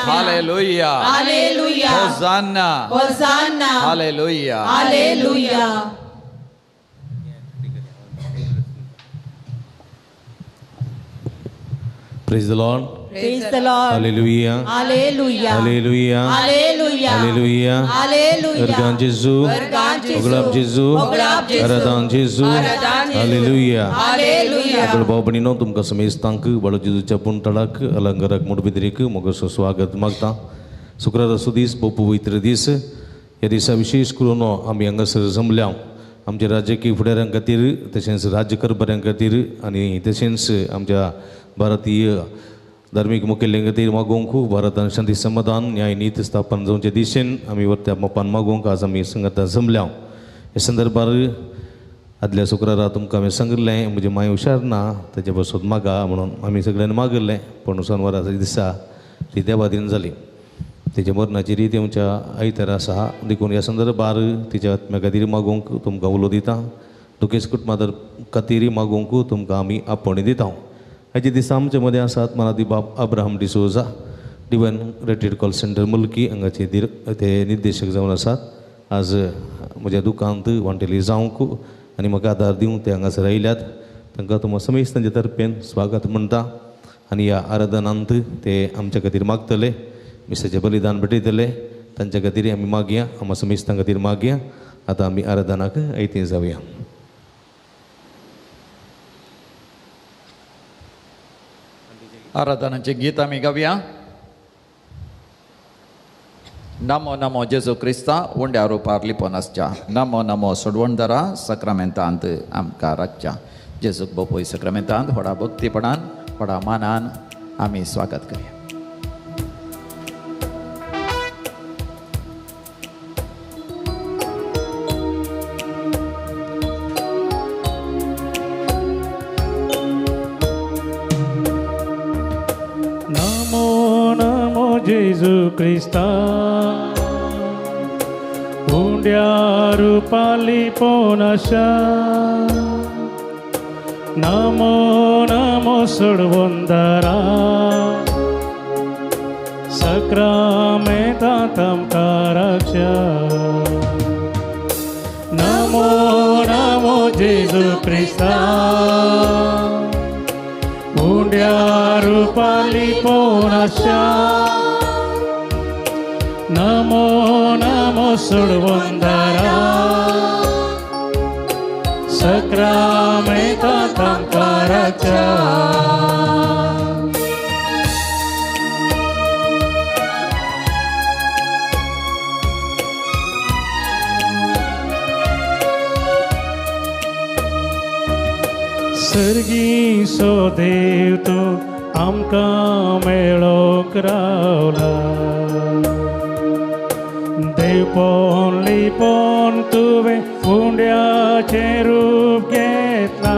Hallelujah. Hallelujah. Hosanna. Hosanna. Hallelujah. Hallelujah. Praise the Lord. Praise the Lord. Hallelujah. Hallelujah. Hallelujah. Hallelujah. Hallelujah. Hallelujah. Ergan Jesu. Ergan Jesu. Oglab Jesu. Oglab Jesu. Aradan Jesu. Aradan Jesu. Hallelujah. Hallelujah. सगळ भाव भयणीनो तुमकां समेस्तांक बाळू जेजूच्या पुणतळाक अलंकाराक मुडबिद्रीक मोगाचो स्वागत मागता. शुक्राराचो दीस भोव पवित्र दीस. ह्या दिसा विशेष करून आमी हांगासर जमल्या आमच्या राजकीय फुडाऱ्यां खातीर तशेंच राज्य करबऱ्यां खातीर आनी तशेंच आमच्या भारतीय धार्मीक मुखेल्यां खातीर मागोवंक भारतान शांती समाधान न्याय नीत स्थापन जावचे दिशेन आमी वरत्या मोपान मागोवंक आज आमी संगता जमल्या. ह्या संदर्भार आदल्या शुक्रारा तुमकां हांवें सांगिल्लें म्हजी माय हुशार ना ताचे पासत मागा म्हणून आमी सगळ्यांनी मागिल्लें, पूण शेनवाराच्या दिसा ती देवादीन जाली. तेच्या मरणाची रीत आमच्या आयतार आसा, देखून ह्या संदर्भार तिच्या आत्म्या खातीर मागोवंक तुमकां उलो दिता. दुखेस्त कुटुंबा खातीर मागोवंक तुमकां आमी आपोवणी दिता. हाचे दिसा आमचे मदें आसात मराठी बाब Abraham D'Souza, divine retreat call centre Mulki हांगाचे ते निर्देशक जावन आसात. आज म्हज्या दुकानांत वांटेली जावंक आनी म्हाका आदार दिवंक ते हांगासर आयल्यात. तांकां तुमकां समेस्त तांचे तर्फेन स्वागत म्हणटा आनी ह्या आराधनांत ते आमच्या खातीर मागतले, मिसाचें बलिदान भेटयतले. तांच्या खातीर आमी मागया, आमकां समेस्तां खातीर मागया. आतां आमी आराधनाक आयते जावया. आराधनाचें गीत आमी गावया. नमो नमो जेजू क्रिस्ता उंड्या रुपार लिपोन आसच्या, नमो नमो सोडवणदारा सक्रामेंतांत आमकां राखच्या. जेजूक बोपोय सक्रामेंतांत व्हडा भक्तीपणान व्हडा मानान आमी स्वागत करया. जेजू क्रिस्ता उंड्या रुपाली पोनाशा, नमो नमो सोडवंदारा सक्रामेंतांत आमकां राखच्या. नमो नमो जेजू क्रिस्ता उंड्या रुपाली पोनाशा, नमो नमो सोडवंदारा सक्रामेंतांत आमकां राखच्या. सर्गीचो देव तूं आमकां मेळोंक रावला, देवपण लिपोन तुवें उंड्याचें रूप घेतलां,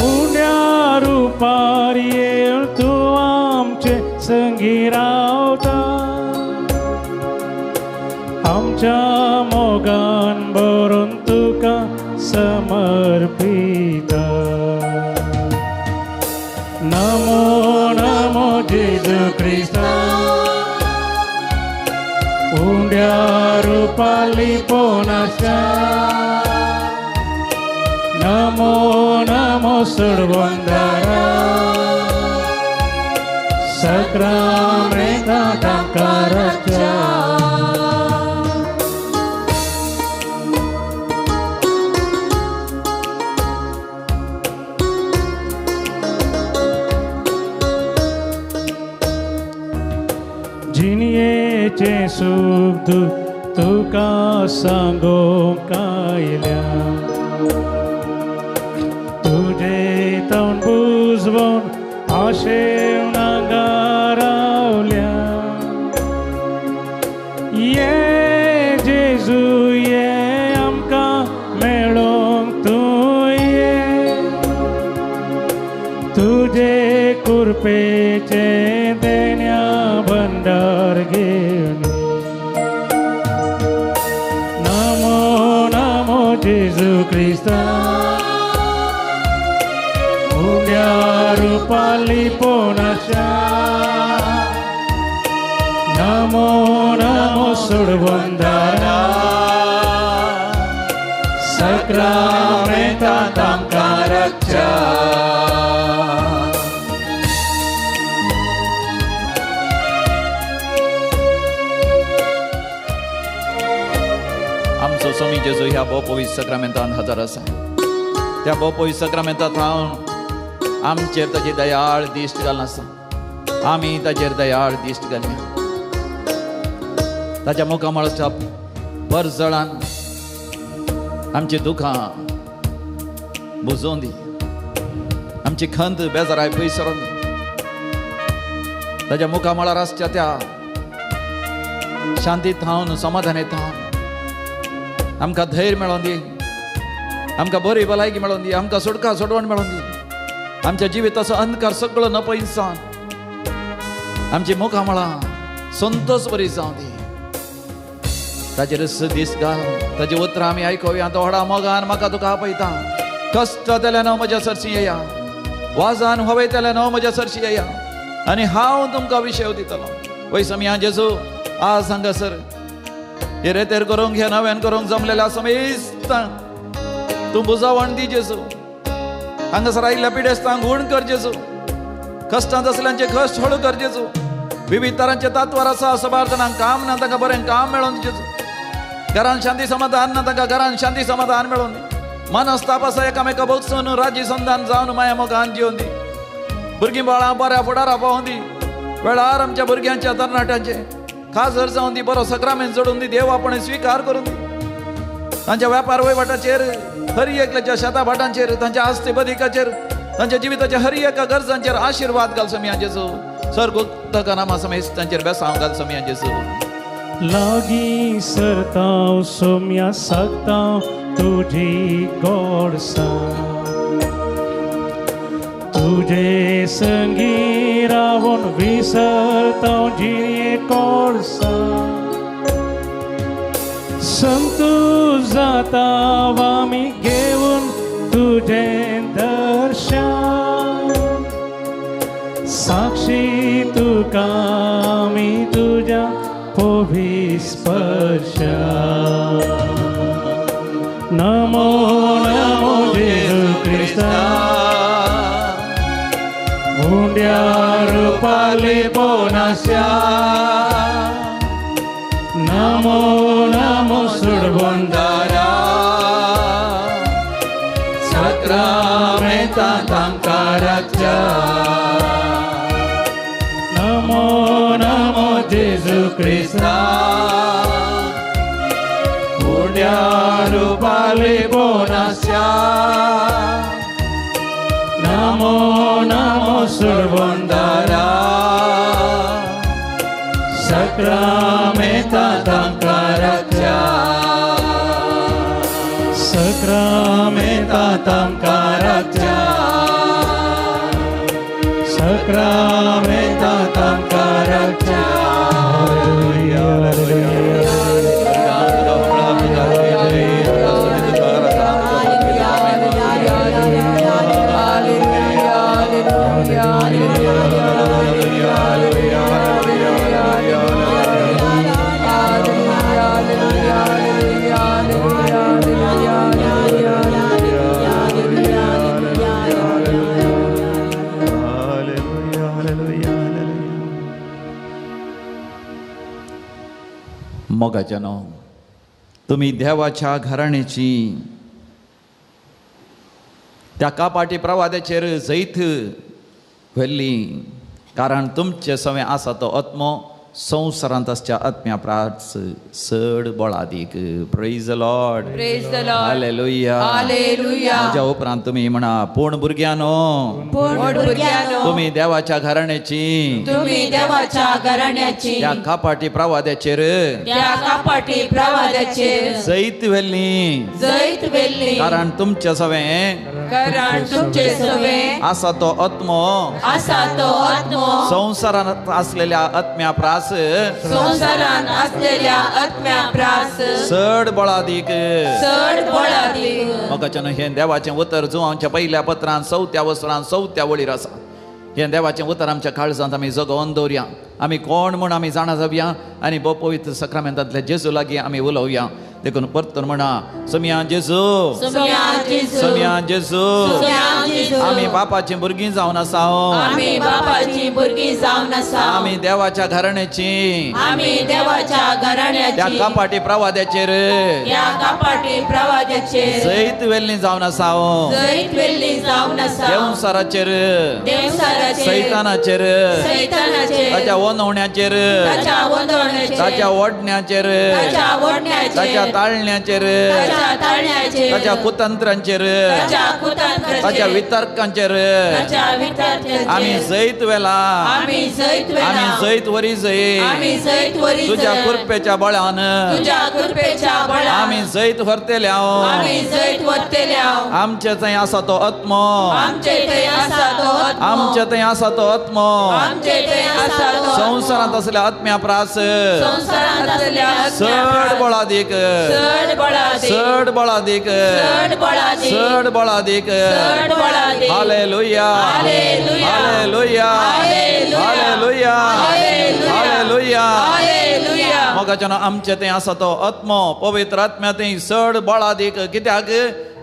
उंड्या रुपार येवन तूं आमचे संगी रावता, आमच्या मोगान भरून तुका समर्पिता. नमो नमो जेजू क्रिस्ता उंड्या रुपाली पोनाशा, नमो नमो सोडवंदारा सक्रामेंतांत आमकां राखच्या. जिणयेचें सूख दूख तुका सांगूंक आयल्या, तुजें तोंड बुजवून आशेवन हांगा रावल्या. ये जेजू ये आमकां मेळोंक तूं ये, तुजे कृपेचें देण्या भंडार घेवन. नमो नमो जेजू क्रिस्ता उंड्या रुपाली पोनाशा, नमो नमो सोडवंदारा साक्रामेंतांत आमकां राखच्या. आमचो स्वामी जेजू ह्या भोव साक्रामेंतांत हजर आसा. त्या भोव साक्रामेंतांत हांव आमचेर ताची दयाळ दिश्ट घालून आसा. आमी ताचेर दयाळ दिश्ट घालया. ताच्या मुखामळाच्या परजळान आमची दुखां बुजोवन दी, आमची खंत बेजाराय पयस सरोन दी. ताच्या मुखामळार आसच्या त्या शांतीत थावन समाधानी थावन आमकां धैर्य मेळोवन दी, आमकां बरी भलायकी मेळोवन दी, आमकां सुटका सोडवण मेळोवन दी. आमच्या जिविताचो अंधकार सगळो नपयत जावन आमची मुखामळां संतोष बरी जावं दी. ताचेर दीस घाल, ताची उतरां आमी आयकुया. तो व्हडा मोगान म्हाका तुका आपयता. कश्ट जाल्यार न्हय म्हज्या सरशी येया, वाजान व्हवयतले न्हय म्हज्या सरशी येया आनी हांव तुमकां विशय दितलो. वय समिया जेजू आज हांगासर हे रेतेर करूंक हे नव्यान करूंक जमलेल्या समेस्तांक तूं बुजावण दी जेजू. हांगासर आयिल्ल्या पिडेस्तांक गूण कर जेजू. कश्टांत आसल्यांचे कश्ट हळू कर जेजू. विविध तरांचे तात्वार आसा, सबार जाणांक काम ना तांकां बरें काम मेळोवन जेजू. घरान शांती समाधान ना तांकां घरान शांती समाधान मेळोवन दी. मनस्ताप आसा एकामेका भोगसून राजी संधान जावन माया मोगान जिवन दी. भुरगीं बाळां बऱ्या फुडारा पावोवन दी. वेळार आमच्या भुरग्यांच्या तरणाट्यांचे खाजर जावन दी, बरो सक्रामेंत जोडून दी, देव आपण स्विकार करून दी. तांच्या व्यापार वहिवाटाचेर, हर एकल्याच्या शेता भाटांचेर, तांच्या आस्ते बदिकाचेर, तांच्या जिविताच्या हर एका गरजांचेर आशिर्वाद घाल समिया जेजू. स्वर्गोत्तका नामा समेत तांचेर बेसांव घाल समिया जेजू. लागीं सरतांव सोम्या सकतांव तुजी गोडसां, तुजे संगी रावून विसरतांव जिणे कोळसां. संतू जाता आमी घेवन तुजें दर्शन, साक्षी तुका आमी तुज्या पवी स्पर्श. नमो नमो जेजू क्रिस्ता उंड्या रुपाले पोनास्या. नमो नमो सुडबंदारा साक्रामेंतांत आमकां राखच्या. नमो नमो जेजू क्रिस्ता उंड्या रुपाले पोनास्या. नमो नमो सुडबंदारा साक्रामेंतांत आमकां राखच्या. साक्रामेंतांत आमकां राखच्या. साक्रामेंतांत आमकां राखच्या. मोगाच्यानो, तुमी देवाच्या घराण्याची त्या कापाटी प्रवादाचेर जैत व्हेल्ली, कारण तुमचे सवें आसा तो आत्मो संवसारांत आसच्या आत्म्या प्रास चड बळादीक. Praise the Lord. Praise the Lord. Hallelujah. Hallelujah. म्हज्या उपरांत तुमी म्हणा, पूण भुरग्यांनो, तुमी देवाच्या घराण्याची, तुमी देवाच्या घराण्याची त्या कापाटी प्रवादाचेर, त्या कापाटी प्रवादाचेर जैत व्हेल्ली, जैत व्हेल्ली, कारण तुमचे सवें, कारण तुमचे सवें आसा तो आत्मो, आसा तो आत्मो संवसारांत आसलेल्या आत्म्या प्रास, संवसारांत आसलेल्या आत्म्या प्रास चड बळादीक, चड बळादीक. मोगाच्यान हें देवाचें उतर जुवांच्या पयल्या पत्रान 4व्या वसरान 4व्या वळीर आसा. हें देवाचें उतर आमच्या काळजांत आमी जगोवन दवरया. आमी कोण म्हूण आमी जाणा जावया आनी भोव पवित्र सक्रामेंतांतल्या जेजू लागीं आमी उलोवया. देखून परतून म्हणा, सोमया जेजू, सोमया जेजू, आमी बापाचीं भुरगीं जावन आसा, आमी बापाचीं भुरगीं जावन आसा, आमी देवाच्या घराण्याची, आमी देवाच्या घराण्याची, त्या कपाटी प्रवाद्याचेर, त्या कपाटी प्रवाद्याचेर जैत वेल्ली जावन आसा, जैत वेल्ली जावन आसा, देवसाराचेर, देवसाराचेर, सैतानाचेर, सैतानाचेर, ताच्या वनवण्याचेर, ताच्या वनवण्याचेर, ताच्या ओडण्याचेर, ताच्या ओडण्याचेर, ताच्या ताळण्याचेर, ताच्या ताळण्याचेर, ताच्या कुतंत्रांचेर, ताच्या कुतंत्रांचेर, ताच्या वितर्कांचेर, ताच्या वितर्कांचेर आमी जैत वेला, आमी जैत वेला, आमी जैत वरी जय, आमी जैत वरी तुझ्या कृपेच्या बळान, तुझ्या कृपेच्या बळान आमी जैत व्हरतले, आमी जैत व्हरतले. आमचे थंय आसा तो आत्मो, आमचे थंय आसा तो आत्मो, आमचे थंय आसा तो आत्मो, आमचे थंय आसा तो संवसारांत असल्या आत्म्या प्रास संवसारांत असल्या चड बळादीक, चड बळादीक, चड बळादीक, चड बळादीक, चड बळादीक, चड बळादीक. Hallelujah, hallelujah, hallelujah, hallelujah, hallelujah, hallelujah. मोगाच्यान आमचे थंय आसा तो आत्मो पवित्र आत्म्या थंय चड बळादीक. कित्याक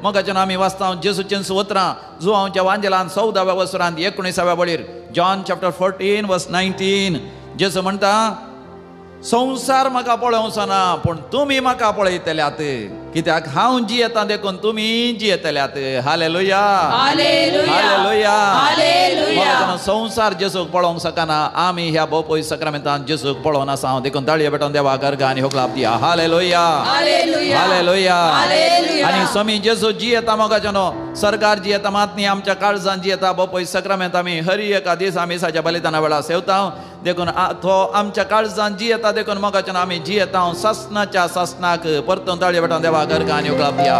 मोगाच्यान आमी वाचता जेजूचें उतरां जुवांवच्या वांजेलान 14व्या वसरांत 19व्या वळीर, जॉन चॅप्टर 14 वर्स 19, जेजू म्हणटा, संवसार म्हाका पळोवचो ना पूण तुमी म्हाका पळयतल्यात, कित्याक हांव जियेता देखून तुमी जियेतल्यात. Hallelujah, hallelujah, hallelujah. संवसार जेजूक पळोवंक शकना, आमी ह्या भोव पवित्र सक्रामेंतान जेजूक पळोवन आसा. हांव देखून ताळये पेटोवन देवाक अर्घ आनी होकलाप दिया. Hallelujah, hallelujah. आनी स्वामी जेजू जियेता मोगाच्यानो, सरकार जियेता मात न्ही आमच्या काळजान जियेता. भोव पवित्र सक्रामेंत आमी हर एका दीस आमी मिसाच्या बलिदाना वेळार सेवता. देखून तो आमच्या काळजान जियेता, देखून मोगाच्यान आमी जियेता सासनाच्या सासनाक. परतून ताळये पेटोवन देवाक अर्घ आनी होकलाप दिया.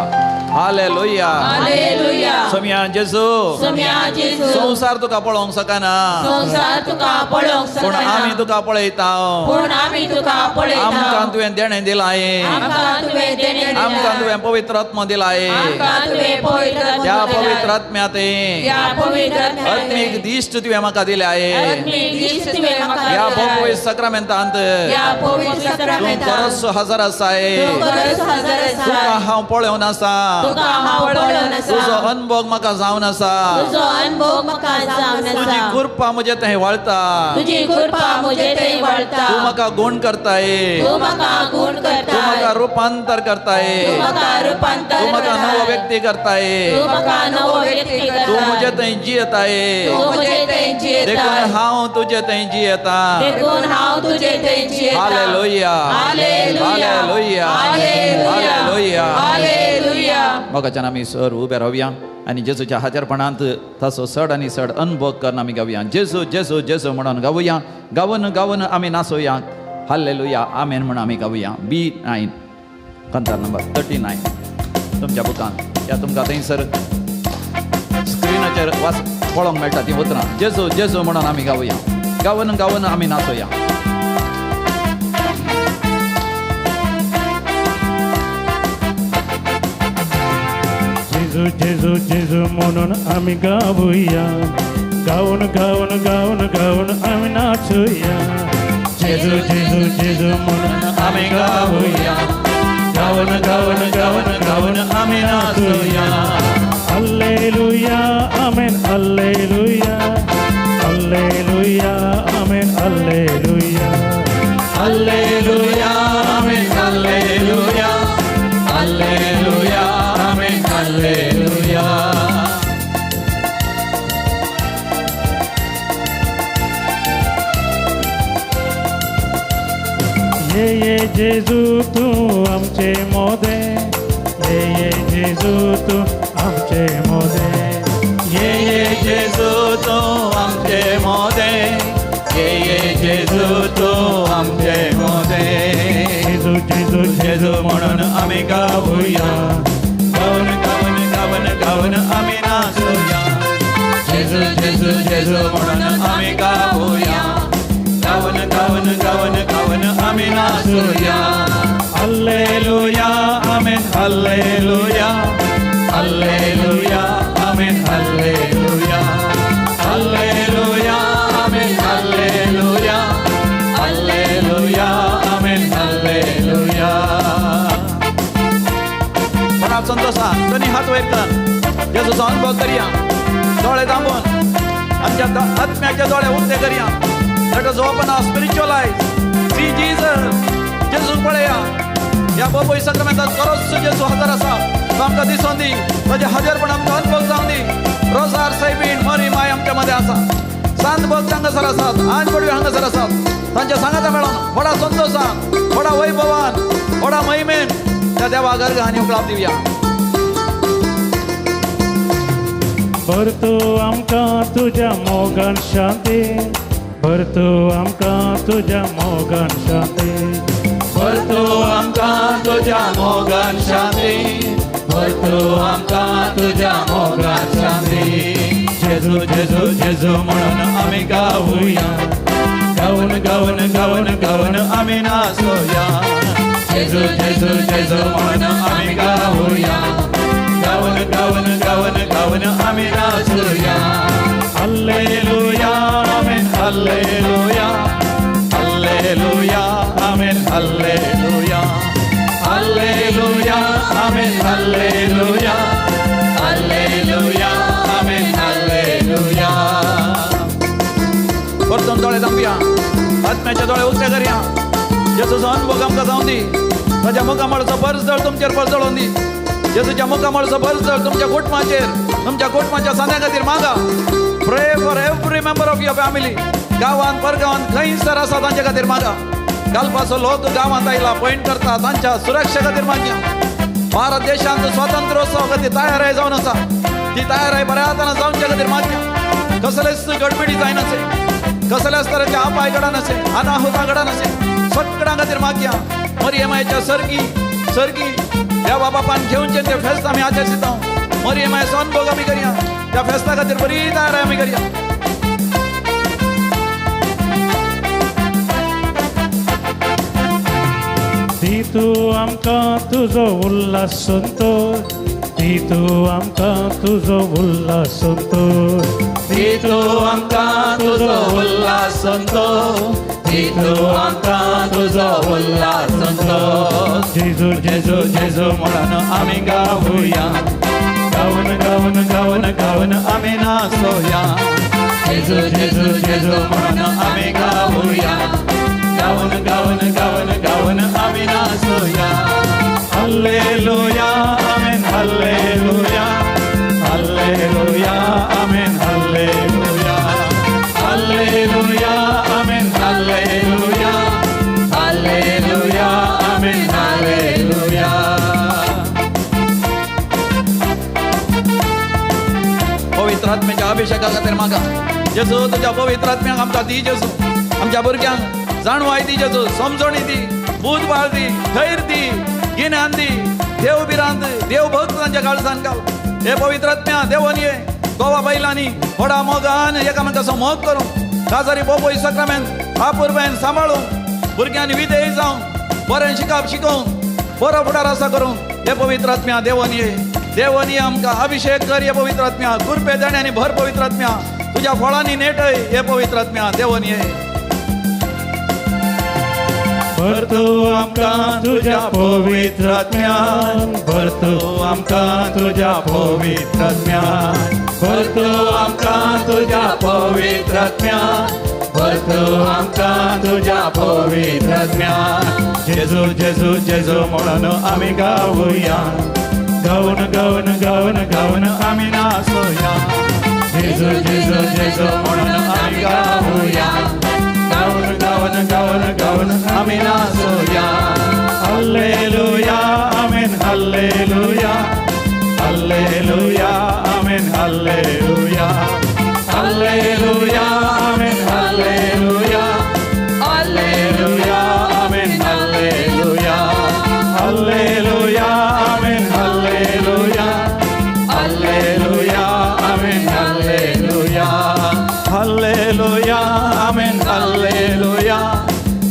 Hallelujah, hallelujah. सोमया जेजू, सोमया जेजू, संवसार तुका पळोवंक शकना, संवसार तुका पळोवंक शकना, पूण आमी तुका पळयता, पूण आमी तुका पळयता. आमकां तुवें देणें दिलां, आमकां तुवें देणें दिलां, आमकां तुवें पवित्र आत्मो दिलाय, आमकां तुवें पवित्र आत्मो त्या दिलाय, पवित्र आत्म्यांत त्या पवित्र आत्म्यांत आत्मीक दिश्ट तुवें म्हाका दिलाय, आत्मीक दिश्ट तुवें म्हाका ह्या दिलाय, पवित्र सक्रामेंतांत ह्या पवित्र तूं सक्रामेंतांत खरोच हजर आसाय, तूं खरोच हजर आसाय, तुका हांव पळोवन आसा, तुका हांव पळोवन आसा, तुजो अनुभव म्हाका जावन आसा, तुजो अनुभव म्हाका जावन आसा, तुजी कृपा म्हजे थंय वळता, तुजी कृपा म्हजे थंय वळता, तूं म्हाका गुण करताय, तूं म्हाका गुण करताय, तूं म्हाका रुपांतर करताय, तूं म्हाका रुपांतर तूं म्हाका नवो व्यक्ती करताय, तूं म्हाका नवो व्यक्ती करताय, तूं म्हजे थंय जियेताय, तूं म्हजे थंय जियेताय, देखून हांव तुजे थंय जियेता, देखून हांव तुजे थंय जियेता. Hallelujah, hallelujah, hallelujah, hallelujah, hallelujah, hallelujah. मोगाच्यान आमी सर उबे रावया आनी जेजूच्या हाजेरपणांत ताचो चड आनी चड अनुभव करून आमी गावया. जेजू जेजू जेजू म्हणून गावया, गावन गावन आमी नाचोया. हालेलुया, आमेन म्हणून आमी गावया. B9 कांतार नंबर 39 तुमच्या बुकान या तुमकां थंयसर स्क्रिनाचेर वाच पळोवंक मेळटा ती उतरां. जेजू जेजू म्हणून आमी गावया, गावन गावन आमी नाचोया. जेजू जेजू जेजू म्हणून आमी गावया, गावन गावन गावन गावन आमी नाचुया. जेजू जेजू जेजू म्हणून आमी गावया, गावन गावन गावन गावन आमी नाचुया. Hallelujah, amen, hallelujah, hallelujah, amen, hallelujah, hallelujah, amen, hallelujah, hallelujah, amen, hallelujah. ये ये जेजू तूं आमचे मोदे, ये ये जेजू तूं आमचे मोदे, ये ये जेजू तूं आमचे मोदे, ये ये जेजू तूं आमचे मोदे. जेजू जेजू जेजू म्हणून आमी गावया, गावन गावन गावन गावन आमी नाचुया. जेजू जेजू जेजू म्हणून आमी गावया, गावन गावन गावन गावन आमी नाचुया. Hallelujah, amen, hallelujah, hallelujah, amen, hallelujah, hallelujah. दोनी हात वयर कर. जेजूचो अनुभव करया. दोळे दांबून आमच्या आत्म्याचे दोळे उक्ते करया. Let us open our spiritual eyes. See Jesus. जेजूक पळया. ह्या बोपोय सक्रमेंतांत खरोच जेजू हजर आसा. तो आमकां दिसोन दी. ताजें हजरपण आमकां अनुभव जावन दी. रोजार सायबीण मरी माय आमच्या मदें आसा. सांत भक्त हांगासर आसात, आन पडवी हांगासर आसात. तांच्या सांगाता मेळोन व्हडा संतोशान, व्हडा वैभवान, व्हडा महिमेन त्या देवा गर्ग आनी उकळाप दिवया. भर तूं आमकां तुज्या मोगान शांती, भर तूं आमकां तुज्या मोगान शांती, भर तूं आमकां तुज्या मोगान शांती, भर तूं आमकां तुज्या मोगान शांती. जेजू जेजू जेजू म्हणून आमी गावया, गावन गावन गावन गावन आमी नाचोया. जेजू जेजू जेजू म्हणून आमी गावया, गावन गावन गावन गावन आमी नाचोया. हल्लेलुया आमेन, हल्लेलुया, हल्लेलुया आमेन, हल्लेलुया, हल्लेलुया आमेन, हल्लेलुया, हल्लेलुया आमेन, हल्लेलुया. परतून दोळे दांबया, आत्म्याचे दोळे उक्ते करया. जेजूचो अनुभव आमकां जावन दी. ताज्या मुखामळचो परजळ तुमचेर परजळोवन दी. जेजूच्या मुखामळचो परजळ तुमच्या कुटुंबाचेर, तुमच्या कुटुंबाच्या सांद्या खातीर मागा. Pray for every member of your family. गांवांत परगांवांत खंयसर आसा तांच्या खातीर मागा. कालपासो लोक गांवांत आयला पॉयंट करता, तांच्या सुरक्षे खातीर मागया. भारत देशांत स्वातंत्र्योत्सवा खातीर तयाराय जावन आसा, ती तयाराय बऱ्या हातान जावच्या खातीर मागया. कसलेच गडबिडी जायनासे, कसल्याच तरेचे अपाय घडनासे, अनाहुता घडनासे, सगळ्यां खातीर मागया. मरियमायच्या सर्गी सर्गी देवा बापान घेवचे ते फेस्त आमी आचरिता. मरियमायचो अनुभव आमी करया. त्या फेस्ता खातीर बरी तयाराय आमी करया. दी तूं आमकां तुजो उल्हास संतोष, दी तूं आमकां तुजो उल्हास संतोष, दी तूं आमकां तुजो उल्हास संतोष, दी तूं आमकां तुजो उल्हास संतोष. जेजू जेजू जेजू म्हणून आमी गावया, गावन गावन गावन गावन आमी नाचोया. जेजू जेजू जेजू म्हणून आमी गावया, गावन गावन गावन गावन आमी नाचोया. हल्लेलुया आमेन, हल्लेलुया, हल्लेलुया आमेन, हल्लेलुया, हल्लेलुया आमेन, हल्लेलुया, हल्लेलुया आमेन, हल्लेलुया. पवित्र आत्म्याच्या अभिषेका खातीर मागा. जेजू तुज्या पवित्र आत्म्याक आमकां दी. जेजू आमच्या भुरग्यांक जाणवाय दी. जेजू समजणी दी, बूद बाळ दी, धैर्य दी, गिन्यान दी, देव भिरांत, देव भक्त तांच्या काळजान घाल. हे पवित्र आत्म्या देवन ये गोवा बैलांनी व्हडा मोगान एकामेकाचो मोग करूं, काजारी बोपोय सक्रामेंत आपुरबेन सांबाळूं, भुरग्यांनी विधेय जावं, बरें शिकप शिकोवंक, बरो फुडार आसा करूंक. हे पवित्र आत्म्या देवन ये, देवन ये आमकां अभिषेक कर. हे पवित्र आत्म्या कृपे देण्यांनी भर. पवित्र आत्म्या तुज्या फळांनी नेटय. हे पवित्र आत्म्या देवन ये. भर तूं आमकां तुज्या पवित्र आत्म्यान, भर तूं आमकां तुज्या पवित्र आत्म्यान, भर तूं आमकां तुज्या पवित्र आत्म्यान, भर तूं आमकां तुज्या पवित्र आत्म्यान. जेजू जेजू जेजू म्हणून आमी गावया, गावन गावन गावन गावन आमी नाचोया. जेजू जेजू जेजू म्हणून आमी गावया, गावन गावन गावन गावन आमी नाचोया. Hallelujah amen, hallelujah, hallelujah amen, hallelujah, hallelujah amen, hallelujah, hallelujah amen, hallelujah, hallelujah amen, hallelujah, hallelujah amen, hallelujah, hallelujah amen, hallelujah,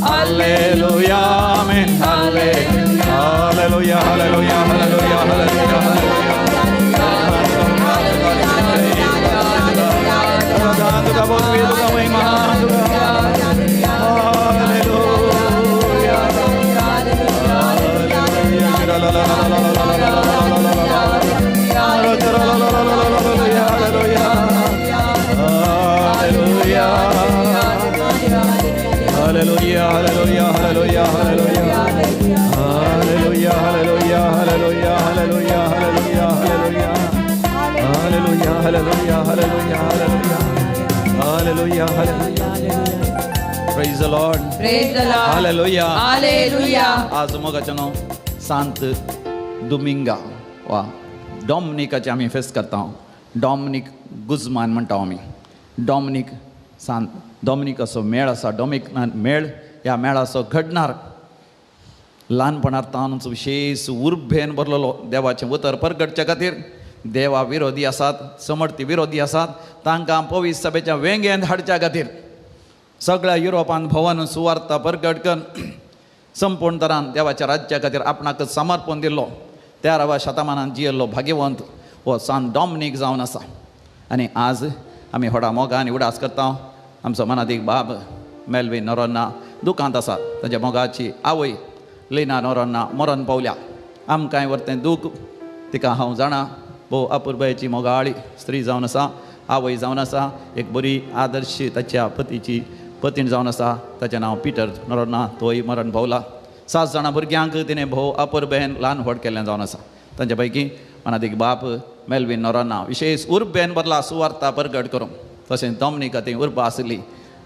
hallelujah amen, hallelujah, hallelujah, hallelujah, hallelujah, hallelujah, hallelujah. Hallelujah, hallelujah. Praise the Lord. Praise the Lord. Hallelujah. Hallelujah. आज मोगाचें नांव सांत दुमिंगा वा डॉमनिकाचें आमी फेस्त करता. Dominic Guzman म्हणटा आमी. डॉमनीक सांत डॉमनिकाचो मेळ आसा. डॉमिक मेळ ह्या मेळाचो घडणार ल्हानपणार तानूच विशेष उर्बेन भरलेलो देवाचें उतर परगटच्या खातीर देवा विरोधी आसात, समर्थी विरोधी आसात, तांकां पवित्र सभेच्या वेंगेंत हाडच्या खातीर सगळ्या युरोपांत भोंवन सुवार्ता परगट करून संपूर्ण तरान देवाच्या राज्या खातीर आपणाक समर्पण दिल्लो 13व्या शतमानान जियेल्लो भाग्यवंत हो सांत डॉमनीक जावन आसा. आनी आज आमी व्हडा मोगान उडास करता. आमचो मनादीक बाब मेलवीन नोरोन्हा दुकांत आसा. ताच्या मोगाची आवय लिना नोरोन्हा मरण पावल्या. आमकांय वरतें दूख तिका हांव जाणा. भोव अपुरबायेची मोगाळी स्त्री जावन आसा, आवय जावन आसा, एक बरी आदर्श ताच्या पतीची पतीण जावन आसा. ताचें नांव पिटर नोरोन्हा, तोय मरण पावला. 7 जाणां भुरग्यांक तिणें भोव अपुरबायेन ल्हान व्हड केल्लें जावन आसा. तांचे पैकी मनादीक बाप मेलवीन नोरोन्हा विशेष उर्बेन बदला सुवार्ता परगट करूंक, तशेंच डॉमनिका ती उर्बा आसली.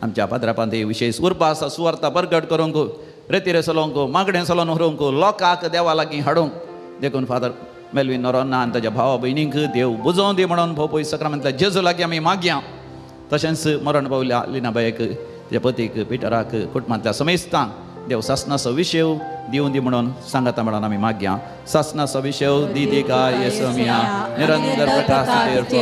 आमच्या पाद्रापांत ती विशेष उर्बा आसा सुवार्ता परगट करूंक, रेतिरे चलोवंक, मागणें चलोवन व्हरूंक, लोकांक देवा लागीं हाडूंक. देखून फादर मेलवीन नोरोन्हा आनी ताच्या भावा भयणींक देव बुजोवं दी म्हणून भोव पयस सक्रामेंतल्या जेजू लागीं आमी मागया. तशेंच मरण पावल्या लिनाबायक, ताच्या पतीक पिटराक, कुटुंबांतल्या समेस्तांक देव सासनाचो विशेव दिवं दी म्हणून सांगता म्हणून आमी मागया. सासनाचो विशेव दी दिका येसमिया निरंतर प्रकाश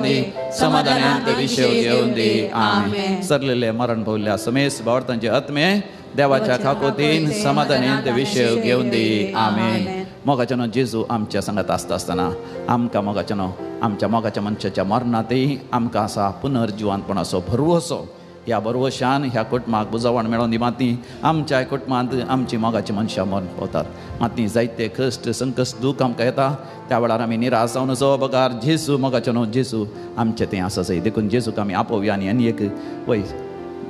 दी, समाधानांत विशेव घेवन दी. आमेन. सरलेले मरण पावल्या समेस्त भावार्थांचे आत्मे देवाच्या खाकोतीन समाधानांत विशेव घेवन दी. आमेन. मोगाच्यानो जेजू आमच्या सांगात आसता आसतना आमकां मोगाच्यानो आमच्या मोगाच्या मनशाच्या मरणांतय आमकां आसा पुनर्जिवंतपणाचो भरवसो. ह्या भरवशान ह्या कुटुंबाक बुजवण मेळोवन दी. माती आमच्या कुटुंबांत आमची मोगाची मनशां मरण पावतात. माती जायते कश्ट संकश्ट दूख आमकां येता. त्या वेळार आमी निराश जावन जो बगार जेजू मोगाचो न्हू जेजू आमचें तें आसा सय. देखून जेजूक आमी आपोवया आनी आनी एक वय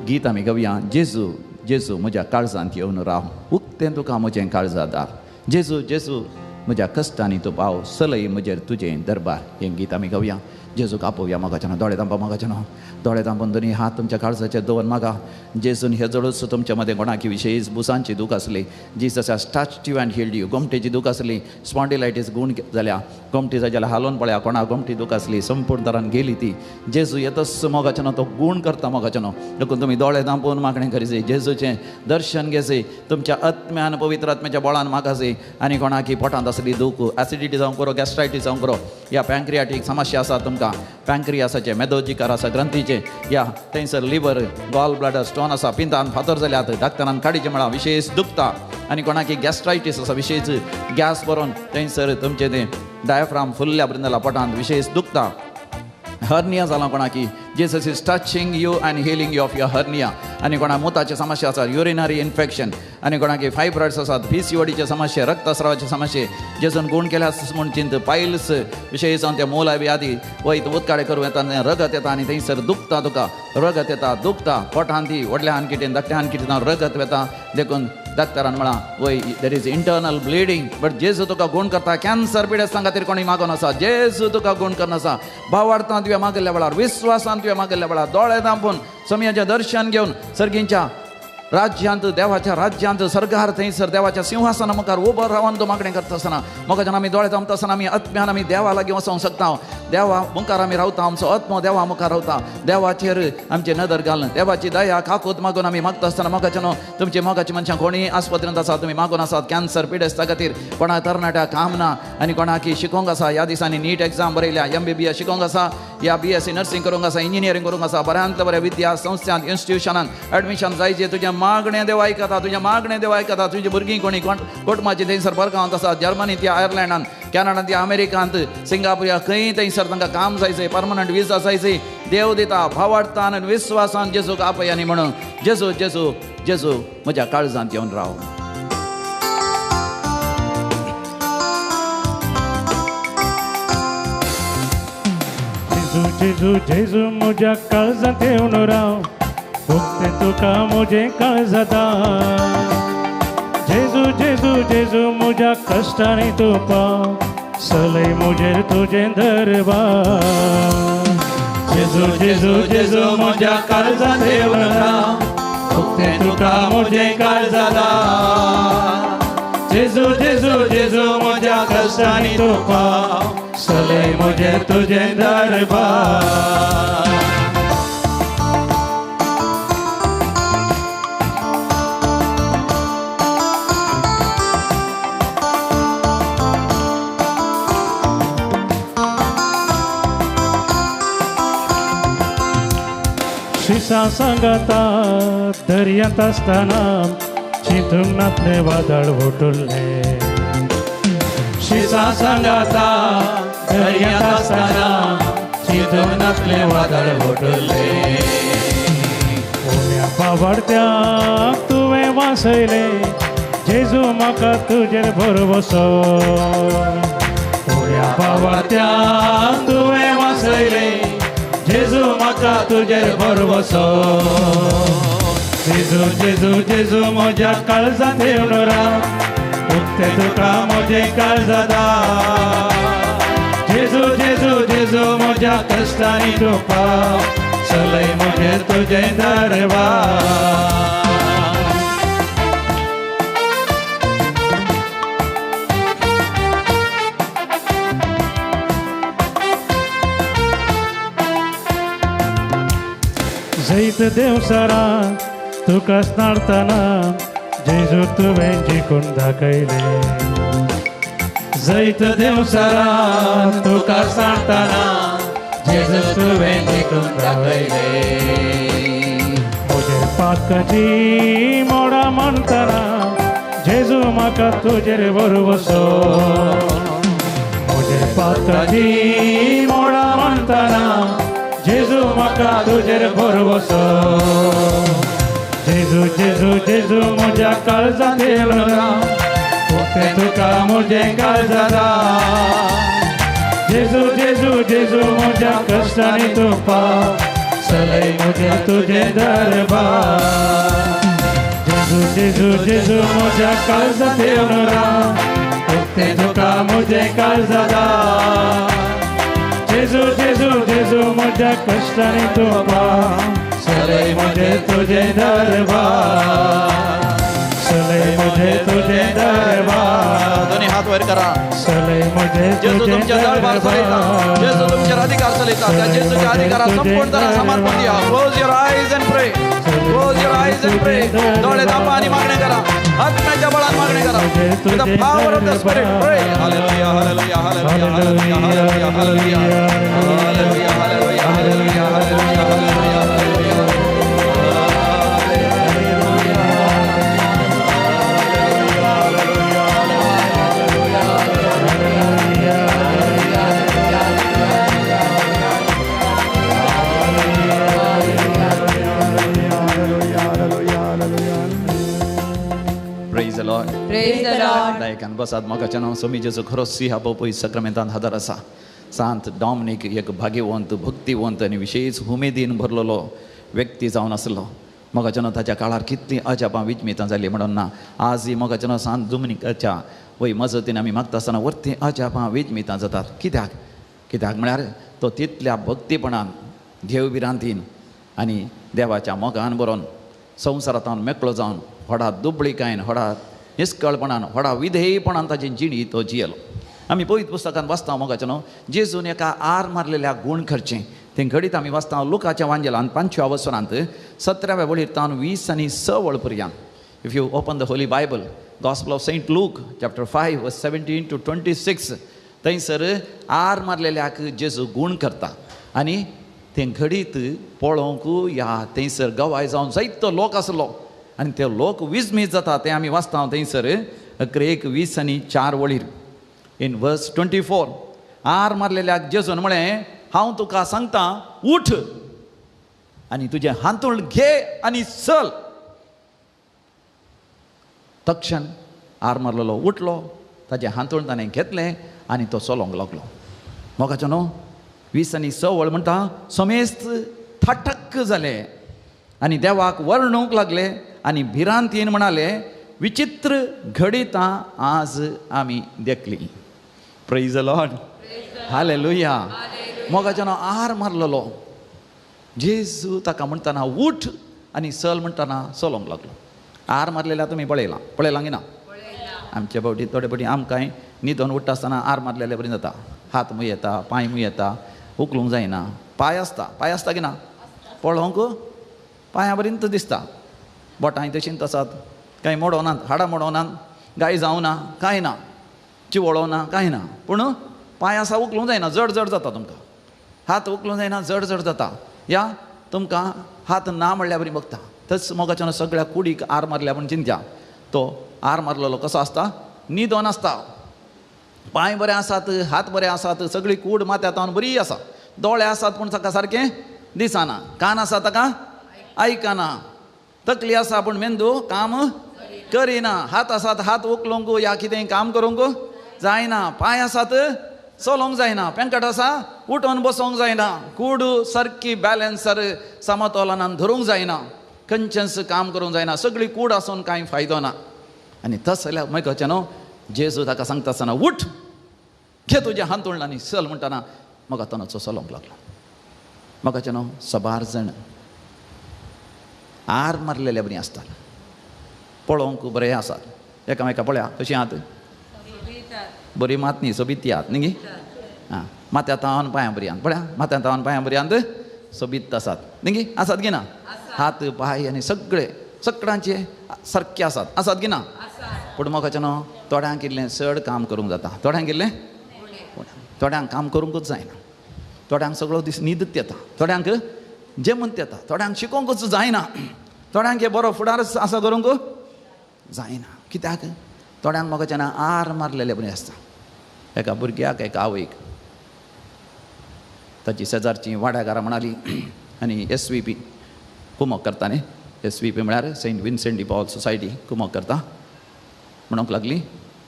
गीत आमी गावया. जेजू जेजू म्हज्या काळजांत येवन राव, उक्तें तुका म्हजें काळजा दार. जेजू जेजू म्हज्या कश्टांनी तूं पाव, सलय म्हजेर तुजें दरबार. हें गीत आमी गावया. जेजूक आपोवया. मोगाच्यानो दोळे तांपा, मोगाच्यानो दोळे तांपून दोनी हात तुमच्या काळजाचेर दवर मागा. जेजून हे जडूच तुमच्या मदें कोणाकी विशेष बुसांची दूख आसली, Jesus has touched you and healed you. गोमटेची दूख आसली, स्पॉन्डिलायटीस गूण जाल्या, गोमटी जाय जाल्यार हालोवन पळया कोणा गोमटी दूख आसली, संपूर्ण तरान गेली ती. जेजू येतच मोगाच्यानो तो गूण करता मोगाच्यानो. देखून तुमी दोळे धांपून मागणें करीसे, जेजूचें दर्शन घेसे, तुमच्या आत्म्यान पवित्र आत्म्याच्या बळान मागासे. आनी कोणाकी पोटांत आसली दूख, एसिडिटी जावंक पुरो, गॅस्ट्रायटीस जावंक पुरो, या पँक्रियाटीक समस्या आसा तुमकां, पँक्रियासाचे मेदोजिकार आसा ग्रंथीचे, या थंयसर लिवर गॉल ब्लॅडर स्टोन आसा, पिंतान फातर जाल्यात, डाक्टरान काडीचें म्हळां विशेष दुखता. आनी कोणाकी गॅस्ट्रायटीस आसा, विशेष गॅस भरून थंयसर तुमचें तें डायफ्राम फुल्ल्या ब्रिंदला पोटांत विशेष दुखता. हर्निया जाला कोणाकी, Jesus is touching you and healing you of your hernia. आनी कोणा मुताचे समस्या आसात, युरिनरी इन्फेक्शन, आनी कोणाकी फायब्रॉइड्स आसात, PCODचे समस्या, रक्तस्रावाचे समस्ये, जेजून गूण केल्यास म्हूण चिंत, पायल्स विशेष जावन त्या मोला व्याधी वयत उदकाडे करूं येता, रगत येता आनी थंयसर दुखता तुका, रगत येता दुखता पोटांत, ती व्हडल्या हानकिटेन धाकट्या हानकिटेन रगत वेता. देखून डाक्टरान म्हळां वय there is internal bleeding, but जेजू तुका गूण करता. कॅन्सर पिडेस्तां खातीर कोणी मागून आसा, जेजू तुका गूण करून आसा. भावार्थान तुवें मागिल्ल्या वेळार, विस्वासान तुवें मागिल्ल्या वेळार, दोळे धांपून समयाचें दर्शन घेवन सर्गींच्या राज्यांत देवाच्या राज्यांत सर्गार थंयसर देवाच्या सिंहासना मुखार उबो रावन तूं मागणें करता आसतना मोगाच्यान आमी दोळे धांपता आसतना आमी आत्म्यान आमी देवा लागीं वचोंक शकता. देवा मुखार आमी रावता, आमचो आत्मो देवा मुखार रावता. देवाचेर आमची नदर घालून देवाची दया काकूत मागून आमी मागता आसतना मोगाच्यान तुमची मोगाची मनशां कोणीय आस्पत्रेंत आसा, तुमी मागून आसात कॅन्सर पिडेस्ता खातीर, कोणा तरणाट्या काम ना आनी कोणाकी शिकोवंक आसा, ह्या दिसांनी नीट एग्जाम बरयल्या, MBBS शिकोवंक आसा, या BSc nursing करूंक आसा, इंजिनियरींग करूंक आसा, बऱ्यांतल्या बऱ्या विद्या संस्थांत इन्स्टिट्युशनांत एडमिशन जायचें. तुजें मागणें देव आयकता, तुजें मागणें देव आयकता. तुजी भुरगीं कोणी कोटमाची थंयसर परगांवांत आसा, जर्मनींत या आयर्लंडांत, कॅनडांत या अमेरिकांत, सिंगापूर या खंय थंयसर तांकां काम जायचें, परमनंट विजा जायची, देव दिता. भावार्थान आनी विस्वासान जेजूक आपय आनी म्हणून जेजू जेजू जेजू म्हज्या काळजांत येवन राव. जेजू जेजू जेजू म्हज्या काळजांत येवन राव, उक्तें तुका म्हजें काळजा दार. जेजू जेजू जेजू म्हज्या कश्टांनी तूं पाव, सलय म्हजेर तुजें दरबार. जेजू जेजू जेजू म्हज्या काळजांत येवन राव, उक्तें तुका म्हजें काळजा दार. जेजू जेजू जेजू म्हज्या कश्टांनी तूं पाव, सलय म्हजें तुजें दरबार. शिसा सांगाता दर्यांत आसतना चिंतूंक नातलें वादळ वोटुल्लें. शिसा सांगाता दर्यांत आसतना चिंतूंक नातलें वादळ वोटुल्लें. उण्या बावडत्याक तुवें वासयलें, जेजू म्हाका तुजेर भरवसो. उण्या बावडत्याक तुवें वासयलें, जेजू म्हाका तुजेर भरवसो. जेजू जेजू जेजू म्हज्या काळजांत येवन राव, उक्तें तुका म्हजें काळजा दार. जेजू जेजू जेजू म्हज्या कश्टांनी तूं पाव, सलय म्हजें तुजें दरबार. जैत देवसरा तुका स्नारतना जेजू तुवें जिखून दाखयलें. जैत देवसरा तुका स्नारतना जेजू तुवें जिखून दाखयलें. म्हजे पातकाची मोडा मानतना जेजू म्हाका तुजेर भरवसो. म्हजे पातकाची मोडा मानतना जेजू म्हाका तुजेर भरवसो. जेजू जेजू जेजू म्हज्या काळजांत येवन राव, उक्तें तुका म्हजें काळजा दार. जेजू जेजू जेजू म्हज्या कश्टांनी तूं पाव, सलय म्हजें तुजें दरबार. जेजू जेजू जेजू म्हज्या काळजांत येवन राव, उक्तें तुका म्हजें काळजा दार. जेजू जेजू जेजू म्हज्या कश्टांनी तूं पाव, सलय म्हजें तुजें दरबार. सलय म्हजें तुजें दरबार. दोन्ही हात वयर करा. सलय म्हजें जेजू तुमच्या दरबार चलयता, जेजू तुमचेर अधिकार चलयता. त्या जेजूच्या अधिकारात संपूर्ण तरा समर्पण दिया. Close your eyes and pray, close your eyes and pray. दोळे दापा आणि मागणे करा, आत्म्याच्या बळान मागणे करा. With the power of the Spirit, pray. Hallelujah, hallelujah, hallelujah, hallelujah, hallelujah, hallelujah, hallelujah, hallelujah, hallelujah, hallelujah, hallelujah. Praise the Lord. Praise the Lord. दायकान बसात. मोगाच्या नांव स्वामी जेजू खरोच ह्या बापूय सक्रमेंतान हादर आसा. सांत डॉमनीक एक भाग्यवंत, भक्तिवंत आनी विशेश उमेदीन भरलेलो व्यक्ती जावन आसलो. मोगाच्या नांव ताच्या काळार कितलीं अजापां विजमितां जालीं म्हणून ना. आज ही मोगाच्या नांव सांत डोमनिकाच्या वय मजतीन आमी मागता आसतना वरतीं अजापां विजमितां जातात. कित्याक? कित्याक म्हळ्यार तो तितल्या भक्तीपणान, देवभिरांतीन आनी देवाच्या मोगान बरोवन संवसारांत मेकळो जावन व्हडा दुबळीकायेन, व्हडा निस्कळपणान, व्हडा विधेयपणान ताची जिणी तो जियेलो. आमी पवित्र पुस्तकान वाचता मोगाचें न्हू, जेजून एका आर मारलेल्या गूण खर्चें तें घडीत आमी वाचता लुकाच्या वांजेलान 5व्या वसरांत 17व्या वळीर तावन 20 आनी 6 वळ पर्यंत. If you open the Holy Bible, Gospel of Saint Luke chapter 5 verse 17 to 26, थंयसर आर मारलेल्याक जेजू गूण करता आनी तें घडीत पळोवंक ह्या थंयसर गवाय जावन जायतो लोक आसलो आनी ते लोक विजमीत जाता तें आमी वाचता थंयसर 1 20 आनी 4 वळीर. इन वर्स 24 आर मारलेल्याक जेजून म्हळें, हांव तुका सांगता, उठ आनी तुजें हांतूण घे आनी चल. तक्षण आर मारलेलो उठलो, ताजें हांतूण ताणें घेतलें आनी तो चलोंक लागलो. मोगाचो न्हू 20 आनी 6 वळ म्हणटा, समेस्त थटक जाले आनी देवाक वर्णूंक लागले आनी भिरांतीन म्हणाले, विचित्र घडितां आज आमी देखली. Praise the Lord, hallelujah. मोगाच्यानो आर मारलेलो जेजू ताका म्हणटना उठ आनी चल म्हणटना चलोवंक लागलो. आर मारलेल्या तुमी पळयलां, पळयलां की ना? आमचे फावटी थोडे फावटी आमकांय न्हिदोन उठ्ठा आसतना आर मारलेले बरी जाता. हात मुयेता, पांय मुयेता, उखलूंक जायना. पांय आसता, पांय आसता की ना? पळोवंक पांयां बरींत दिसता, बोटांय तशींच आसात, कांय मोडोनात, हाडां मोडोनात, गाय जावना, कांय ना, चिवळोना, कांय ना, पूण पांय आसा उखलूंक जायना, जड जड जाता तुमकां. हात उखलूंक जायना, जड जड जाता. या तुमकां हात ना म्हणल्यार बरी बघता. तस मोगाच्यान सगळ्या कुडीक आर मारल्या म्हूण चिंत्या. तो आर मारलेलो कसो आसता? न्हिदोन आसता. पांय बरे आसात, हात बरे आसात, सगळी कूड माथ्या तावन बरी आसा, दोळे आसात पूण ताका सारकें दिसना, कान आसा ताका आयकना, तकली आसा पूण मेंदू काम करिना, हात आसात हात उखलूंक या कितें काम करूंक जायना, पांय आसात चलोवंक जायना, पेंकट आसा उठोवन बसोंक जायना, कूड सारकी बॅलन्सर समतोलनान धरूंक जायना, खंयचेंच काम करूंक जायना, सगळी कूड आसून कांय फायदो ना. आनी तस जाल्यार मागीर न्हू जेजू ताका सांगता आसतना उठ, घे तुजें हांतुळण आनी चल म्हणटना म्हाका तनचो चलोवंक लागलो. म्हाका न्हू सबार जाण आर मारलेले बरी आसतात, पळोवंक बरें आसात, एकामेका पळया कशीं आहात, बरी मात न्ही सोबीत ती आहात न्ही गी? आं, माथ्या तावन पांयां बरी आहात, पळया माथ्या तावन पांयां बरी आहात, सोबीत आसात न्ही गी? आसात की ना? हात पांय आनी सगळे सगळ्यांचे सारके आसात, आसात की ना? पूण म्हाका न्हू थोड्यांक इल्लें चड काम करूंक जाता, थोड्यांक इल्लें थोड्यांक काम करूंकूच जायना, थोड्यांक सगळो दीस न्हीदत येता, थोड्यांक जेमून येता, थोड्यांक शिकोवंकूच जायना, थोड्यांक हे बरो फुडारच आसा करूंक जायना. कित्याक? थोड्यांक म्हाका न्हू आर मारलेले बरें आसता. एका भुरग्याक एका आवयक ताची शेजारची वाड्याघरां म्हणाली आनी एस वी पी कुमक करता न्ही, एस वी पी म्हळ्यार Saint Vincent de Paul society कुमक करता. म्हणूंक लागली,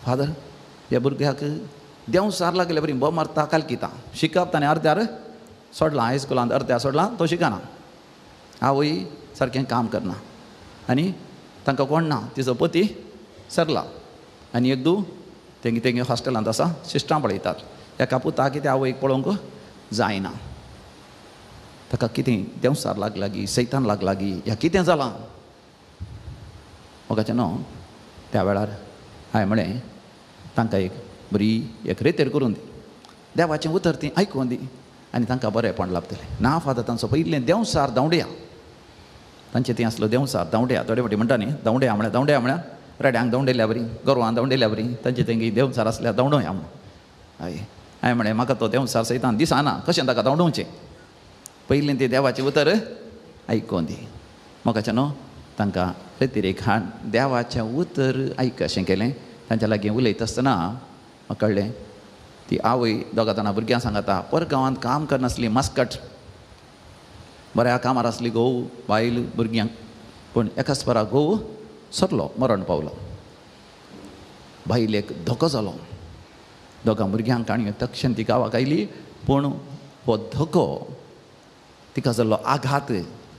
फादर ह्या भुरग्याक देंवसार लागले बरी बो मारता कालकिता, शिकप ताणें अर्द्यार सोडलां, हायस्कुलांत अर्द्यार सोडलां, तो शिकना, आवय सारकें काम करना आनी तांकां कोण ना, तिचो पती सरला आनी एक दू तेंगे तेंगे हॉस्टेलांत आसा, सिस्टां पळयतात. एका पुताक कितें आवयक पळोवंक जायना, ताका कितें देंवसार लागला गी, सैतान लागला गी, ह्या कितें जालां म्हाका न्हू. त्या वेळार हांवें म्हळें तांकां एक बरी एक रेतेर करून दी, देवाचें उतर ती आयकून दी आनी तांकां बरेंपण लाभतलें. ना फादर तांचो पयलें देंवसार धांवड्या, तांचें थंय आसलो देंवसार धांवड्या, थोडे फावटी म्हणटा न्ही धांवड्या म्हळ्यार, धांवड्या म्हळ्यार रेड्यांक धांवडेल्या बरी, गोरवां धांवडेल्या बरी, तांचे तेंगे देंवसार आसल्यार धांवडोया म्हणून. हय, हांवें म्हळें म्हाका तो देंवसार सयतान दिसना, कशें ताका धांवडोवचें? पयलीं तें देवाचें उतर आयकून दी. म्हाका न्हू तांकां रेतिरेक हाड देवाचें उतर आयक अशें केलें. तांच्या लागीं उलयता आसतना म्हाका कळ्ळें ती आवय दोगां जाणां भुरग्यां सांगता, परगांवांत काम करनासली, मास्कट बऱ्या कामार आसली, घोव बायल भुरग्यांक, पूण एकाच परा घोव सरलो, मरण पावलो, बायलेक धोको जालो, दोगां भुरग्यांक आनी तक्षण ती गांवाक आयली. पूण हो धोको तिका जाल्लो आघात,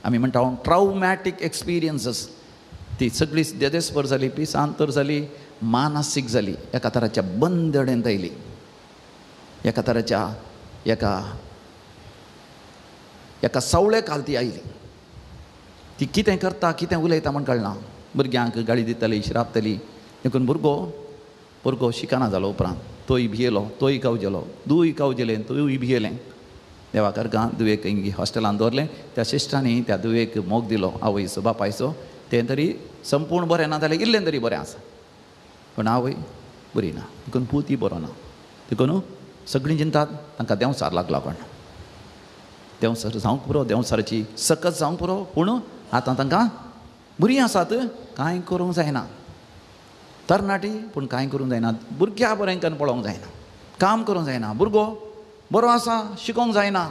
आमी म्हणटा ट्रावमॅटीक एक्सपिरियन्सीस, ती सगळी देदेस्पर जाली, पिसांतर जाली, मानसीक जाली, एका तराच्या बंदडेंत आयली, एका तराच्या एका एका सावळे काल ती आयली. ती कितें करता कितें उलयता म्हण कळना, भुरग्यांक गाळी दितली, श्रापतली. देखून भुरगो भुरगो शिकना जालो. उपरांत तोय भियेलो, तोय कावजेलो, दुय कावजेलें, तोय भियेलें. देवा करका दुवेक हॉस्टेलांत दवरलें. त्या सिस्टरांनी त्या दुवेक मोग दिलो, आवयचो बापायचो. तें तरी संपूर्ण बरें ना जाल्यार इल्लें तरी बरें आसा, पूण आवय बरी ना, देखून पूतय बरो ना. देखून सगळीं चिंतात तांकां देंवसार लागला कोण, देंवसार जावंक पुरो, देंवसाराची सकत जावंक पुरो, पूण आतां तांकां बरीं आसात, कांय करूंक जायना, तरणाटी पूण कांय करूंक जायना, भुरग्या बरें करून पळोवंक जायना, काम करूंक जायना, भुरगो बरो आसा शिकोवंक जायना.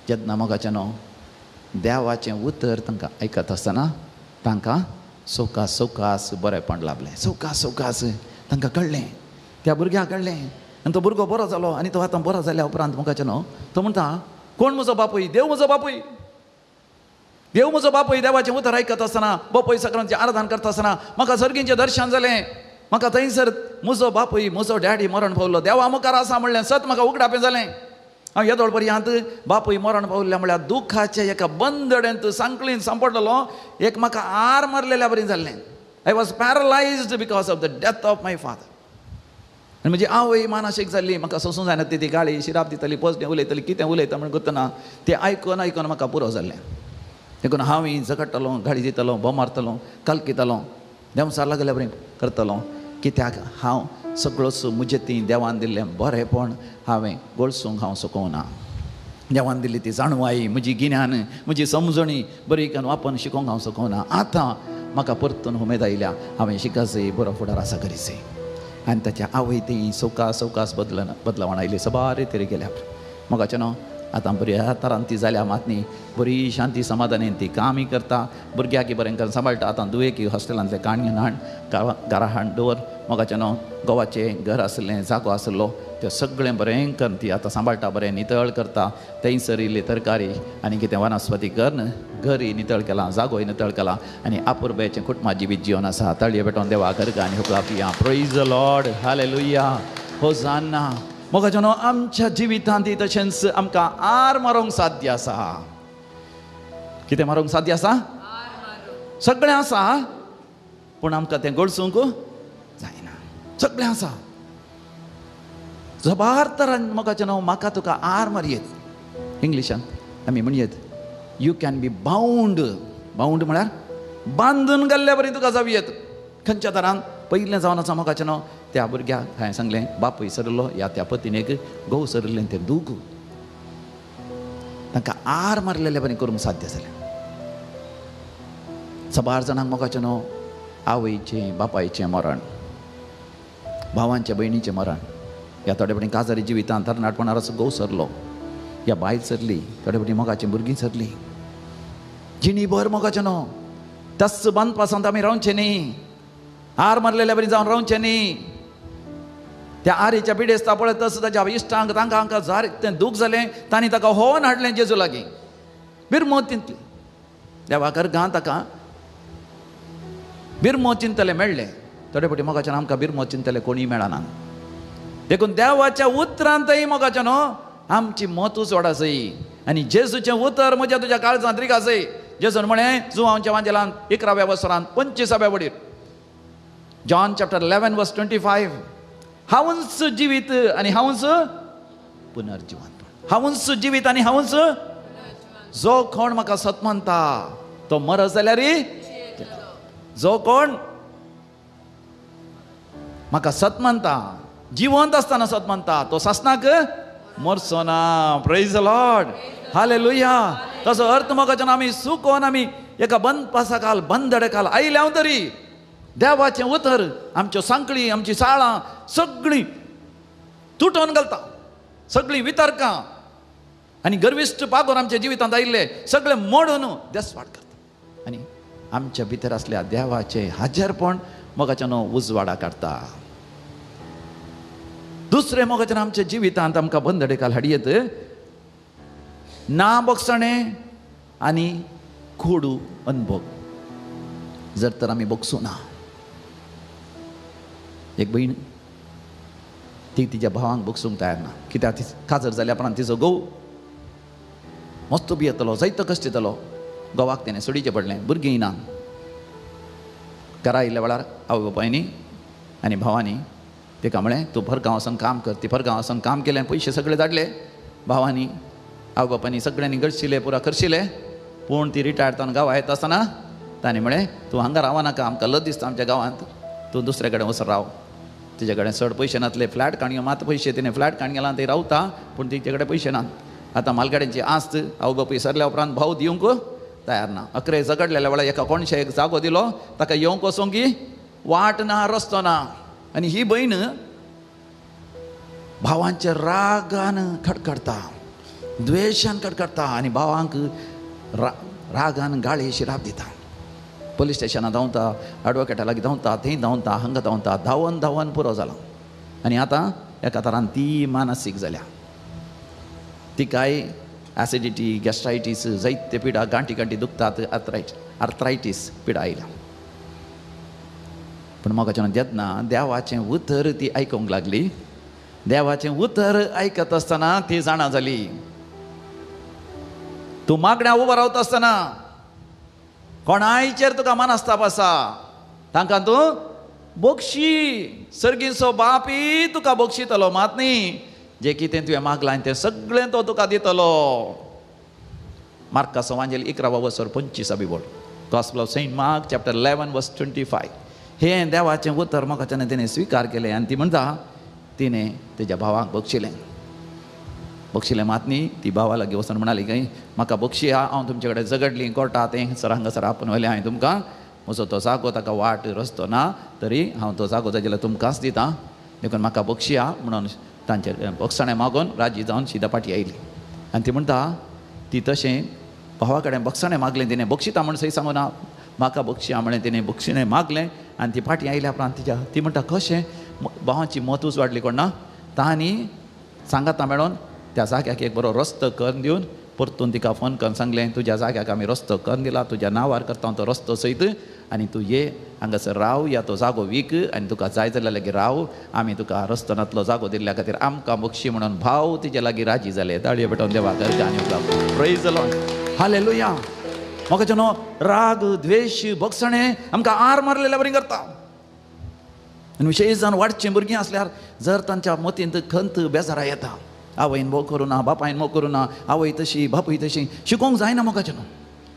जेन्ना मोगाचें न्हू देवाचें उतर तांकां आयकत आसतना तांकां सवकास सवकास बरेंपण लाभलें, सवकास सवकास तांकां कळ्ळें, त्या भुरग्याक कळ्ळें आनी तो भुरगो बरो जालो. आनी तो आतां बरो जाल्या उपरांत मोगाचें न्हू तो म्हणटा, कोण म्हजो बापूय? देव म्हजो बापूय, देव म्हजो बापूय. देवाचें उतर आयकत आसतना, बापूय सगळ्यांचें आराधन करता आसतना म्हाका सर्गींचें दर्शन जालें, म्हाका थंयसर म्हजो बापूय म्हजो डॅडी मरण पावलो, देवा मुखार आसा म्हणलें सत म्हाका उगडापें जालें. हांव येदोळ पर्यंत बापूय मरण पावल्ल्या म्हळ्यार दुखाच्या एका बंदडेंत सांकळीन सांपडलेलो, एक म्हाका आर मारलेल्या बरी जाल्लें. I was paralysed because of the death of my father. आनी म्हजी आवय मानसीक जाल्ली, म्हाका सोसूं जायना ती गाळी शिराप दिताली, पोसणें उलयताली, कितें उलयता म्हण गुतना तें आयकून आयकून म्हाका पुरो जाल्लें. देखून हांवूय झगडटालो, गाळी दितालो, बोम मारतालो, कलकितालो, देंवसार लागल्या बरी करतालो. कित्याक हांव सगळोच म्हजें ती देवान दिल्लें बरेंपण हांवें गळसूंक हांव शकना. देवान दिल्ली ती जाणवाय, म्हजी गिन्यान, म्हजी समजणी बरी करून वापरून शिकोवंक हांव शकना. आतां म्हाका परतून उमेद आयल्या, हांवें शिकासय, बरो फुडार आसा करीसय. आनी ताच्या आवय ती सवकास सवकास बदलावण आयली, सबार तरी गेल्या. मोगाचें न्हू आतां बऱ्या तरान ती जाल्या मात न्ही, बरी शांती समाधानेन ती कामय करता, भुरग्याक बरें करून सांबाळटा. आतां दुयेकी हॉस्टेलांतलें काण हाड घरा हाड दवर. मोगाचें न्हू गोवाचें घर आसलें, जागो आसलो, तें सगळें बरें करून ती आतां सांबाळटा, बरें नितळ करता. थंयसर इल्ली तरकारी आनी कितें वनस्पती करून घरय नितळ केलां, जागोय नितळ केला आनी आपुरबायेचें कुटुंबा जिवीत जिवन आसा. ताळये पेटोवन देवा घर आनी हुकला पिया. Praise the Lord, hallelujah, hosanna. मोगाचें न्हू आमच्या जिवितांत तशेंच आमकां आर मारूंक साध्य आसा. कितें मारूंक साध्य आसा? सगळें आसा, पूण आमकां तें गळसूंक जायना. सगळें आसा जबार तरान. मोगाचें न्हू म्हाका तुका आर मारयेत. इंग्लिशांत आमी म्हणयेत you can be bound. Bound म्हळ्यार बांदून घाल्ल्या बरी तुका जावयेत. खंयच्या तरान? पयलें जावन आसा मोगाचें न्हू त्या भुरग्याक हांवें सांगलें, बापूय सरलो ह्या त्या पतीनेक घोव सरलें तें दूख तांकां आर मारलेले बरें करूंक साध्य जालें. साबार जाणांक मोगाचें न्हू आवयचें बापायचें मरण, भावांचें भयणीचें मरण, ह्या थोडे फावटी काजारी जिवितांत तरणाटपणार घोव सरलो, ह्या बायल सरली, थोडे फावटी मोगाचीं भुरगीं सरलीं. जिणी भर मोगाचें न्हू त्याच बांदपासांत आमी रावचें न्ही, आर मारलेल्या बरी जावन रावचें न्ही. त्या आरीच्या पिडेस्ता पळयत तसो ताच्या इश्टांक तांकां हांकां जार तें दूख जालें, तांणी ताका होवन हाडलें जेजू लागीं. बिरमो चिंतली देवा घरांत ताका बिरमो चिंतलें मेळ्ळें. थोडे फावटी मोगाच्यान आमकां बिरमो चिंतलें कोणीय मेळना. देखून देवाच्या उतरांतय मोगाचें न्हू आमची मत उजवाड आसय आनी जेजूचें उतर म्हज्या तुज्या काळजांत रीग आसय. जेजून म्हळें जुवांच्या वांजेलान 11व्या वसरान 25व्या वडीर, John chapter 11 verse 25, हांवूच जिवीत आनी हांवूच पुनर्जिवंत, हांवूच जिवीत आनी हांवूच, जो कोण म्हाका सत मानता तो मरत जाल्यार, जो कोण म्हाका सत मानता, जिवंत आसतना सत मानता तो सासनाक मरचो ना. Praise the Lord, hallelujah. तसो अर्थ मोगाच्यान आमी सुकोन आमी एका बंदपासा काल बंदडे काल आयले हांव तरी देवाचें उतर आमच्यो सांकळी आमची साळां सगळीं तुटोवन घालता, सगळीं वितर्कां आनी गर्विश्ट पागोर आमच्या जिवितांत आयिल्ले सगळे मोडून देसवाड करता आनी आमच्या भितर आसल्या देवाचें हाजेरपण मोगाच्यान उजवाडा काडटा. दुसरें मोगाच्यान आमच्या जिवितांत आमकां बंदडेकाल हाडयेत ना बोगसणें आनी कोडू अनभोग जर तर आमी बोगसूं ना. एक भयण ती तिच्या भावांक बोगसूंक तयार ना, कित्याक ती काजर जाल्या उपरांत तिचो घोव मस्तो भियेतलो, जायतो कश्ट येतलो, घोवाक तेणें सोडीचें पडलें, भुरगीं ना. घरा आयिल्ल्या वेळार आवय बापायनी आनी भावांनी तिका म्हळें तूं भरगांव वचून काम कर. ती भरगांव वचून काम केलें, पयशे सगळे धाडले भावांनी आवय बापायनी सगळ्यांनी गळशिले पुरा खर्शिले. पूण ती रिटायर्ड जावन गांवा येता आसतना तांणी म्हळें तूं हांगा रावनाका, नाका, आमकां लज दिसता आमच्या गांवांत, तूं दुसरे कडेन वचून राव. तिचे कडेन चड पयशे नासले, फ्लॅट काडून मात पयशे तिणें फ्लॅट काडून गेला ती रावता, पूण तिचे कडेन पयशे नात. आतां मालगाड्यांची आस्त आवय बापूय सरल्या उपरांत भाव दिवंक तयार ना. अकरे झगडलेल्या वेळार एका कोणशे एक जागो दिलो, ताका येवंक वचोंक वाट ना, रस्तो ना. आनी ही भयण भावांच्या रागान खडखडता, द्वेशान खडखडता आनी भावांक रागान गाळी शिराप दिता. पोलीस स्टेशनां धांवता, एडवोकेटा लागीं धांवता, थंय धांवता, हांगा धांवता, धांवन धांवन पुरो जाला. आनी आतां एका तरान ती मानसीक जाल्या. तिकाय ॲसिडिटी, गॅस्ट्रायटीस जायते पिडा, गांठी गांठी दुखतात, आर्थरायटीस पिडा आयल्या. पूण मोगाच्यान जेन्ना देवाचें उतर ती आयकूंक लागली, देवाचें उतर आयकत आसतना ती जाणा जाली. तूं मागण्या उबो रावता आसतना कोणायचेर तुका मनस्ताप आसा तांकां तूं बक्षी, सर्गीचो बापी तुका बक्षितलो. मात न्ही जें कितें तुवें मागलां तें सगळें तो तुका दितलो. मार्का सवांजेल 11:25 बोल, Gospel of Saint Mark chapter 11 verse 25. हें देवाचें उतर म्हाका तिणें स्विकार केलें आनी ती म्हणटा तिणें तेज्या भावाक बक्षिलें. बक्षिलें मात न्ही ती भावा लागीं वचून म्हणाली काय म्हाका बक्षिया, हांव तुमचे कडेन झगडली कोर्टा तें सर हांगासर आपोवन व्हेलें हांवें तुमकां, म्हजो तो जागो ताका वाट रस्तो ना तरी हांव तो जागो जाय जाल्यार तुमकांच दिता, देखून म्हाका बक्षिया म्हणून तांचेर बक्षाणें मागून राजी जावन शिदा पाटी आयली. आनी ती म्हणटा ती तशें भावा कडेन बक्षाणें मागलें तिणें, बक्षिता म्हण सय सांगू ना, म्हाका बक्षिया म्हणलें तिणें, बक्षिणें मागलें आनी ती पाटी आयल्या उपरांत तिच्या ती म्हणटा कशें भावाची मतूच वाडली कोण ना, तांणी सांगाता मेळोन त्या जाग्याक एक बरो रस्तो करून दिवन परतून तिका फोन करून सांगलें तुज्या जाग्याक आमी रस्तो करून दिला, तुज्या नांवार करता तो रस्तो सयत, आनी तूं ये हांगासर राव या तो जागो वीक आनी तुका जाय जाल्यार लागीं राव, आमी तुका रस्तो नातलो जागो दिल्ल्या खातीर आमकां बक्षी म्हणून भाव तिजे लागीं राजी जाले. ताळयो पेटोवन देवाक आनी प्रेज the Lord, hallelujah. म्हाका जेन्ना राग द्वेश बक्षणें आमकां आर मारलेल्या बरी करता. आनी विशेश जावन वाडचीं भुरगीं आसल्यार जर तांच्या मतींत खंत बेजारा येता, आवयन मोग करूं ना, बापायन मोग करूं ना, आवय तशी बापूय तशी, शिकोवंक जायना म्हाका न्हू.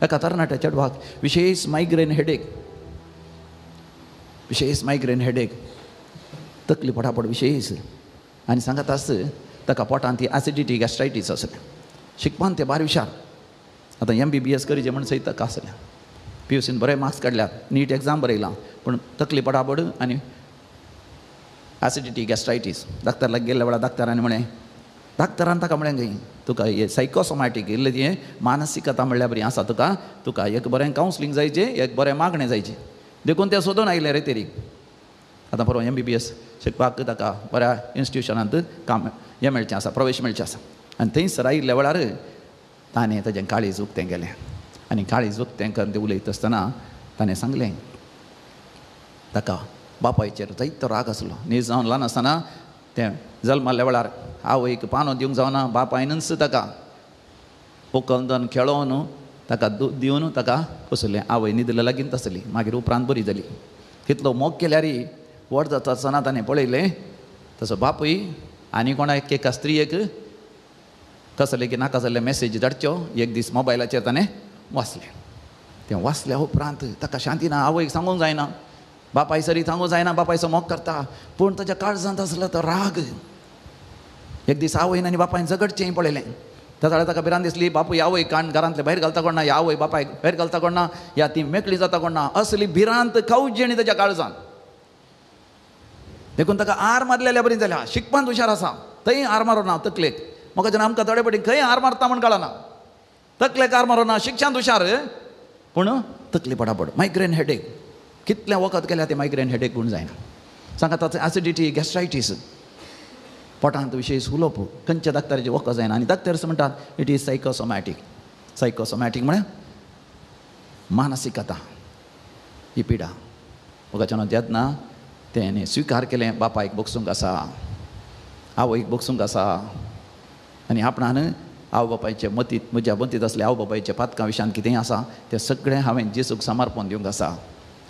एका तरणाट्या चेडवाक विशेष मायग्रेन हेडेक, विशेष मायग्रेन हेडेक, तकली पटापट विशेष, आनी सांगत आस ताका पोटांत ती एसिडिटी गॅस्ट्रायटीस आसलें. शिकपान तें बारी हुशार, आतां MBBS करीचें म्हण सयत ताका आसलें, PUCन बरे मार्क्स काडल्यात, नीट एग्जाम बरयलां, पूण तकली पटापट आनी एसिडिटी गॅस्ट्रायटीस. डाक्टर लागीं गेल्ल्या वेळार डाक्टरान म्हळें, डाक्टरान ताका म्हळें खंय तुका हें सायकोसोमॅटीक इल्लें हें मानसिकता म्हणल्यार बरी आसा तुका, तुका एक बरें कावन्सिलींग जायचें, एक बरें मागणें जायचें. देखून तें सोदून आयलें रे तेरीक. आतां परवा MBBS शिकपाक ताका बऱ्या इन्स्टिट्युशनांत काम हें मेळचें आसा, प्रवेश मेळचें आसा. आनी थंयसर आयिल्ल्या वेळार ताणें ताजें काळीज उक्तें केलें आनी काळीज उक्तें करून तें उलयता आसतना ताणें सांगलें ताका बापायचेर जायतो राग आसलो. न्हीज जावन ल्हान आसतना तें जल्माल्ल्या वेळार आवयक पानो दिवंक जावना, बापायनच ताका उखलून खेळोवन ताका दूद दिवन ताका पोसलें. आवय न्हिदले लागींच आसली, मागीर उपरांत बरी जाली. तितलो मोग केल्यार व्हड जाता आसतना ताणें पळयलें तसो बापूय आनी कोणा एका स्त्रियेक कसले की नाका जाल्ले मॅसेज धाडच्यो एक दीस मोबायलाचेर ताणें वाचलें. तें वाचल्या उपरांत ताका शांती ना, आवयक सांगूंक जायना, बापाय सरी सांगूंक जायना, बापायचो मोग करता, पूण ताच्या काळजांत आसलो तो राग. एक दीस आवयन आनी बापायन झगडचें पळयलें. त्या जाल्यार ताका भिरांत दिसली, बापूय आवय काण घरांतले भायर घालता कोण ना, या आवय बापायक भायर घालता कोण ना, या ती मेकळी जाता कोण ना, असली भिरांत खावजेणी ताच्या काळजांत. देखून ताका आर मारलेल्या बरी जाल्या. शिकपांत हुशार आसा थंय आर मारूं ना तकलेक. म्हाका जेन्ना आमकां थोडे पटी खंय आर मारता म्हण कळना, तकलेक आर मारूं ना, शिक्षांत हुशार पूण तकली पडापड, मायग्रेन हेडेक. कितलें वखद केल्यार तें मायग्रेन हेडेक गुण जायना. सांगा ताचो एसिडिटी गॅस्ट्रायटीस, पोटांत विशेष उलोवप, खंयच्या डाक्टराचें वखद जायना. आनी डाक्टर्स म्हणटात it is psychosomatic. Psychosomatic म्हळ्यार मानसिकता ही पिडा. म्हाका जेन्ना तेणें स्विकार केलें बापायक बक्षूंक आसा, आवयक बक्षूंक आसा, आनी आपणान आवय बापायचे मतींत, म्हज्या मतींत आसले आवय बापायच्या पातकां विशयांत कितेंय आसा तें सगळें हांवें जेजूक समर्पण दिवंक आसा.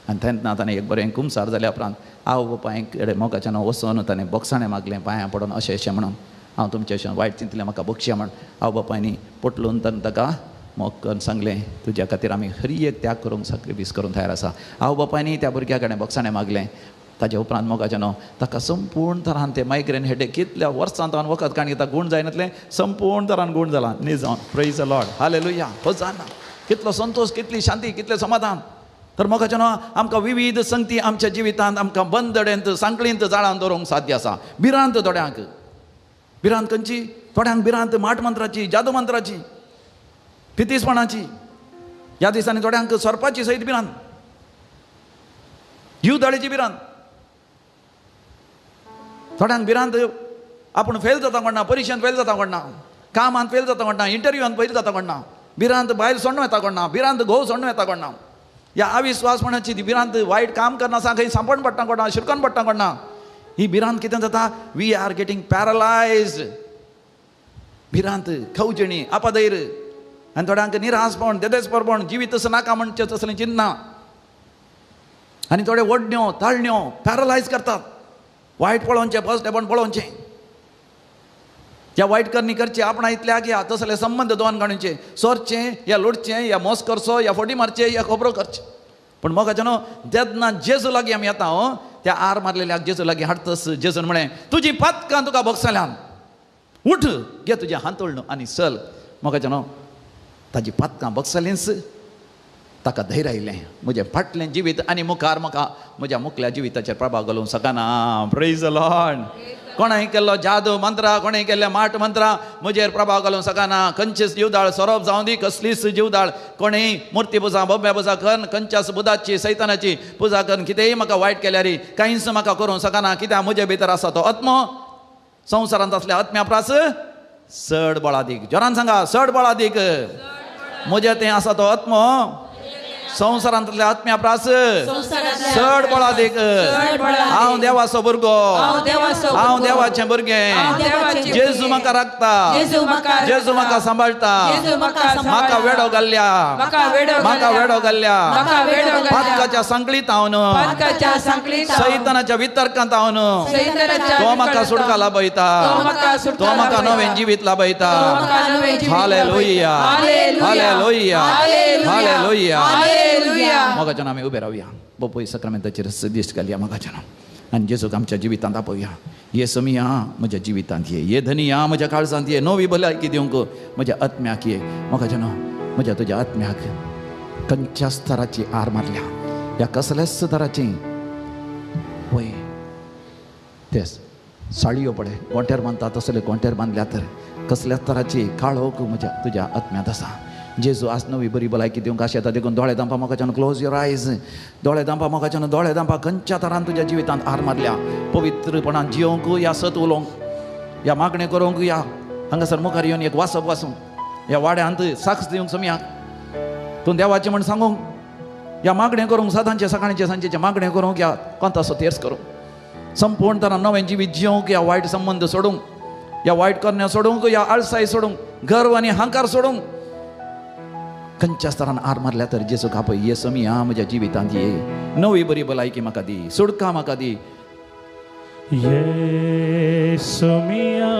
आनी तेन्ना ताणें एक बरें कुमसार जाल्या उपरांत आवय बापाय कडेन मोगाच्यान वचून ताणें बक्षाणें मागलें, पांयां पडून अशें अशें म्हणून हांव तुमचें अशें वायट चिंतलें, म्हाका बक्षया म्हण. आवय बापायनी पोटलून ताणें ताका मोग करून सांगलें तुज्या खातीर आमी हरी एक त्याग करूंक साक्रिफीस करूंक तयार आसा. आवय बापायनी त्या भुरग्या कडेन बक्षाणें मागलें. ताजे उपरांत मोगाच्यान ताका संपूर्ण तरान तें मायग्रेन हेडेक कितल्या वर्सां तावन वखद काण घेता गूण जायनातलें, संपूर्ण तरान गूण जाला. न्ही जावन प्रेज the Lord, hallelujah. होजाना. कितलो संतोश, कितली शांती, कितलें समाधान. तर मोगाच्यान आमकां विविध संगती आमच्या जिवितांत आमकां बंदडेंत सांकळींत जाळान दवरूंक साध्य आसा. भिरांत थोड्यांक, भिरांत खंयची, थोड्यांक भिरांत माट मंत्राची, जादू मंत्राची, फितीसपणाची. ह्या दिसांनी थोड्यांक सोरपाची सयत भिरांत, जीव दाळीची भिरांत. थोड्यांक भिरांत आपूण फेल जाता कोण ना, परिक्षेंत फेल जाता कोण ना, कामांत फेल जाता कोण ना, इंटरव्यूआंत फेल जाता कोण ना, भिरांत बायल सोडून येता कोण ना, भिरांत घोव सोडून येता कोण ना, ह्या अविस्वासपणाची ती भिरांत वायट काम करना आसा, खंय सांपण पडटा कोण ना, शिरकोन पडटा कोण ना. ही भिरांत कितें जाता? We are getting पॅरलायज्ड. भिरांत, खवजणी, आपादैर आनी थोड्यांक निरासपण, देदेसपरपण, जिवीत तसो नाका म्हणचें तसलें चिंतना आनी थोडे ओडण्यो ताळण्यो पॅरलायज करतात. वायट पळोवचें, फर्स्ट पळोवचें, या वायट करणी करचे आपणा इतल्याक या तसले संबंद दोन काडूचे, सोरचें या लुटचें या मोस करचो या फोटी मारचें या खबरो करचें. पूण मोगाचें न्हू तेन्ना जेजू लागीं आमी येता हो, त्या आर मारलेल्याक जेजू लागीं हाडतस जेजून म्हळें तुजी पातकां तुका भोगसल्यान, उठ घे तुजें हांतुळण आनी चल. मोगाचें न्हू ताजी पातकां भोगसलींच ताका धैर्य आयलें, म्हजें फाटलें जिवीत आनी मुखार म्हाका म्हज्या मुखल्या जिविताचेर प्रभाव घालूंक शकना. Praise the Lord. कोणाय केल्लो जादू मंत्रा, कोणें केल्ले माट मंत्रा म्हजेर प्रभाव घालूंक शकना. खंयचीच जिवदाळ सोरोप जावं दी, कसलीच जिवदाळ, कोणेय मुर्ती पुजा, बोब्या पुजा करून, खंयच्याच बुधाची सैतानाची पुजा करून कितेंय म्हाका वायट केल्यार कांयच म्हाका करूंक शकना. कित्याक म्हजे भितर आसा तो आत्मो संवसारांत आसल्या आत्म्या प्रास चड बळादीक. जोरान सांगा, चड बळादीक. म्हजें तें आसा तो आत्मो संवसारांतल्या आत्म्या प्रास चड बळादीक. हांव देवाचो भुरगो, हांव देवाचें भुरगें. जेजू म्हाका राखता, जेजू म्हाका सांबाळटा, म्हाका वेडो घाल्ल्या, म्हाका वेडो घाल्ल्या पातकाच्या सांकळीत हांव, सैतानाच्या वितर्कांत हांव, तो म्हाका सुटका लाभयता, तो म्हाका नवें जिवीत लाभयता. Hallelujah, hallelujah, hallelujah. मोगाच्यान आमी उबे रावया, बापूय सक्रामेंताचेर दिश्ट घालया मोगाच्यान आनी जेजूक आमच्या जिवितांत आपोवया. ये समिया म्हज्या जिवितांत ये, ये धनिया म्हज्या काळजांत ये, नवी भलायकी दिवंक म्हज्या आत्म्याक ये. मोगाच्यान म्हज्या तुज्या आत्म्याक खंयच्याच तराची आर मारल्या ह्या कसल्याच तराची वय तेच साळयो पळय गोंट्यार बांदता तसले गोंट्यार बांदल्या तर कसल्याच तराची काळोख म्हज्या तुज्या आत्म्यांत आसा. जेजू आज नवी बरी भलायकी दिवंक आशेता देखून दोळे दांपा मोगाच्यान, क्लोज your eyes. दोळे दांपा मोगाच्यान, दोळे दांपा. खंयच्या तरान तुज्या जिवितांत आर मारल्या पवित्रपणान जियोंक या सत उलोवंक या मागणें करूंक या हांगासर मुखार येवन एक वाचप वाचूंक ह्या वाड्यांत साक्ष दिवंक सम्याक तूं देवाचें म्हण सांगूंक या मागणें करूंक सदांचें सकाळचें सांजेचें मागणें करूंक या कोंतासो तेर्स करूंक संपूर्ण तरान नवें जिवीत जियोंक या वायट संबंद सोडूंक या वायट करण्या सोडूंक या आळसाय सोडूंक गर्व आनी हांकार सोडूंक खंयच्या स्तरान आर मारल्या तर जेजूक आपय, ये समिया म्हज्या जिवितांत ये, नवी बरी भलायकी म्हाका दी, सुटका म्हाका दी. ये समिया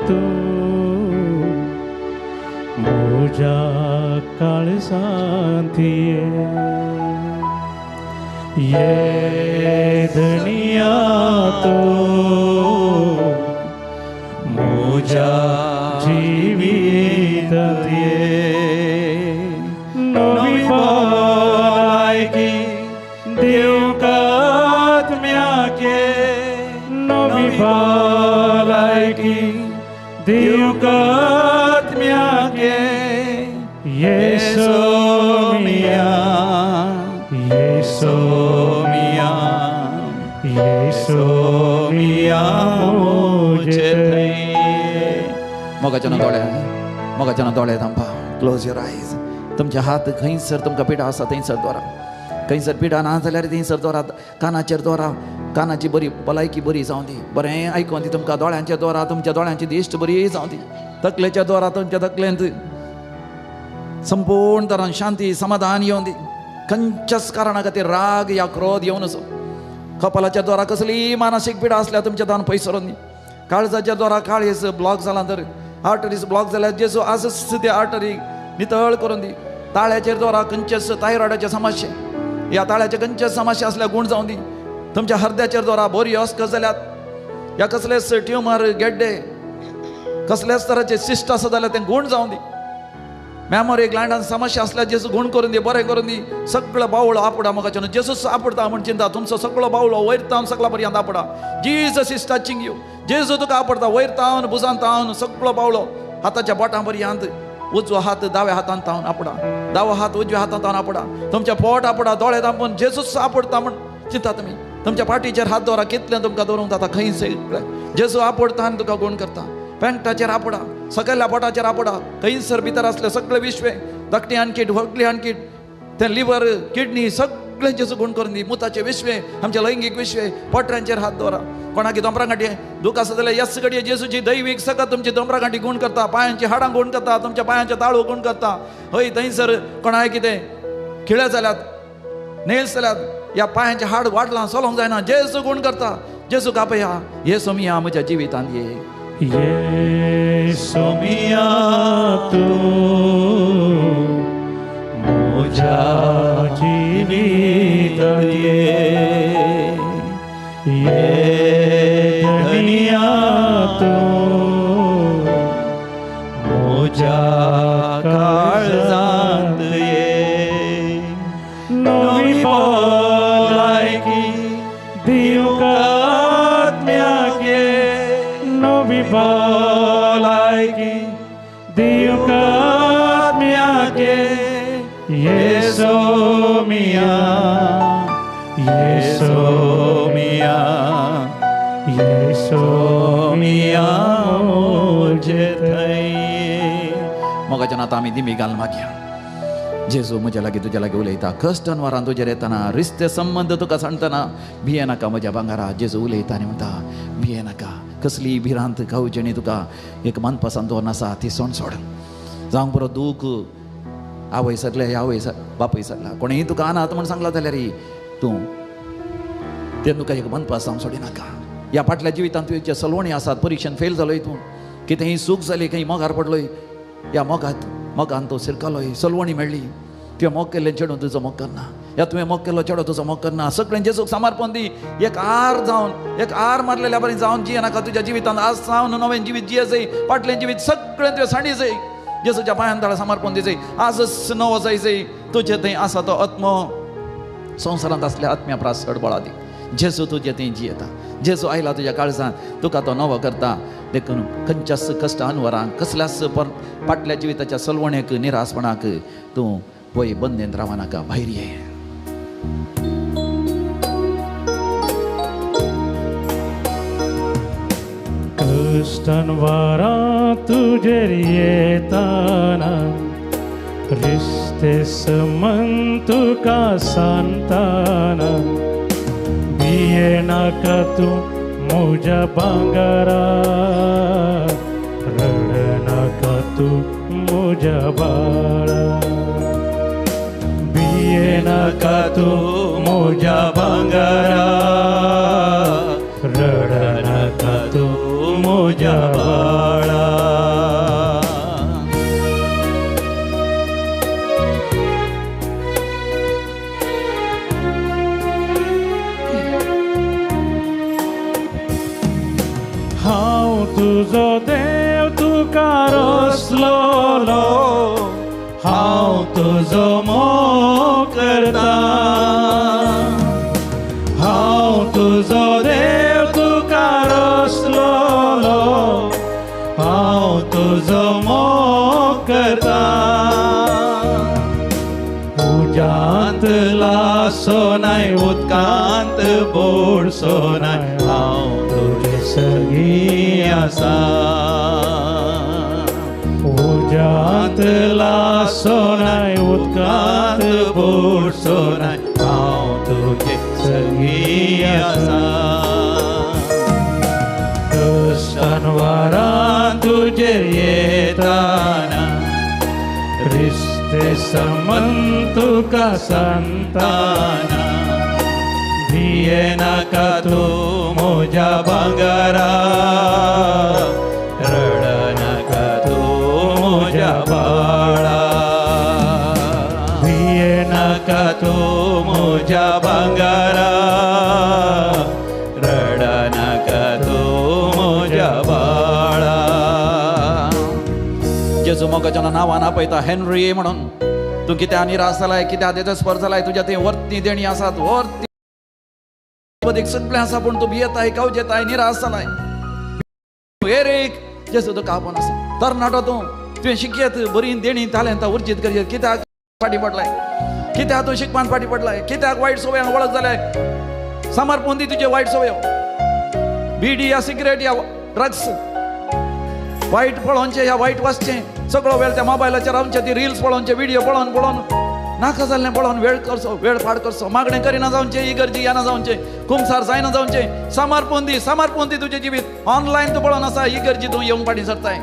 तूं म्हज्या काळजांत ये, ये धनिया तूं म्हज्या जिवितांत ये, नवी भलायकी दिवंक आत्म्याक ये, नवी भलायकी दिवंक आत्म्याक ये. येसू मिया, येसू मिया, येसू मिया म्हजे थंय. मोगाच्यान दोळे, मोगाच्यान दोळे धांपा, क्लोज your eyes. तुमचे हात खंयसर तुमकां पिडा आसा थंयसर दवरा, खंयसर पिडा ना जाल्यार थंयसर दवरात. कानाचेर दवरा, कानाची बरी भलायकी बरी जावं दी, बरें आयकोन दी तुमकां. दोळ्यांचेर दवरा, तुमच्या दोळ्यांची दिश्ट बरी जावं दी. तकलेचेर दवरा, तुमच्या तकलेंत संपूर्ण तरान शांती समाधान येवन दी. खंयच्याच कारणा खातीर राग या क्रोध येवन असो. कपालाच्या द्वारा कसलीय मानसीक पिडा आसल्यार तुमच्या दान पयस सरोन दी. काळजाच्या द्वारा काळीज ब्लॉक जाला तर आर्टरीज ब्लॉक जाल्यार जेजू आजच ते आर्टरी नितळ करून दी. ताळ्याचेर द्वारा खंयच्याच थायरॉयडाचे समस्या ह्या ताळ्याचे खंयच्याच समस्या आसल्यार गूण जावं दी. तुमच्या हृदयाचेर द्वारा बोरी अस्क जाल्यात ह्या कसलेच ट्युमर गेड्डे कसल्याच तराचे सिस्ट आसा जाल्यार तें गूण जावं दी. मेमोरी ग्लँडान समस्या आसल्यार जेजू गूण करून दी, बरें करून दी. सगळो बावळो आपडा मोगाच्यान, जेजूच आपडता म्हण चिंता. तुमचो सगळो बावळो वयर तावन सगळा पर्यंत आपडा. Jesus is touching you. जेजू तुका आपडता वयर तावन बुजान तावन सगळो बावळो हाताच्या बोटां पर्यंत. उजवो हात दाव्या हातान तावन आपडा, दावो हात उजव्या हातान तावन आपडा. तुमच्या पोट आपडा, दोळे दांपून जेजूच आपडता म्हण चिंता तुमी. तुमच्या पाठीचेर हात दवरा, कितलें तुमकां दवरूंक जाता खंय सगळें जेजू आपडता आनी तुका गूण करता. पेंटाचेर आपडा, सकयल्या बोटाचेर आपडा, खंयसर भितर आसले सगळे विश्वे धाकटी आणकीट व्हडली आणकीट तें लिवर किडनी सगळें सगळें जेजू गुण करून दी. मुताचे विश्वे, आमचे लैंगीक विश्वे, पोटऱ्यांचेर हात दवरा. कोणाकी दोंबरा गांठी दुख आसा जाल्यार यस घडये जेजूची दैवीक सकत तुमची दोंबरा गांठी गुण करता, पांयांची हाडां गुण करता, तुमच्या पांयांचे ताळू गुण करता. हय थंयसर कोणाय कितें खिळे जाल्यात, नेल्स जाल्यात, ह्या पांयांचे हाड वाडलां, चलोवंक जायना, जेजू गुण करता. जेजू कापया ये सोमिया म्हज्या जिवितांत ये. ये सोमिया तूं म्हज्या जिवितांत ये, ये धनिया तूं म्हज्या काळजांत ये. नवी भलायकी दिवंक आत्म्याक ये, नवी भलायकी दिवंक आत्म्याक ये. ये सोमिया, ये सोमिया, ये सोमिया म्हजे थंय. मोगाच्या नाता आमी दिमी घाल मागया. जेजू म्हज्या लागीं तुज्या लागीं उलयता. कश्ट अनवारान तुजेर येतना, रिस्ते संबंद तुका सांगतना भिये नाका म्हज्या भांगारा. जेजू उलयता आनी म्हणटा भिये नाका. कसली भिरांत खावचेणी तुका एक मानपासान दवरना आसा ती सोंड सोड. जावंक बरो दूख आवय सरल्या, आवय बापूय सरला, कोणेय तुका अनाथ म्हण सांगला जाल्यार तूं तें तुका एक मनपास जावंक सोडिनाका. ह्या फाटल्या जिवितांत तुजे सलवणी आसात, परिक्षेन फेल जालोय तूं, कितेंय सूख जाली, खंय मोगार पडलोय, ह्या मोगात मोगान तो शिरकलोय, सलवणी मेळ्ळी. तुवें मोग केल्लें चेडूं तुजो मोग करना, ह्या तुवें मोग केल्लो चेडो तुजो मोग करना. सगळें जेजूक समर्पण दी. एक आर जावन, एक आर मारलेल्या बरें जावन जिये नाका तुज्या जिवितांत. आज जावन नवें जिवीत जिये जाय, फाटलें जिवीत सगळें तुवें सांडी जाय. जेजूच्या पांयान ताळा समर्पण दी जाय. आजच नवो जाय जाय. तुजे थंय आसा तो आत्मो संवसारांत आसल्या आत्म्या प्रास चड बळा दी. जेजू तुजे थंय जियेता. जेजू आयला तुज्या काळजांत, तुका तो नवो करता. देखून खंयच्याच कश्ट अनवरांक, कसल्याच फाटल्या जिविताच्या सलवणेक, निरासपणाक तूं पळय बंदेंत रावनाका, भायर ये. कश्टान तुजेर येताना, रिस्ते समन तुका सांगताना, भिये नाका तूं म्हज्या भांगरा, रडनाका तूं म्हज्या बाळा. भिये नाका तूं म्हज्या भांगरा, रडनाका तूं म्हज्या बाळा. हांव तुजो देव तुका रसलोलो, हांव तुजो मोग करता. हांव तुजो देव तुका रसलोलो, हांव तुजो मोग करता. उज्यांत लासो नाय, उदकांत बोडसो नाय, हांव तुजे सगीं आसा. उज्यांत लासो नाय, उदकांत बोडसो नाय, हांव तुजे सगीं आसा. कश्टान तुजेर येताना, रिस्ते समन तुका सांगताना, भिये नाका तूं म्हज्या भांगरा, रडनाका तूं म्हज्या बाळा. भिये नाका तूं म्हज्या भांगरा, रडनाका तूं म्हज्या बाळा. जेजू मोगाच्या नांवान आपयता हेनरी म्हणून. तूं कित्याक निराश जालाय, कित्याक देजस्पर जालाय, तुज्या थंय वर्ती देणी आसात, वर्ती सगळें आसा, पूण तूं भियेताय, कावजेताय, निराश जालाय. एरेक जेजू तुका आपोवन आसा. तरणाटो तूं, तुवें शिकयत बरी देणी तालेंतां उर्जीत करयत, कित्याक फाटीं पडलाय, कित्याक तूं शिकपान फाटीं पडलाय, कित्याक वायट सवयांक वळख जाल्यार समर्पण दी तुजे वायट सवयो. बिडी या सिगरेट या ड्रग्स, वायट पळोवचें या वायट वाचचें, सगळो वेळ त्या मोबायलाचेर रावचें, ती रिल्स पळोवचें, व्हिडियो पळोवन पळोवन नाका जाल्लें पळोवन वेळ करचो, वेळ पाड करचो, मागणें करिना जावचें, इगर्जी येना जावचें, कुमसार जायना जावचें. समर्पण दी, समर्पण दी तुजें जिवीत. ऑनलायन तूं पळोवन आसा, इगर्जी तूं येवंक फाटीं सरताय.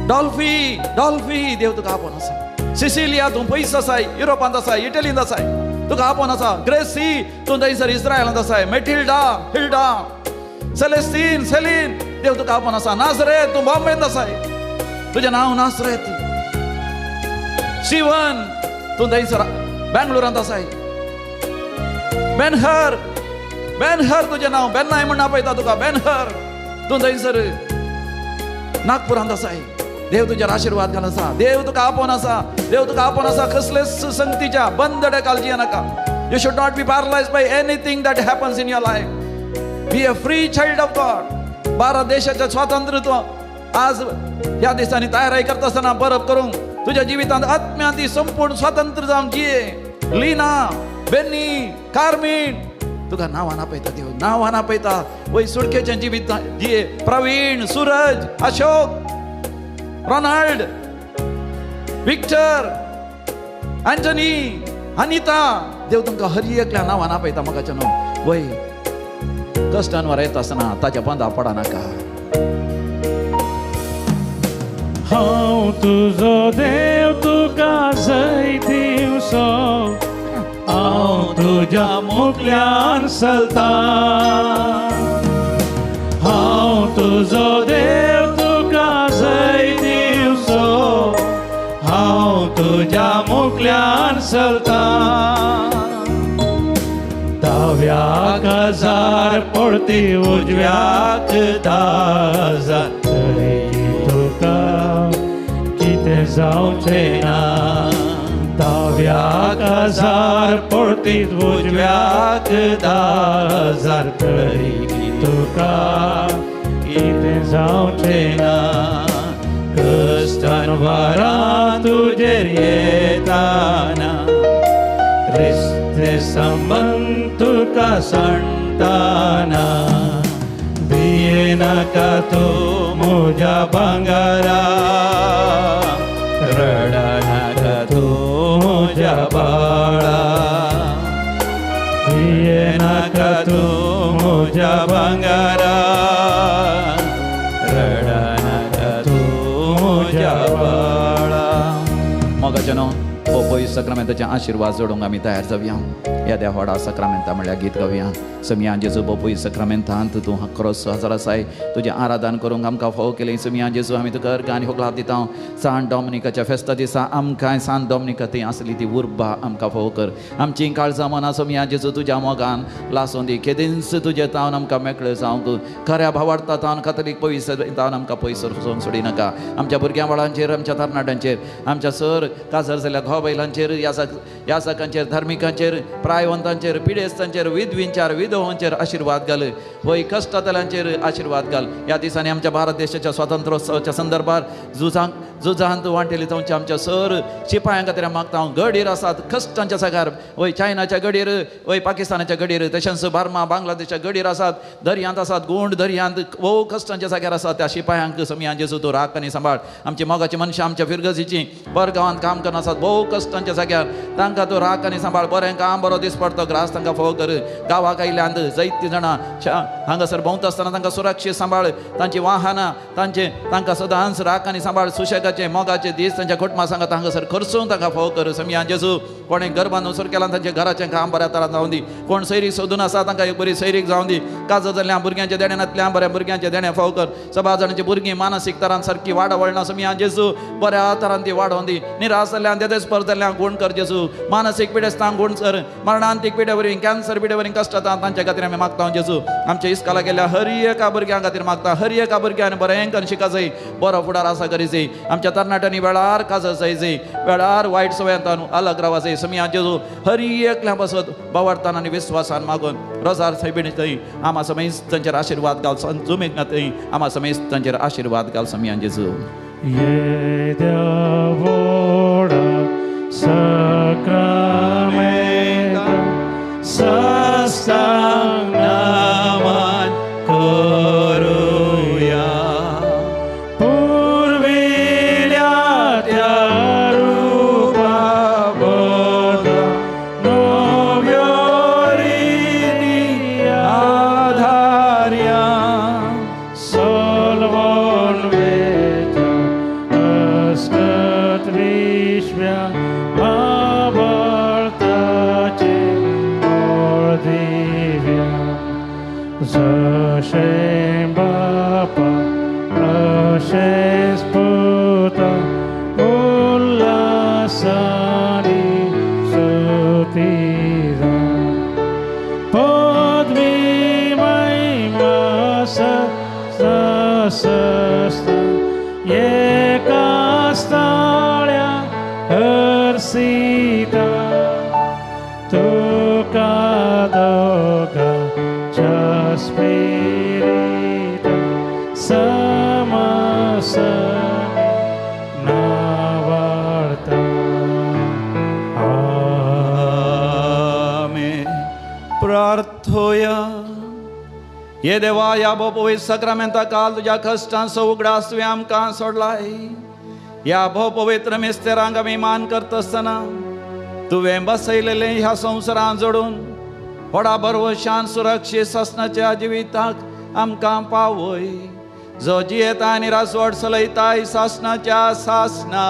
डॉल्फी, डॉल्फी, देव तुका आपोवन आसा. सिसिलिया तूं पयस आसाय, युरोपांत आसाय, इटलींत आसाय, तुका आपोवन आसा. ग्रेसी तूं थंयसर इस्रायलांत आसाय. मेटिल्डा, हिल्डा, सेलेस्टीन, सेलीन, देव तुका आपोवन आसा. नाजरेत तूं बॉम्बेंत आसाय, तुजें नांव नाजरेत. शिवन तूं थंयसर बेंगलोरांत आसाय. बेनहर, बेनहर तुजें नांव, बेन्नाय म्हूण आपयता तुका. बेनहर तूं थंयसर नागपुरांत आसाय. देव तुजेर आशिर्वाद घाल आसा, देव तुका आपोवन आसा, देव तुका आपोवन आसा. कसलेच संगतीच्या बंदड्या काळजी नाका. You should not be paralysed by anything that happens in your life. Be a free child of God. Bharat देशाचें स्वातंत्र्य तूं आज ह्या दिसांनी तयारी करता आसतना बरप करूंक तुज्या जिवितांत आत्म्यांत संपूर्ण स्वातंत्र्य जावन जिये. लीना, बेन्नी, कार्मीन, तुका नांवान आपयता देव, नांवान आपयता. वय सुडकेचें जिवीत जिये. Praveen, Suraj, Ashok, Ronald, Victor, Antony, Anita, देव तुमकां हर एकल्या नांवान आपयता. म्हाका न्हू वय कश्टांवर येता आसतना ताच्या बांदा पडनाका. हांव तुजो देव तुका जैत दिवचो, हांव तुज्या मुखल्यान चलता. हांव तुजो देव तुका जैत दिवचो, हांव तुज्या मुखल्यान चलता. दाव्याक 1000 पडती उजव्याक 10,000, तरी तुका कितें जावचें ना. दाव्याक 1000 पडती उजव्याक 10,000, तरी तुका कितें जावचें ना. कश्टान वारां तुजेर येताना, रिश्ते संबंद तुका सांडताना, भिये नाका तूं म्हज्या भांगरा, रडनाका तूं म्हज्या बाळा. भिये नाका तूं म्हज्या भांगरा, रडनाका तूं म्हज्या बाळा. मोगाचें न्हू पयस सक्रामेंताचे आशिर्वाद जोडूंक आमी तयार जावया. ह्या देवा व्हडा सक्रामेंता म्हळ्यार गीत गावया. समिया जेजू बोपूय सक्रामेंतांत तूं क्रोस हजर आसाय, तुजें आराधन करूंक आमकां फावो केलें. समिया जेजू आमी तुका अर्घ आनी होगलाप दिता. सान डॉमिनिकाच्या फेस्ता दिसा आमकां सान डॉमिनिका थंय आसली ती उर्बा आमकां फावो कर. आमची काळजां मनां समिया जेजू तुज्या मोगान लासून दी. केदींच तुजें तावन आमकां मेकळें जावंक, खऱ्या भावार्था तावन कातलीक पयस तावन आमकां पयस वचूंक सोडिनाका. आमच्या भुरग्यां बाळांचेर, आमच्या तरणाट्यांचेर, आमच्या सर काजर जाल्ल्या घोव बैलांचेर, यासकांचेर, धार्मिकांचेर, प्रायवंतांचेर, पिडेस्तांचेर, विधवींचेर, विधवांचेर आशिर्वाद घाल. वय कश्टातल्यांचेर आशिर्वाद घाल. ह्या दिसांनी आमच्या भारत देशाच्या स्वातंत्र्योत्सवाच्या संदर्भार झुजांत वांटेली जावच्या आमच्या सर शिपायां खातीर मागता हांव. गडीर आसात कश्टांच्या सागर, वय चायनाच्या गडीर, वय पाकिस्तानाच्या गडीर, तशेंच बार्मा बांगलादेशच्या गडीर आसात, दर्यांत आसात, गोंड दर्यांत भोव कश्टांच्या जाग्यार आसात. त्या शिपायांक समिया जेजू तूं राख आनी सांबाळ. आमची मोगाची मनशां आमच्या फिरगजीची परगांवांत काम करना आसात, भोव कश्टांच्या जाग्यार, तांकां तूं राख आनी सांबाळ. बरें काम बरो दीस पडतो ग्रास तांकां फावो कर. गांवाक आयल्यान जायतीं जाणां हांगासर भोंवता आसतना तांकां सुरक्षीत सांबाळ. तांची वाहनां तांचे तांकां सदांच राख आनी सांबाळ. सुशेगाचे मोगाचे दीस तांच्या कुटुंबा सांगात हांगासर खर्चून तांकां फावो कर. समिया जेजू कोणें गर्भान उसर केला तांच्या घराचें काम बऱ्या तरान जावं दी. कोण सैरीक सोदून आसा तांकां एक बरी सैरीक जावं दी. काजर जाल्ल्या भुरग्यांच्या देणें नातल्या बऱ्या भुरग्यांचें देणें फावो कर. सभा जाणांची भुरगीं मानसीक तरान सारकी वाडवळना समिया जेजू बऱ्या तरान ती वाडोवन दी. निराश जाल्ल्यान देदेस्पर जाल्ल्यान गुण कर जेजू. मानसीक पिडेस्तांक गुण कर. मरणांतीक पिडे वरवीं, कॅन्सर पिडे वरवीं कश्टांत तांच्या खातीर आमी मागता जेजू. आमच्या इस्काला गेल्ल्या हर एका भुरग्यां खातीर मागता. हर एका भुरग्यान बरें करून शिका जाय, बरो फुडार आसा करी जाय. आमच्या तरणाट्यांनी वेळार काजर जाय जाय, वेळार वायट सवयांतान अलग रावा जाय. समिया जेजू हर एकल्या बसत बावडतान आनी विस्वासान मागून रोजार सायबिणी थंय आमा समेस्त तांचेर आशिर्वाद घाल. जुमेक थंय आमा समेस्त तांचेर आशिर्वाद घाल समिया जेजू. साष्टांग नमन करूया, पुर्विल्या त्या रूपा भशेन. वासस्ता एका स्थळ्या हर्षिता तुका दोगांच्या स्पिरिता समसमी नावाळता. आमेन. प्रार्थोया. ये देवा ह्या भोव सक्रामेंता काल तुज्या कश्टांचो उगडास तुवें आमकां सोडलाय. ह्या भोव पवित्र मिस्तेरांक आमी मान करता आसतना तुवें बसयलेलें ह्या संवसारान जोडून व्हडा भरवशान सुरक्षीत सासणाच्या जिविताक आमकां पावय, जो जियेता आनी राजवट चलयताय सासणाच्या सासणा.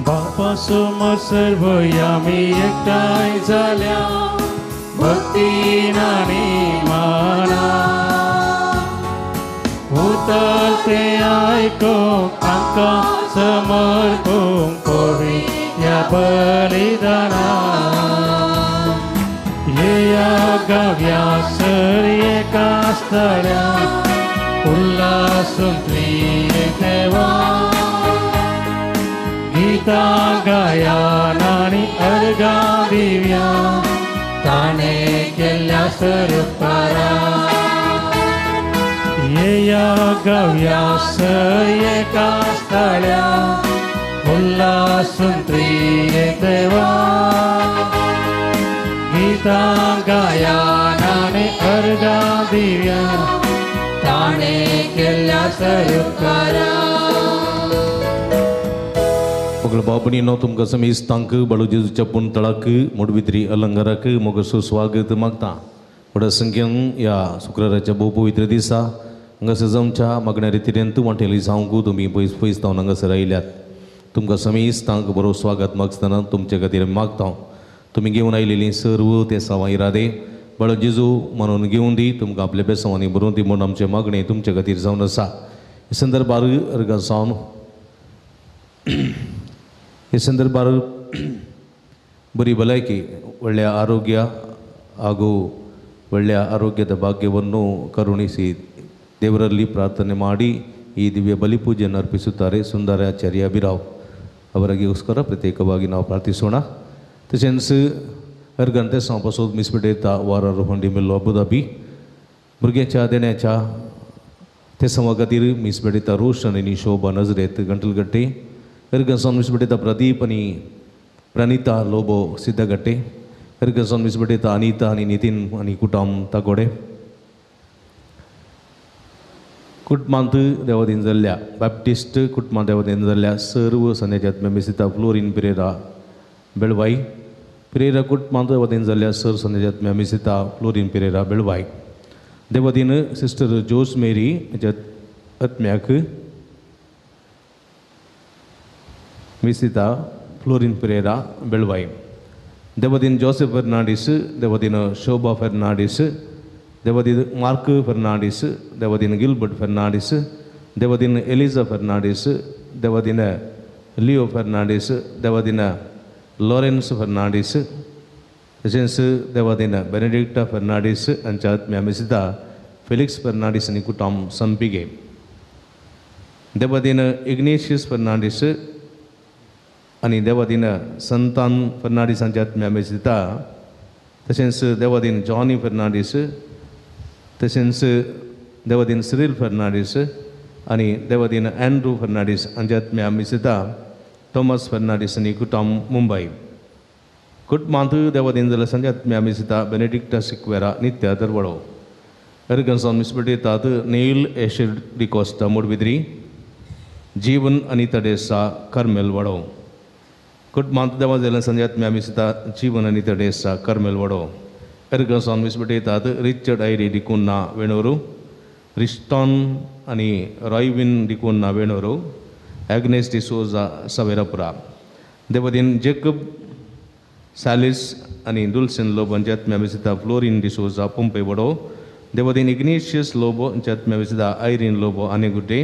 बापासमोर सर्व आमी एकठांय जाल्या भक्तीन आनी माना उतर तें आयकूंक आमकां समर्पूंक पळोवया बलिदाना. येया गाव्या सर एका स्थळ्या उल्हासून त्रियेक देवा गीता गायन आनी अर्घां दिव्या ताणें केल्ल्या स्वरुपारा. येया गाव्या सर एका स्थळ्या उल्हासून त्रियेक देवा गीता गायन आनी अर्घां दिव्या ताणें केल्ल्या स्वरुपारा. मगळ बाबणीनो तुमकां समेस्तांक बाळू जेजूच्या पुणतळाक मोडवित्री अलंकाराक मोगसो स्वागत मागता. व्हडा संख्येन ह्या शुक्राराच्या भोव पवित्र दिसा हांगासर जमच्या मागण्या रितीन वांटेली जावंक तुमी पयस पयस जावन हांगासर आयल्यात. तुमकां समेस्तांक बरो स्वागत मागतना तुमचे खातीर मागता. तुमी घेवन आयलेलीं सर्व ते सवां इरादे बाळू जेजू म्हणून घेवन दी, तुमकां आपल्या बेसांवांनी बरोवन दी म्हूण आमचें मागणें तुमचे खातीर जावन आसा. हे संदर्भार अर्गां जावन हे संदर्भार बरी भलायकी व्हडल्या आरोग्य ಹಾಗೂ ಒಳ್ಳೆಯ ಆರೋಗ್ಯದ ಭಾಗ್ಯವನ್ನು ಕರುಣಿಸಿ ದೇವರಲ್ಲಿ ಪ್ರಾರ್ಥನೆ ಮಾಡಿ ಈ ದಿವ್ಯ ಬಲಿಪೂಜೆಯನ್ನು ಅರ್ಪಿಸುತ್ತಾರೆ ಸುಂದರಾಚಾರ್ಯ ಅಭಿರಾವ್ ಅವರಿಗೋಸ್ಕರ ಪ್ರತ್ಯೇಕವಾಗಿ ನಾವು ಪ್ರಾರ್ಥಿಸೋಣ. ತಶೆನ್ಸ್ ಅರ್ಗಂತೆ ಸಾಂಪಸೋದ್ ಮಿಸ್ಬಿಡೇತ ವಾರರು ಹೊಂಡಿ ಮಿಲ್ಲು ಅಬುದಾಬಿ भुरग्याच्या देण्याच्या ते समा खातीर मीस भेटयता रोशन आनी शोभा नजरेत गंटलगट्टे एरगसावन मीस भेटयता प्रदीप आनी प्रणिता लोबो सिद्धगट्टे एरगसावन मीस भेटयता अनिता आनी नितीन आनी कुटाम तागोडे कुटुंबांत देवादीन जाल्ल्या बॅप्टिस्ट कुटुंबांत देवादीन जाल्ल्या सर्व संदेच्या आत्म्या फ्लोरीन पिरेरा बेळवाई पिरेरा कुटुंबांत देवादीन जाल्ल्या सर संदेच्या आत्म्या फ्लोरीन पिरेरा बेळवाई देवादीन सिस्टर जोस मेरी आत्म्याक मिसिता फ्लोरीन पिरेरा बेळवाई देवादीन जोसेफ फर्नांडीस देवादीन शोभा फर्नांडीस देवादीन मार्क फर्नांडीस देवादीन गिलबर्ट फर्नांडीस देवादीन एलिजा फर्नांडीस देवादीन लिओ फर्नांडीस देवादीन लॉरेन्स फर्नांडीस तशेंच देवादीन बेनेडिक्टा फर्नांडीस हांच्या आत्म्या मिसिता फेलिक्स फर्नांडीस आनी कुटुंब संपिगे देवादीन इग्नेशियस फर्नांडीस आनी देवादीन संतान फर्नांडीस हांच्या आत्म्या मिसिता तशेंच देवादीन जॉनी फर्नांडीस तशेंच देवादीन सिरील फर्नांडीस आनी देवादीन अँड्रू फर्नांडीस हांच्या आत्म्या मिसिता थॉमस फर्नांडीस आनी कुटुंब मुंबय कुटुंबांत देवादीन जाल्या संच्या आत्म्या मिसिता बेनेडिक्टा सिक्वेरा नित्या दरवडो एरगन्सावन मिस भेटयतात नेल एशर डिकोस्टा मोडबिद्री जीवन अनिता डेसा कर्मेल वडो कुटुंबांत देवा जाल्या संच्या आत्म्या मिसिता जीवन अनिता डेसा कर्मेल वडो एरगन्सावन मिस भेटयतात रिचर्ड आयरी डिकुन्ना वेणोरू रिस्टॉन आनी रॉयविन डिकुन्ना वेणोरू एग्नेस डिसोजा सवेरापुरा देवादीन जेकब सालिस आनी डुल्सन लोबो हांच्या आत्म्या मिसिता फ्लोरीन डिसोजा पोंपे वडो देवादीन इग्नेशियस लोबो हांच्या आत्म्या मिसिता आयरीन लोबो आनी गुड्डे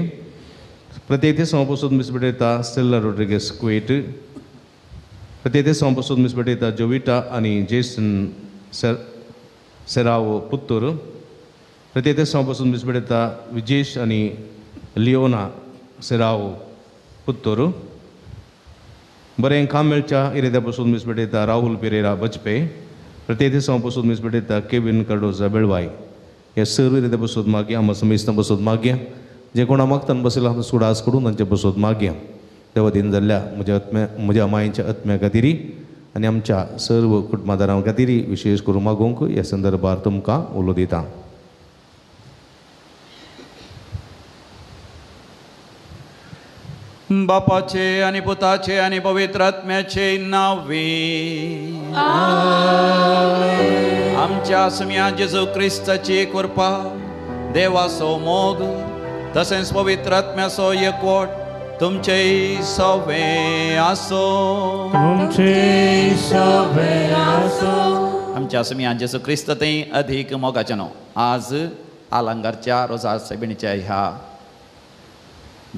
प्रत्येक समापसून मिस भेटयता स्टेल्ला रोड्रिगेस कुवेट प्रत्येक समापसून मिस भेटयता जोविटा आनी जेसन सेरावो पुत्तूर प्रत्येक समापसून मिस भेटयता विजेश आनी लियोना सेरावो पुत्तूर बरें काम मेळच्या इरेद्या पसून मिस भेटयता राहुल पिरेरा बजपे प्रत्येक दिसा पसून मिस भेटयता केविन कार्डोजा बेळवाय हे सर्व इरेद्या पसून मागया आमकां समेस्तां पसून मागया जे कोणा मागतान बसयला आमकां सुडास करून तांचे पसून मागया देवादीन जाल्ल्या म्हज्या आत्म्या म्हज्या मायेच्या आत्म्या खातीर आनी आमच्या सर्व कुटुंबादारां खातीर विशेश करून मागूंक ह्या संदर्भार तुमकां उलो दिता. बापाचे आणि पुताचे आणि पवित्र आत्म्याचे नावे आमच्या सुम्या जेजू क्रिस्ताची कृपा देवाचो मोग तसेच पवित्र आत्म्याचो एकवट तुमचे सवे आसो तुमचे सवे आसो. आमच्या सुम्या जेजू क्रिस्त थंय अधिक मोगाचें न्हू आज आलंगारच्या रोजार सायबिणीच्या ह्या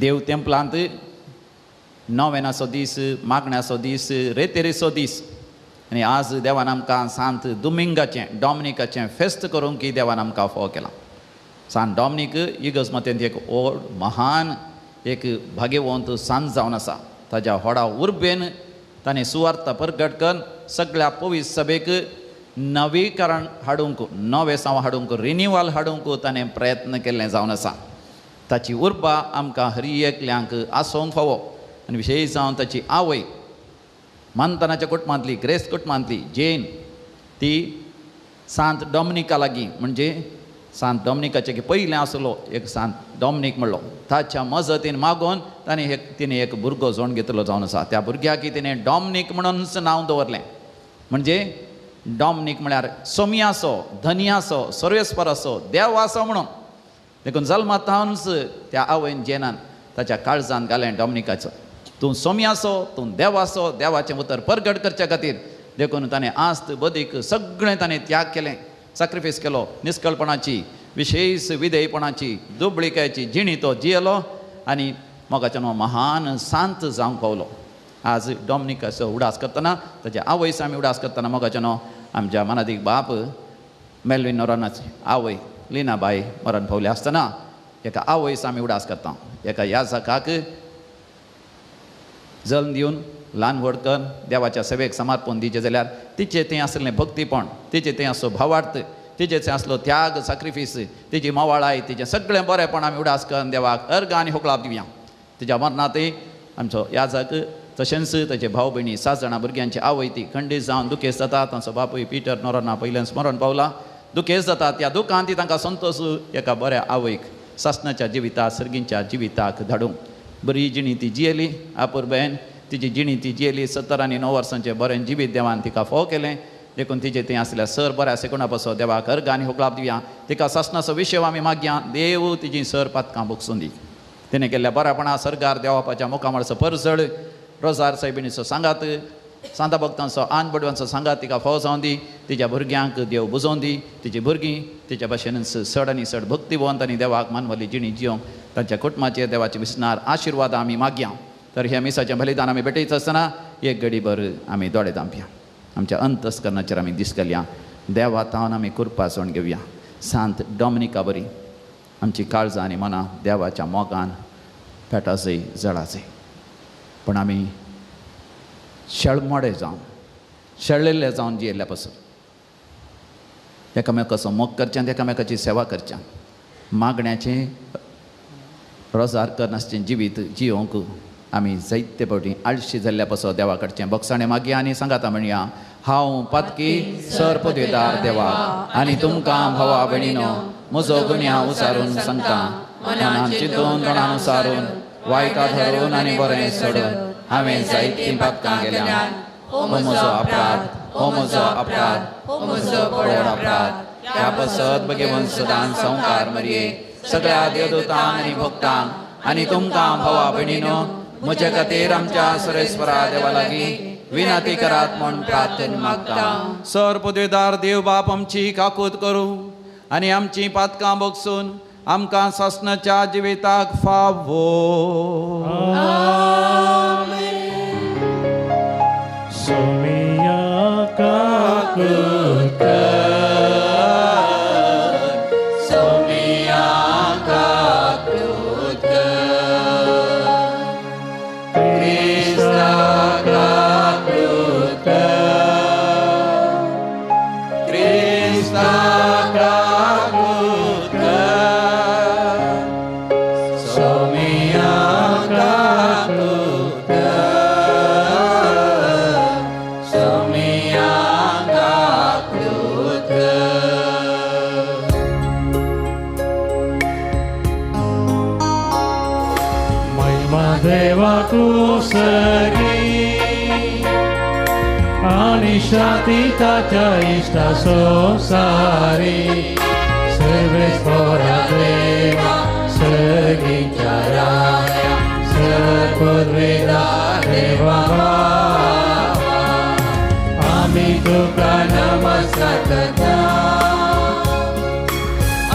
देव तेंपलांत नोवेनाचो दीस मागण्याचो दीस रेतेरेचो दीस आनी आज देवान आमकां सांत दुमिंगाचें डॉमनिकाचें फेस्त करूंक की देवान आमकां फोव केलां. सांत डॉमनीक इगर्जमतेंत एक व्हड महान एक भाग्यवंत सांत जावन आसा. ताज्या व्हडा उर्बेन ताणें सुवार्थ परगट करून सगळ्या पवित्र सभेक नवीकरण हाडूंक नवेसांव हाडूंक रिनिवल हाडूंक ताणें प्रयत्न केल्लें जावन आसा. ताची उर्बा आमकां हर एकल्यांक आसूंक फावो आनी विशेश जावन ताची आवय मानतनाच्या कुटुंबांतली ग्रेस कुटुंबांतली जेन ती सांत डॉमनिका लागीं म्हणजे सांत डॉमनिकाचे पयलें आसलो एक सांत डॉमनीक म्हणलो ताच्या मजतीन मागून ताणें एक तिणें एक भुरगो जोण घेतलो जावन आसा. त्या भुरग्याक तिणें डॉमनीक म्हणूनच नांव दवरलें. म्हणजे डॉमनीक म्हळ्यार सोमियाचो धनियाचो सर्वेस्पराचो देवाचो म्हणून. देखून जल्मातावनच त्या आवयन जेनान ताच्या काळजान घालें डॉमनिकाचो तूं सोम्याचो तूं देवाचो देवाचें उतर परगट करच्या खातीर. देखून ताणें आस्त बदीक सगळें ताणें त्याग केलें सॅक्रिफायस केलो निस्कळपणाची विशेश विधेयपणाची दुबळिकायची जिणी तो जियेलो आनी मोगाच्यान महान सांत जावंक पावलो. आज डॉमनिकाचो उडास करतना ताच्या आवयचो आमी उडास करतना मोगाच्यान आमच्या मनादीक बाप मेल्विन नोरानाची आवय लिनाबाई मरण पावली आसतना एका आवयचो आमी उडास करता. एका याजकाक जल्म दिवन ल्हान व्हड करून देवाच्या सेवेक समर्पण दिचें जाल्यार तिचें तें आसलें भक्तीपण तिचें तें आसलो भावार्थ तिजेच आसलो त्याग साक्रिफीस तिजी मवाळाय तिजें सगळें बरेंपण आमी उडास करून देवाक अर्ग आनी होकळाप दिवया. तिज्या मरणातय आमचो याजक तशेंच ताचे भाव भयणी 7 जाणां भुरग्यांची आवय ती खंडीत जावन दुखेस्त जाता. तांचो बापूय पिटर नोरोना पयल्यान स्मरण पावला दुखेस्त जाता. त्या दुखान ती तांकां संतोश एका बऱ्या आवयक सासणाच्या जिविताक सर्गींच्या जिविताक धाडूंक बरी जिणी ती जियेली. आपुरबेन तिजी जिणी ती जियेली. 70 आनी 9 वर्सांचें बरें जिवीत देवान तिका फोव केलें. देखून तिजें थंय आसल्या सर बऱ्या सेकुणा पासो देवाक अर्ग आनी होकळाप दिवया. तिका सासणाचो विशय आमी मागया देव तिजी सर पातकां भोगसून दी. तिणें केल्ल्या बऱ्यापणा सरकार देवापाच्या मुखामळचो परजळ रोजार सायबिणीचो सांगात सांता भक्तांचो आन बडवांचो सांगात तिका फोव जावन दी. तिज्या भुरग्यांक देव बुजोवन दी. तिजी भुरगीं तिच्या भाशेनच चड आनी चड भक्तिवंत आनी देवाक मानवली जिणी जियोंक तांच्या कुटुंबाचेर देवाचे विसनार आशिर्वाद आमी मागया. तर ह्या मिसाचें बलिदान आमी भेटयत आसतना एक घडीभर आमी दोळे धांपया. आमच्या अंतस्करणाचेर आमी दीस घालया. देवा तावन आमी कृपा जोड घेवया. सांत डॉमिनिका बरी आमची काळजां आनी मनां देवाच्या मोगान पेटाजय जळाजय. पण आमी शेळमोडे जावन शेळिल्ले जावन जियेल्ल्या पासून एकामेकाचो मोग करच्यान एकामेकाची सेवा करच्यान मागण्याचें रोजार करनासचें जिवीत जियोंक आमी जायते फावटी आळशी जाल्ल्या पासून देवा कडचें बक्षाणें मागया आनी सांगाता म्हणया हांव पातकी सर पदवेदार देवा आनी तुमकां भावा भयणीनो म्हजो गुन्यांव उसारून सांगता. मनान चिंतून तोंडान उसारून वायटा धरून आनी बरें सोडून हांवें जायतीं पातकां केल्यां. हो म्हजो अपराध, हो म्हजो अपराध, हो म्हजो व्हड अपराध. ह्या पासत भगवंत सदां संवकार मरये सगळ्या देवदूतांक आनी भक्तांक आनी तुमकां भावा भयणीनो म्हज्या खातीर आमच्या सरेस्वरा देवा लागीं विनंती करात म्हूण प्रार्थना मागता. सर पदवेदार देव बाप आमची काकूत करूं आनी आमची पातकां भोगसून आमकां सासणाच्या जिविताक फावो. सोमिया काकूत कर, सोमिया काकूत कर, क्रिस्ता काकूत कर, क्रिस्ता काकूत कर, सोमिया काकूत कर, सोमिया काकूत कर. महिमा देवाकू सगी आनी शांती ताच्या इश्टा संवसारी. सर्वेस्परा देवा सगींच्या राया सर्वपदवेदार देवा बाबा आमी तुका नमस्कार करता.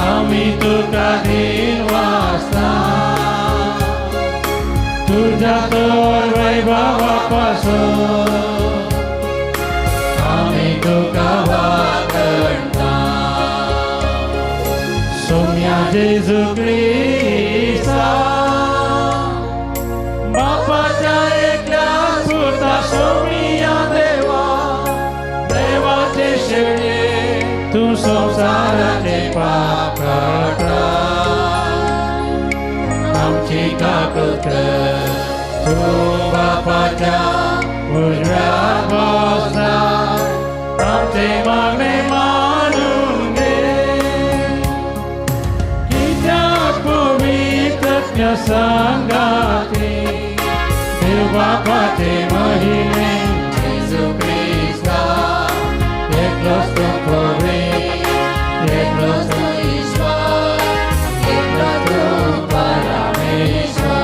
आमी तुका दिनवासता तुझ्या तर वैभवा पासून आमी तुका वाखणता. सोम्या जेजू क्रिस्ता बापाच्या एकल्या पुता सोमिया देवा देवाचे शेळये तूं संवसाराचे पाप काडटा. आमची काकूत कर तूं बापाच्या उजव्या बसला आमचे मागणे मानून घे. कित्याक पवित्र सांगाती देव बापाचे महिमे जेजू क्रिस्ता एकलोच तूं पवित्र एकलोच तूं ईश्वर एकलो तूं परमेश्वर.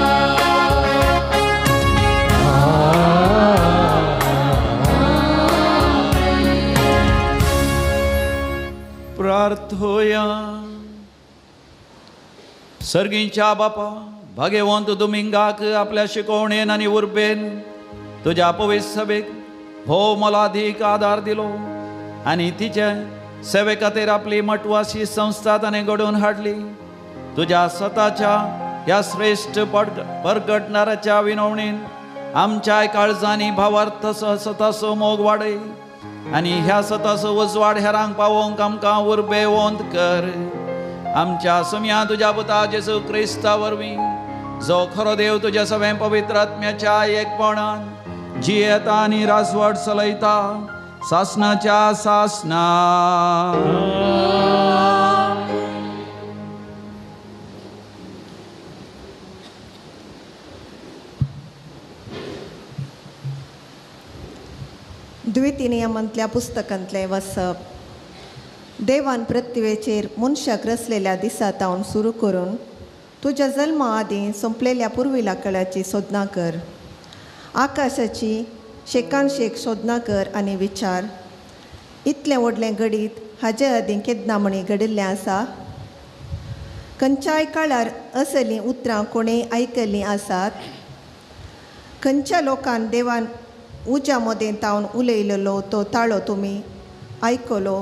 प्रार्थोया. सर्गींच्या बापा भाग्यवंत दुमिंगाक आपल्या शिकवणेन आनी उर्बेन तुज्या पवित्र सभेक भोव मोलादीक आदार दिलो आनी तिचे सेवे खातीर आपली मटवासी संस्था ताणें घडोवन हाडली. तुज्या स्वताच्या ह्या श्रेश्ठ परगटणाराच्या विनवणीन आमच्याय काळजांनी भावार्थ स्वताचो मोग वाडय आनी ह्या सताचो उजवाड हेरांक पावोवंक आमकां उर्बेवंत कर. आमच्या सुम्या तुज्या पुता जेजू क्रिस्ता वरवीं, जो खरो देव तुज्या सगळ्या पवित्र आत्म्याच्या एकपणान जियेता आनी राजवट चलयता सासनाच्या सासना. द्वितीनियमांतल्या पुस्तकांतलें वसप. देवान पृथ्वेचेर मनशाक रचलेल्या दिसा तावन सुरू करून तुज्या जल्मा आदीं सोंपलेल्या पुर्विल्ल्या काळाची सोदना कर. आकाशाची शेकान शेक सोदना कर आनी विचार, इतलें व्हडलें घडीत हाजे आदीं केन्ना म्हणी घडिल्लें आसा? खंयच्याय काळार असलीं उतरां कोणें आयकल्लीं आसात? खंयच्या लोकान देवान उज्या मदें तावन उलयलेलो तो ताळो तुमी आयकलो,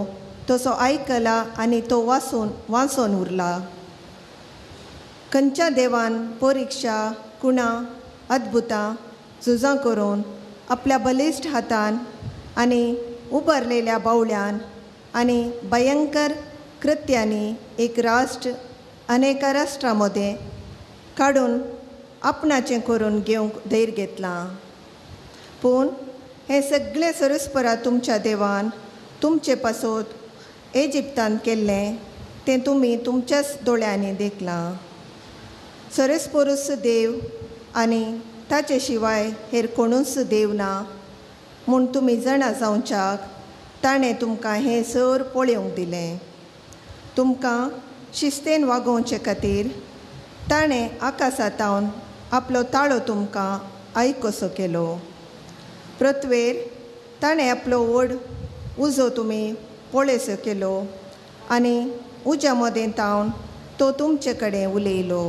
तसो आयकला आनी तो वासून वाचून उरला? खंयच्या देवान परिक्षा, कुणां, अद्भुतां, झुजां करून आपल्या बलिश्ट हातान आनी उबारलेल्या बावल्यान आनी भयंकर कृत्यांनी एक राष्ट्र अनेका राष्ट्रां मदें काडून आपणाचें करून घेवंक धैर्य घेतलां? पूण हें सगळें सरस्परा तुमच्या देवान तुमचे पासत इजिप्तान केल्लें तें तुमी तुमच्याच दोळ्यांनी देखलां. सरस्परूच देव आनी ताचे शिवाय हेर कोणूच देव ना म्हूण तुमी जाणा जावच्याक ताणें तुमकां हें सर पळोवंक दिलें. तुमकां शिस्तेन वागोवचे खातीर ताणें आकाशांतावन आपलो ताळो तुमकां आयकोसो केलो. पृथ्वेर ताणें आपलो व्हड उजो तुमी पळयसो केलो आनी उज्या मदें तावन तो तुमचे कडेन उलयलो.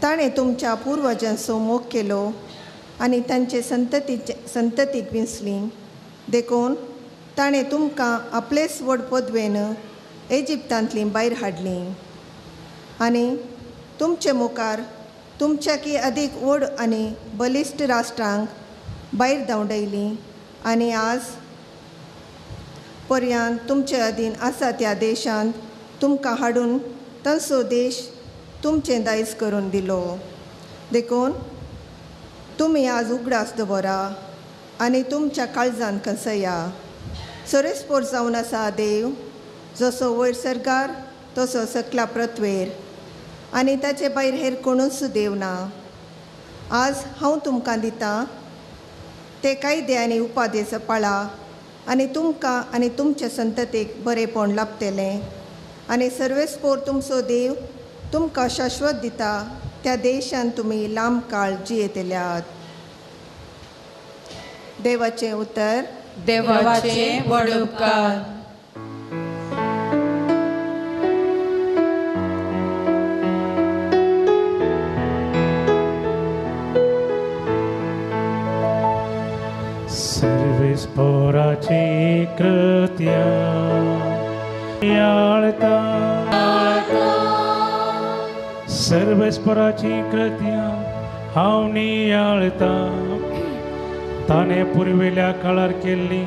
ताणें तुमच्या पुर्वजांचो मोग केलो आनी तांचे संततीक विंचली, देखून ताणें तुमकां आपलेच व्हड पदवेन इजिप्तांतलीं भायर हाडलीं आनी तुमचे मुखार तुमच्याकी अदीक व्हड आनी बलिश्ट राष्ट्रांक भायर धांवडायलीं आनी आज पर्यंत तुमचे अधीन आसा त्या देशांत तुमकां हाडून तांचो देश तुमचें दायज करून दिलो. देखून तुमी आज उगडास दवरा आनी तुमच्या काळजान कसया. सरस्पोर जावन आसा देव, जसो वयर सरकार तसो सकला पृथ्वेर आनी ताचे भायर हेर कोणूच देव ना. आज हांव तुमकां दितां ते कायदे आनी उपादेश पाळा आनी तुमकां आनी तुमच्या संततीक बरेंपण लाभतलें आनी सर्वेस्पोर तुमचो देव तुमकां शाश्वत दिता त्या देशान तुमी लांब काळ जियेतल्यात. देवाचें उतर. देवाचें व्हड उपकार. सर्वेस्पोराची कृत्या याळता, सर्वेस्पोराची कृत्या हांव नियाळता. ताणें पुर्विल्ल्या काळार केल्ली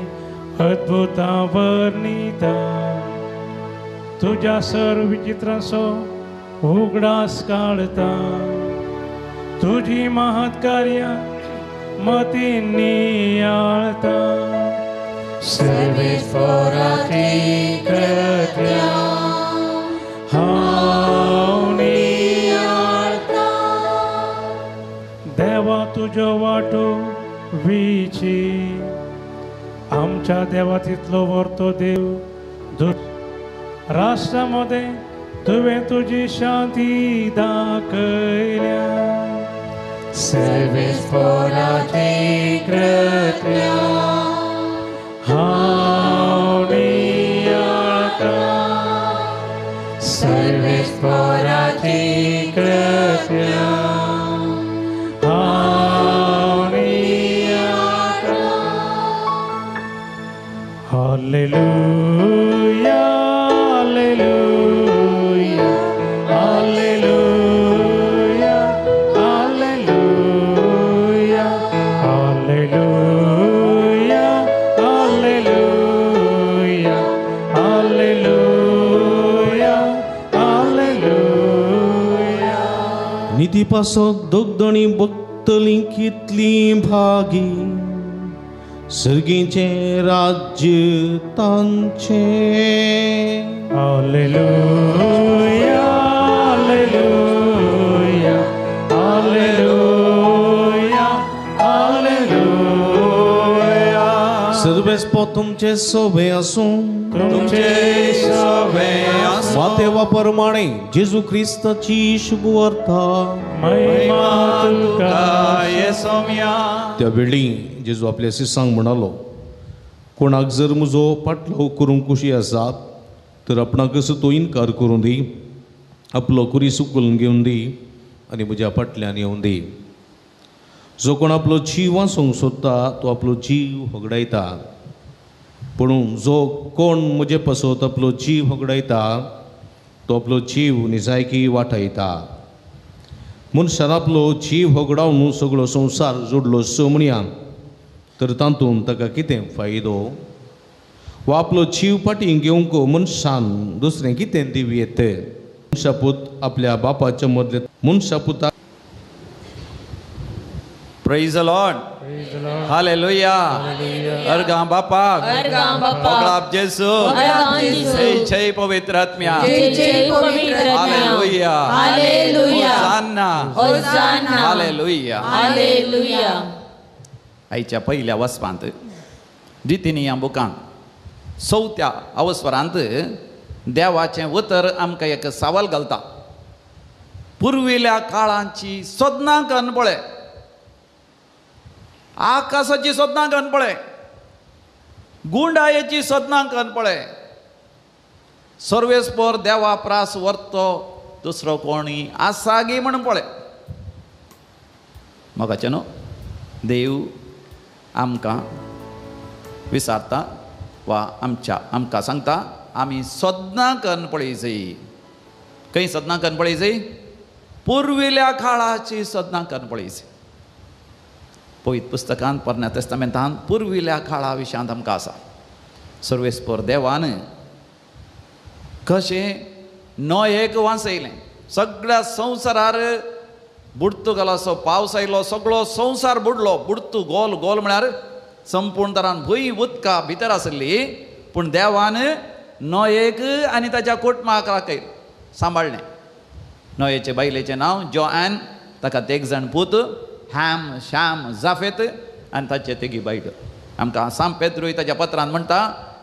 अद्भुतां वर्णिता. तुज्या सर्व विचित्रांचो उगडास काडता. तुजी महत् कार्यां मती नियाळता. सर्वेस्पोराची कृत्या हांव नियाळता. देवा तुज्यो वाटो विची, आमच्या देवा तितलो व्हरतो देव. राष्ट्रा मदें तुवें तुजी शांती दाखयल्या. सर्वेस्पोराची कृत्या हांव नियाळता. सर्वेस्पोराची कृत्या हांव नियाळता. Hallelujah, hallelujah, hallelujah, hallelujah, hallelujah, hallelujah, निती पासत दोगदणी बघतली कितली भागी सर्गीचें राज्य तांचें. Hallelujah, hallelujah, hallelujah, hallelujah. सर्वेस्पो तुमचे सोबे आसूं, तुमचे सोबे आसूं. मातेवा प्रमाणे जेजू क्रिस्ताची शुभवार्ता. महिमा तुका येसोम्या. त्या वेळी जेजू आपल्या शिसांक म्हणालो, कोणाक जर म्हजो पाटलाव करूंक खुशी आसा तर आपणाकच तो इनकार करूं दी, आपलो कुरीस उखलून घेवन दी आनी म्हज्या फाटल्यान येवन दी. जो कोण आपलो जीव वाचोवंक सोदता तो आपलो जीव होगडायता, पूण जो कोण म्हजे पासत आपलो जीव होगडायता तो आपलो जीव निजायकी वाटायता. मनशान आपलो जीव होगडावन सगळो संवसार जोडलो सो म्हणया तर तातूंत ताका कितें फायदो? वा आपलो जीव फाटीं घेवंक मनशान दुसरें कितें दिवं येत? मनशापूत आपल्या बापाच्या मदले मनशापुता. Praise the Lord. Hallelujah. अर्गां बापाक, मोगळाप जेजू, जय जय पवित्र आत्म्या. Hallelujah. Hosanna. Hallelujah. आयच्या पहिल्या वसपांत जितिनी बुकांत चवथ्या अवस्वरांत देवाचें उतर आमकां एक सवाल घालता. पुर्विल्ल्या काळांची सदनां कन्न पळय, आकाशाची सदनां कन्न पळय, गुंडायेची सदनां कन्न पळय, सर्वेस्पर देवा प्रास वर्तो दुसरो कोणी आसा गी म्हणून पळय. मोगाचें न्हू, देव आमकां विचारता वा आमच्या आमकां सांगता आमी सदनां कन्न पळयजय. खंय सदनां कन्न पळयजय? पुर्विल्ल्या काळाची सदनां कन्न पळयजय. पवित्र पुस्तकांत पोरण्या तेस्तामेंतांत पुर्विल्ल्या काळा विशयांत आमकां आसा. सर्वेस्पर देवान कशें नोयेक वांचयलें. सगळ्या संवसारार बुडतुगालाचो पावस आयलो, सगळो संवसार बुडलो. बुडतू गोल गोल म्हळ्यार संपूर्ण तरान भूंय उदका भितर आसली, पूण देवान नोयेक आनी ताच्या कुटुंबाक राखयलें, सांबाळ्ळें. नोयेचे बायलेचें नांव जोएन, ताका तेग जाण पूत हॅम, श्याम, जाफेत आनी ताचे तेगी बायल. आमकां सांत पेद्रूय ताच्या पत्रान म्हणटा,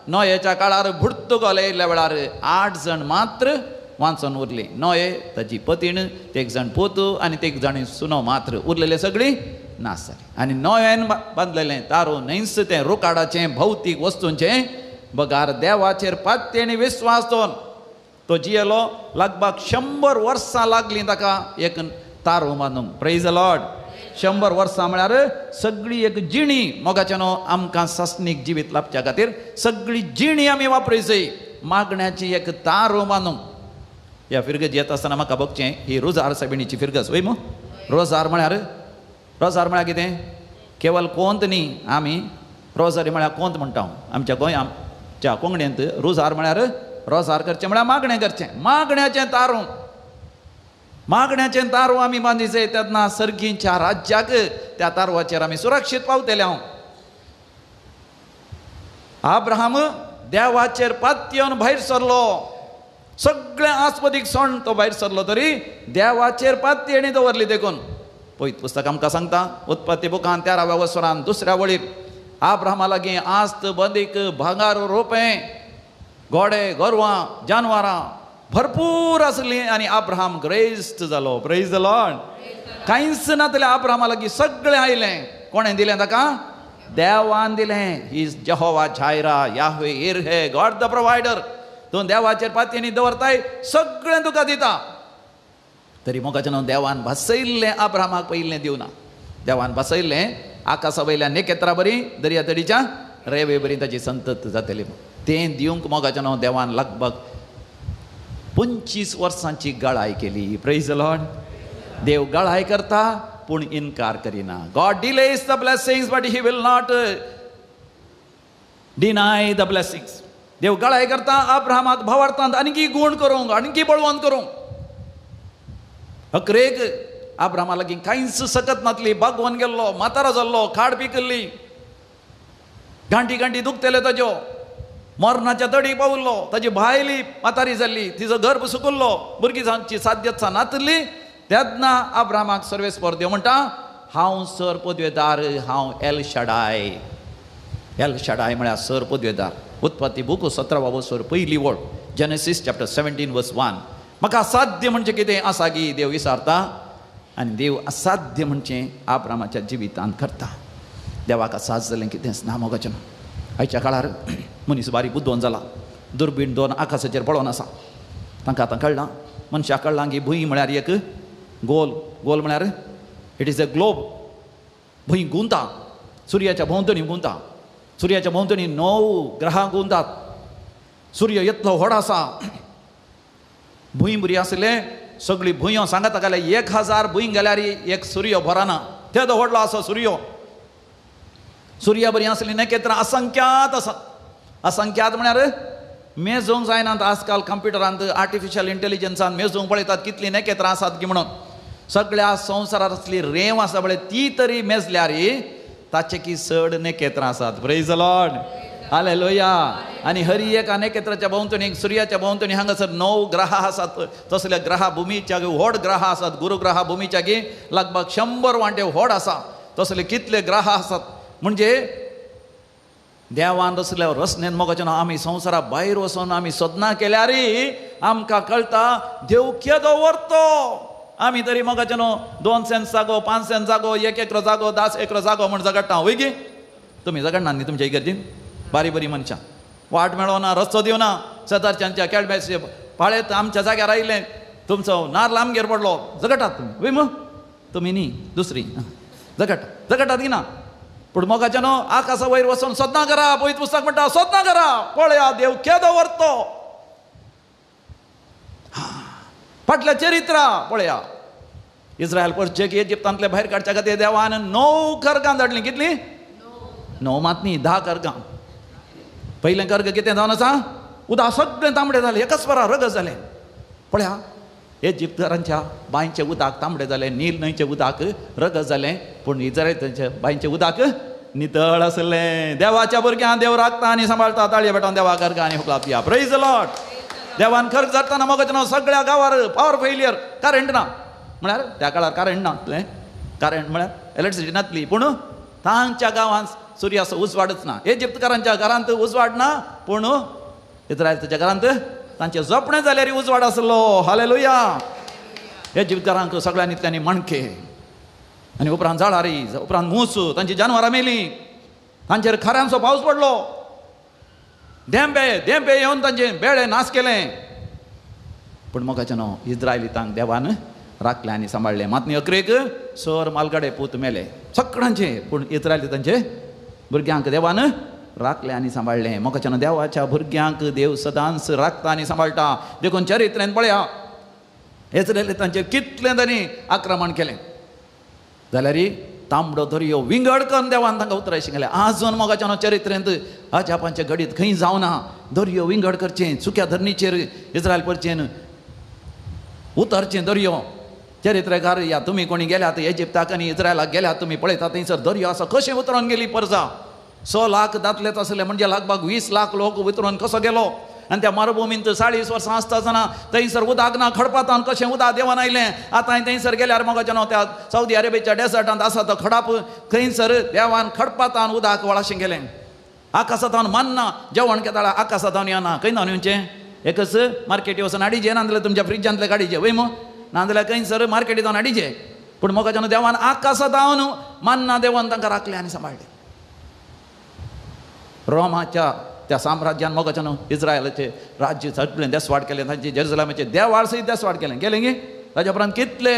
नोयेच्या काळार बुडतुगोल येयल्ल्या वेळार 8 जाण मात्र वांचून उरली. नोये, ताची पतीण, तेग जाण पूत आनी तेग जाण सुनो मात्र उरलेले, सगळीं नास जाली. आनी नोयेन बांदलेलें तारू न्हंयच तें रोकाडाचें भौतीक वस्तूंचें बगार देवाचेर पात्येणी विस्वास दवरून तो जियेलो. लगभग 100 वर्सां लागलीं ताका एक तारू बांदूंक. Praise the Lord. 100 वर्सां म्हळ्यार सगळी एक जिणी. मोगाचें न्हू, आमकां सासणीक जिवीत लाभच्या खातीर सगळी जिणी आमी वापरिजय मागण्याची एक तारू बांदूंक. ह्या फिरगज येता आसतना म्हाका बगचें ही रोजार सायबिणीची फिरगज वय मू. रोजार म्हळ्यार, रोजार म्हळ्यार कितें? केवल कोंत न्ही, आमी रोजारी म्हळ्यार कोंत म्हणटा. आमच्या गोंय आमच्या कोंकणींत रोजार म्हळ्यार रोजार करचें म्हळ्यार मागणें करचें. मागण्याचें तारूं, मागण्याचें तारू आमी बांदिचें तेन्ना सर्गींच्या राज्याक त्या तारवाचेर आमी सुरक्षीत पावतले. हांव आब्राहाम देवाचेर पातयेवन भायर सरलो. सगळें आस्पदीक सण तो भायर सरलो तरी देवाचेर पातयेणी दवरली. देखून पवित्र पुस्तक आमकां सांगता उत्पत्ती बुकान 13व्या वसरान 2ऱ्या वळीर आब्राहामा लागीं आस्त बंदीक भांगार रोपें घोडे गोरवां जानवरां भरपूर आसलीं आनी आब्राहाम ग्रेस्त जालो. Praise the Lord. कांयच नातलें आब्राहामा लागीं, सगळें आयलें. कोणें दिलें ताका? देवान दिलें. He is Jehovah Jireh, Yahweh Jireh, God the provider. तूं देवाचेर पातयेनी दवरताय, सगळें तुका दिता. तरी मोगाचें न्हू, देवान भासयल्लें आब्राहामाक पयलें दिवना. देवान भासयल्लें आकाशा वयल्या नेकेत्रा बरी दर्या तडीच्या रेवे बरी ताची संतत जातली. तें दिवंक मोगाचें न्हू देवान लगभग 25 वर्सांची गळाय केली. Praise the Lord. देव गळाय करता पूण इनकार करिना. God delays the blessings but he will not deny the blessings. देव गळाय करता अब्राहमाक भावार्थांत आणखी गुण करूंक, आणखी बळवंत करूंक. अकरेक आब्रामा लागीं कांयच सकत नातली, बागवोन गेल्लो, म्हातारो जाल्लो, खाड पिकिल्ली, गांठी गांठी दुखतले ताज्यो, मरणाच्या तडी पावल्लो, ताजी भायली म्हातारी जाल्ली, तिजो गर्भ सुकुल्लो, भुरगीं जावची साध्यता नातली. तेन्ना आब्रामाक सर्वेस्पर देव म्हणटा हांव सर पदवेदार, हांव एल शडाय. एल शडाय म्हळ्यार सर पदवेदार. उत्पत्ती बुक 17 वसर पयली वळ, जेनेसीस चॅप्टर 17 वर्स 1. म्हाका असाध्य म्हणजे कितें आसा गी देव विचारता आनी देव असाध्य म्हणजे आब्रामाच्या जिवितांत करता. देवाक असाध्य जालें कितेंच ना मोगाचें. आयच्या काळार मनीस बारीक बुद्दोन जाला, दुर्बीण दोन आकाशाचेर पळोवन आसा. तांकां आतां कळ्ळां, मनशाक कळ्ळां की भूंय म्हळ्यार एक गोल, गोल म्हळ्यार it is a globe. भूंय गुंता, सुर्याच्या भोंवतणी गुंता, सुर्याच्या भोंवतणी 9 ग्रहां गुंतात. सूर्य इतलो व्हड आसा. भूंय बरी आसले सगळी भुंयो सांगता घाल्यार 1000 भूंय गेल्यार एक सूर्य भरना, तेदो व्हडलो आसा सूर्य. सुर्या बरी आसली नखेत्रां असंख्यात आसात. असंख्यात म्हळ्यार मेजूंक जायनात. आजकाल कंप्युटरांत आर्टिफिशियल इंटेलिजन्सान मेजूंक पळयतात कितलीं नखेत्रां आसात की म्हणून. सगळ्या संवसारांतली रेंव आसा पळय ती तरी मेजल्यार ताचे की चड नखेत्रां आसात. प्रेज the Lord, hallelujah. आनी हरी एका नखेत्राच्या भोंवतणी, सुर्याच्या भोंवतणी हांगासर 9 ग्रह आसात. तसले ग्रह भुमीच्या व्हड ग्रह आसात. गुरुग्रह भुमीच्या की लगभग 100 वांटे व्हड आसा. तसले कितले ग्रह आसात म्हणजे देवान रचल्या रचनेन मोगाचें आमी संवसारा भायर वचून आमी सोदना केल्यार आमकां कळटा देव केदो व्हरतो. आमी तरी मोगाचें न्हू 2 सेंट जागो, 5 सेंट जागो, 1 एकरो जागो, 10 एकरो जागो म्हण झगडटा वय गी. तुमी झगडना न्ही तुमच्या इगर्जीन? बारी बरी मनशां वाट मेळोना, रस्तो दिवना, शेजारच्यांच्या केळब्याचे पाळेत आमच्या जाग्यार आयिल्लें, तुमचो नार्ल आमगेर पडलो, झगडटात तुमी वय मग? तुमी न्ही दुसरी झगडटा, झगडटात की ना? पूण मोगाचें न्हू आकाशा वयर वचून सोदना करा. पवित्र पुस्तक म्हणटा सोदना करा, पळया देव केदो व्हरतो. फाटल्या चरित्रा पळया, इस्रायल परचेक इजिप्तांतले भायर काडच्या खातीर देवान 9 कर्गां धाडलीं. कितलीं? 9 मात न्ही, 10 कर्गां. पयलें कर्ग कितें जावन आसा? उदक सगळें तांबडें जालें, एकच वरा रगत जालें. पळया इजिप्तकारांच्या बांयचें उदक तांबडें जालें, नील न्हंयचें उदक रगत जालें, पूण इस्रायलांच्या बांयचें उदक नितळ आसलें. देवाच्या भुरग्यांक देव राखता आनी सांबाळटा. ताळये पेटोवन देवा कर्गां आनी हुकलाप दिया. प्रेज the Lord. देवान खर्च जातना मोगाचें नांव सगळ्या गांवार पावर फेलियर, करंट ना. म्हळ्यार त्या काळार करंट नासलें, करंट म्हळ्यार इलेक्ट्रिसिटी नासली, पूण तांच्या गांवांत सुर्याचो उजवाडच ना. इजिप्तकारांच्या घरांत उजवाड ना, पूण इस्रायलाच्या घरांत तांचे जपणें जाल्यार उजवाड आसलो. हालेलुया. इजिप्तकारांक सगळ्यांनी इतल्यांनी मणके आनी उपरांत जळारी, उपरांत मूस, तांची जानवरां मेलीं, तांचेर खऱ्यांचो पावस पडलो, धेंपे धेंपे येवन तांचे बेळे नाश केलें. पूण मोगाचें न्हू इस्रायलितांक देवान राखलें आनी सांबाळ्ळें. मात न्ही अकरेक सर मालगाडे पूत मेले सगळ्यांचे, पूण इस्रायलितांचे भुरग्यांक देवान राखलें आनी सांबाळ्ळें. मोगाचें न्हू देवाच्या भुरग्यांक देव सदांच राखता आनी सांबाळटा. देखून चरित्रेन पळया इस्रायलितांचेर कितलें तांणी आक्रमण केलें जाल्यार तांबडो दर्यो विंगड करून देवान तांकां उतराय शिकलें. आजून मोगाचें न्हू चरित्रेंत अजापांचें घडीत खंय जावना. दर्यो विंगड करचें, सुक्या धरणीचेर इस्रायल परचेन उतरचें दर्यो. चरित्रकार या तुमी कोणी गेल्यात इजिप्ताक आनी इस्रायलाक गेल्यात तुमी पळयतात थंयसर दर्यो आसा कशें उतरून गेली परजा. 6 लाख दादलेच आसले म्हणजे लगभग 20 लाख लोक उतरून कसो गेलो. आनी त्या मरुभुमींत 40 वर्सां आसता आसतना थंयसर उदक ना, खडपातान कशें उदक देवान आयलें. आतां थंयसर गेल्यार मोगाचें न्हू त्या सावदी अरेबियाच्या डेजर्टांत आसा तो खडाप, थंयसर देवान खडपातान उदक वळाशें गेलें. आकाशांत मान्ना जेवण केताळा आकाशांत येना, खंय जावन येवचें? एकच मार्केटी वचून हाडीचे, नाजाल्यार तुमच्या फ्रिजांतले काडीचे वय मग, नाजाल्यार खंयसर मार्केटी जावन हाडीचे. पूण मोगाचें न्हू देवान आकाशांत मान्ना देवान तांकां राखलें आनी सांबाळ्ळें. रोमाच्या त्या साम्राज्यान मोगाचें न्हू इस्रायलाचें राज्य सगळें देसवाड केलें, तांचे जेरुसलेमाचें देवाळ सयत देसवाड केलें गेलें गे. ताच्या उपरांत कितले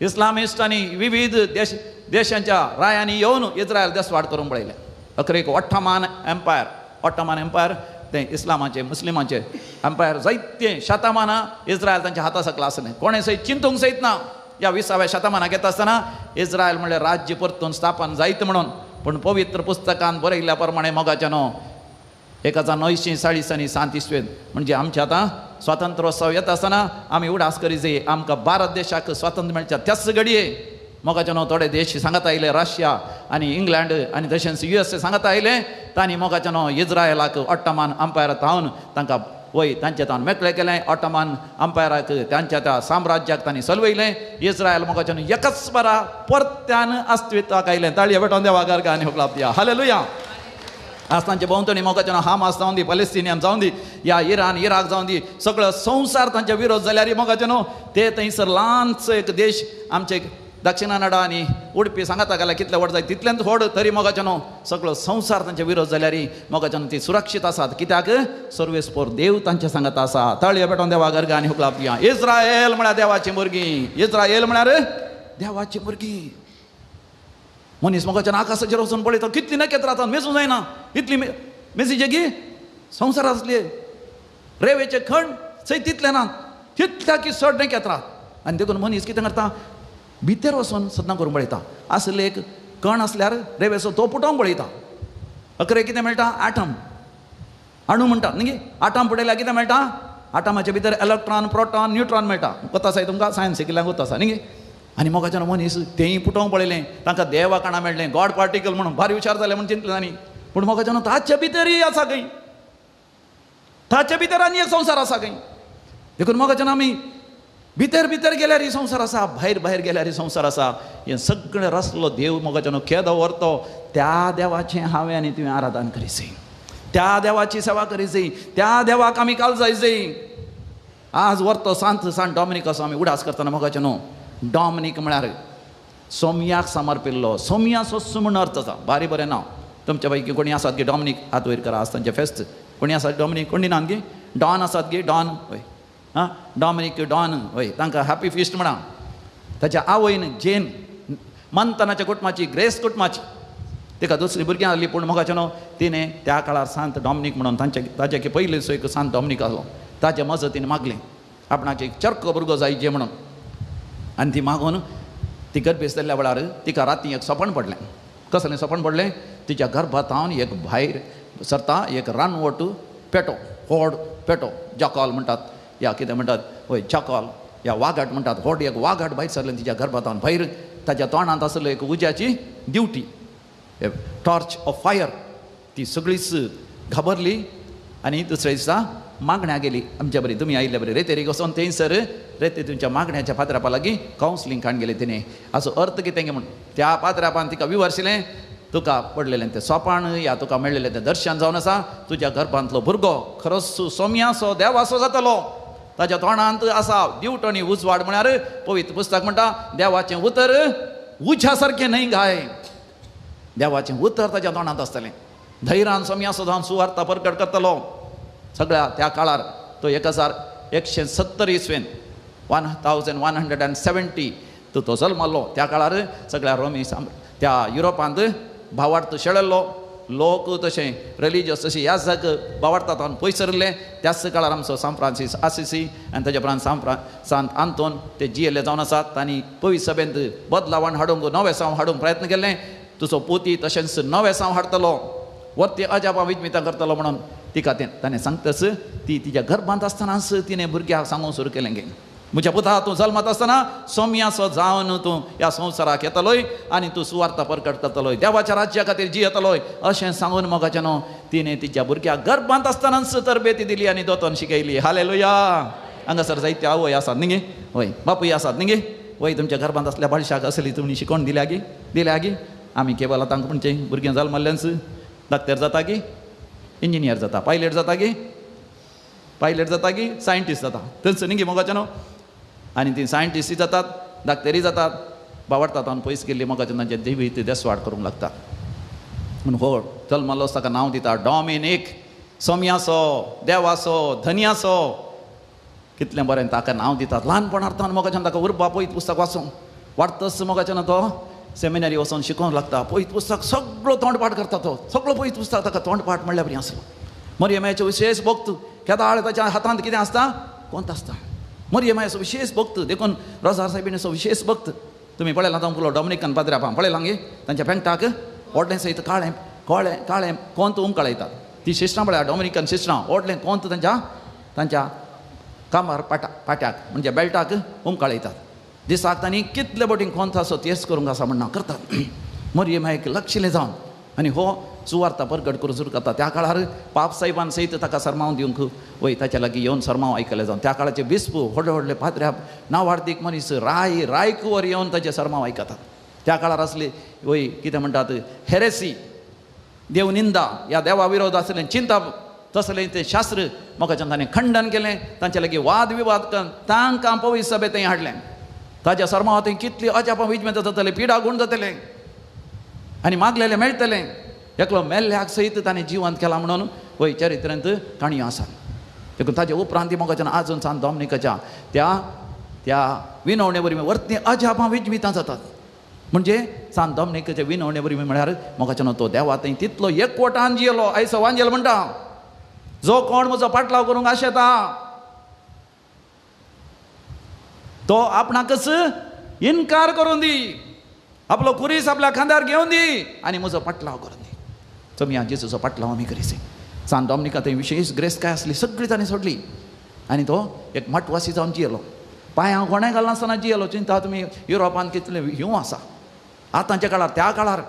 इस्लामिस्ट आनी विविध देश देशांच्या रायांनी येवन इस्रायल देसवाड करूंक पळयलें. अकरेक ऑट्टमान एम्पायर, ऑट्टमान एम्पायर तें इस्लामाचें मुस्लिमाचें एम्पायर जायते शतमानां इस्रायल तांच्या हाता सकला आसलें. कोणें सयत चिंतूंक सयत ना ह्या 20व्या शतमानाक येता आसतना इस्रायल म्हणल्यार राज्य परतून स्थापन जायत म्हणून. पूण पवित्र पुस्तकान बरयल्ल्या प्रमाणे मोगाचें न्हू 1940 आनी 7 इस्वेंत म्हणजे आमच्या आतां स्वातंत्र्योत्सव येता आसतना आमी उडास करी जाय आमकां भारत देशाक स्वातंत्र्य मेळच्या त्याच घडये मोगाचे न्हू थोडे देश सांगता आयले रशिया आनी इंग्लंड आनी तशेंच USA सांगता आयले तांणी मोगाचे न्हू इज्रायलाक ऑट्टमान अंपायरा थावन तांकां वय तांचे तावन मेकळे केलें. ऑटोमान अंपायराक तांच्या त्या साम्राज्याक तांणी सलवयलें. इज्रायल मोगाचे न्हू एकच बरा परत्यान अस्तित्वाक आयलें. ताळये पेटोवन देवा गार्गा आनी हुकलाप दिया. हालेलुया. आज तांचे भोंवतणी मोगाचे न्हू हामास जावन दी, पलेस्टिनियन जावन दी, या इराण इराक जावन दी, सगळो संवसार तांचे विरोध जाल्यार मोगाचे न्हू ते थंयसर ल्हानसो एक देश आमचे दक्षिणानाडा आनी उडपी सांगाता गेल्यार कितले व्हड जाय तितलेंच व्हड तरी मोगाचे न्हू सगळो संवसार तांचे विरोध जाल्यार मोगाचे न्हू ती सुरक्षीत आसात. कित्याक सर्वेस्पोर देव तांचे सांगात आसा. ताळये पेटोवन देवा गर्गा आनी हुकलाप दिया. इज्रायल म्हळ्यार देवाची भुरगीं. इज्रायल म्हळ्यार देवाची भुरगीं. मनीस मोगाचे आकाशाचेर वचून पळयता कितली नखेत्रां आतां मेजूं जायना इतली मेजीचे की संवसार आसले रेवेचे खण सय तितले ना तितल्या की चड नखेत्रां. आनी देखून मनीस कितें करता भितर वचून सदनां करूंक पळयता. आसले एक कण आसल्यार रेवेचो तो पुटोवंक पळयता. अकरे कितें मेळटा आटम अणू म्हणटात न्ही. आटम पुटयल्यार कितें मेळटा आटमाचे भितर इलेक्ट्रॉन प्रोटॉन न्यूट्रॉन मेळटा. कोता आसा तुमकां सायन्स शिकिल्ल्यांक कोता आसा न्ही. आनी मोगाच्यान मनीस तेंय पुटोवंक पळयलें तांकां देवा काणा मेळ्ळें गॉड पार्टिकल म्हणून भारी हुशार जालें म्हूण चिंतलें तांणी. पूण मोगाच्यान ताचे भितरूय आसा खंय ताचे भितर आनी एक संवसार आसा खंय. देखून मोगाच्यान आमी भितर भितर गेल्यार ही संवसार आसा, भायर भायर गेल्यार ही संवसार आसा. हें सगळें रसलो देव मोगाच्यान केदो व्हरतो त्या देवाचें हांवें आनी तुवें आराधन करी जाय, त्या देवाची सेवा करी जाय, त्या देवाक आमी काल जाय जाय. आज व्हरतो सांत सांत डॉमिनिकाचो आमी उडास करतना मोगाचें न्हू डॉमिनीक म्हळ्यार सोमयाक समर्पिल्लो, सोमया सोस्सू म्हूण अर्थ आसा. बारी बरें नांव. तुमच्या पैकी कोणी आसात गे डॉमिनीक हात वयर करा. आज तांचें फेस्त. कोणी आसात डॉमिनीक? कोणी ना गे? डॉन आसात गे? डॉन वय आं डॉमिनीक डॉन वय तांकां हॅपी फिस्ट म्हणा. ताच्या आवयन जेन मंतनाच्या कुटुंबाची ग्रेस कुटुंबाची तिका दुसरी भुरगीं आसली पूण मोगाचें न्हू तिणें त्या काळार सांत डॉमिनीक म्हणून तांच्या ताच्या पयलींचो एक सांत डॉमिनीक आसलो ताचे मजतीन मागलें आपणाक एक चरको भुरगो जाय जे म्हणून. आनी ती मागून ती गर्भेस्त जाल्ल्या वेळार तिका राती एक सपन पडलें. कसलें सपन पडलें? तिच्या गर्भांत एक भायर सरता एक रानवट पेटो, व्हड पेटो, जकॉल म्हणटात या कितें म्हणटात वय जकॉल या वाघाट म्हणटात. व्हड एक वाघाट भायर सरलें तिच्या गर्भांत भायर. ताच्या तोंडांत आसलो एक उज्याची दिवटी, टॉर्च ऑफ फायर. ती सगळीच घाबरली आनी दुसऱ्या दिसा मागण्या गेली आमच्या बरी तुमी आयिल्ले बरी रेतेरीक वचोन थंयसर रेते तुमच्या मागण्याच्या पात्रापा लागीं कावन्सिलींग काडून गेले तिणें. हाचो अर्थ कितें म्हूण त्या पात्रापान तिका विवर्शिलें तुका पडलेलें तें सोपाण या तुका मेळ्ळेलें तें दर्शन जावन आसा तुज्या गर्भांतलो भुरगो खरोच सोमयासो देवासो जातलो. ताच्या तोंडांत आसा दिवटो आनी उजवाड म्हळ्यार पवित्र पुस्तक म्हणटा देवाचें उतर उज्या सारकें न्हय गाय. देवाचें उतर ताच्या तोंडांत आसतलें. धैर्यान सोमयासो जावन सुवार्ता परगट करतलो. सगळ्या त्या काळार तो 1170 इसवेन 1170 तो जल्मलो. त्या काळार सगळ्या रोमी त्या युरोपांत भावार्थ शेळल्लो लोक तशें रिलिजियस तशें ह्या जाग भावार्थांत पयस सरले. त्याच काळार आमचो सांत फ्रांसीस आसिसी आनी ताच्या उपरांत सांत आंतोन ते जियेल्ले जावन आसात. तांणी पवित्र सभेंत बदलावण हाडूंक नवें हाडूंक प्रयत्न केलें. तुजो पोती तशेंच नवें हाडटलो वरती अजापां विजमितां करतलो म्हणून तिका तें ताणें सांगतच ती तिच्या गर्भांत आसतनाच तिणें भुरग्याक सांगूंक सुरू केलें गे म्हज्या पुता तूं जल्मात आसतना सोमयासो जावन तूं ह्या संवसाराक येतलोय आनी तूं सुवार्ता परगट करतलोय देवाच्या राज्या खातीर जियेतलोय अशें सांगून मोगाचें न्हू तिणें तिच्या भुरग्याक गर्भांत आसतनाच तरबेती दिली आनी दोतोन शिकयली. हालेलुया. हांगासर जायते आवय आसात न्ही गे? वय बापूय आसात न्ही गे? वय तुमच्या गर्भांत आसल्या बाळशाक असली तुमी शिकोवन दिल्या गी? दिल्या गी? आमी केवल आतां म्हणचें भुरगें जल्मल्लेंच डाक्टर जाता गी, इंजिनियर जाता, पायलट जाता गी, पायलट जाता गी, सायंटिस्ट जाता थंयच न्ही गे मोगाचें न्हू. आनी ती सायंटिस्टूय जातात, डाक्टरूय जातात, बावडतात आनी पयस गेल्ली मोगाचें तांचें जिवीत देसवाड करूंक लागता. म्हूण हो जल्मलो ताका नांव दिता डॉमिनीक, सोमयासो, देवासो, धनयासो. कितलें बरें ताका नांव दितात. ल्हानपणार तावन मोगाच्यान ताका उर्बा पयत पुस्तक वाचूंक वाडतच मोगाच्यान तो सेमिनारी वचून शिकोवंक लागता. पयत पुस्तक सगळो तोंडपाठ करता तो, सगळो पयत पुस्तक ताका तोंडपाठ म्हणल्यार बरी आसलो. मरियमायाचो विशेश भक्त केदाळ ताच्या हातांत कितें आसता कोंत आसता. मरियमायाचो विशेश भक्त देखून रोजार सायबिणीचो विशेष भक्त. तुमी पळयलां तांकां डॉमिनिकन पाद्र्यापां पळयलां गे तांच्या पेंटाक व्हडलें सयत काळें काळें काळें कोंत उमकळयतात. ती शिश्टां पळया डॉमिनिकन शिश्टां व्हडलें कोंत तांच्या तांच्या कामार पाट्याक म्हणजे बेल्टाक उमकाळयतात. दिसाक तांणी कितले बोटींक कोंत आसो तेच करूंक आसा म्हणना करतात. मरियम एक लक्षिलें जावन आनी हो सुवार्ता परगट करून सुरू करता. त्या काळार पाप साहेबान सयत ताका सरमांव दिवंक वय ताच्या लागीं येवन सरमांव आयकलें जावन त्या काळाचे बिस्प व्हडले व्हडले पाद्र्या नावार्दीक मनीस राय रायकुवर येवन ताचे सरमांव आयकतात. त्या काळार आसली वय कितें म्हणटात हेरेसी, देव निंदा ह्या देवा विरोध आसलें चिंता तसलें तें शास्त्र मोगाच्यान ताणें खंडन केलें. तांचे लागीं वाद विवाद करून तांकां पवित्र सभेंत थंय हाडलें. ताच्या सरमांव थंय कितली अजापां विजमेत जातले, पिडा गूण जातले आनी मागलेलें मेळटलें. एकलो मेल्ल्याक सयत ताणें जिवंत केला म्हणून वय चरित्रेंत काणयो आसात. देखून ताचे उपरांत मोगाच्यान आजून सांत डॉमिनिकाच्या त्या त्या विनवणे वरवीं वर्ती अजापां विजमितां जातात. म्हणजे सांत डॉमिनिकाच्या विनवणे वरवीं म्हळ्यार मोगाच्यान तो देवा थंय तितलो एकवटान जियेलो. आयचो वांजेल म्हणटा जो कोण म्हजो पाटलाव करूंक आशेता तो आपणाकच इनकार करून दी, आपलो कुरीस आपल्या खांद्यार घेवन दी आनी म्हजो पाटलाव करून दी. तुमी ह्या जेजूचो पाटलाव आमी करीसे. सांत डॉमिनिका थंय विशेश ग्रेस काय आसली सगळी ताणें सोडली आनी तो एक मठवासी जावन जियेलो. पांयांक कोणें घालनासतना जियेलो. चिंता तुमी युरोपांत कितलें ह्यूं आसा आतांच्या काळार, त्या काळार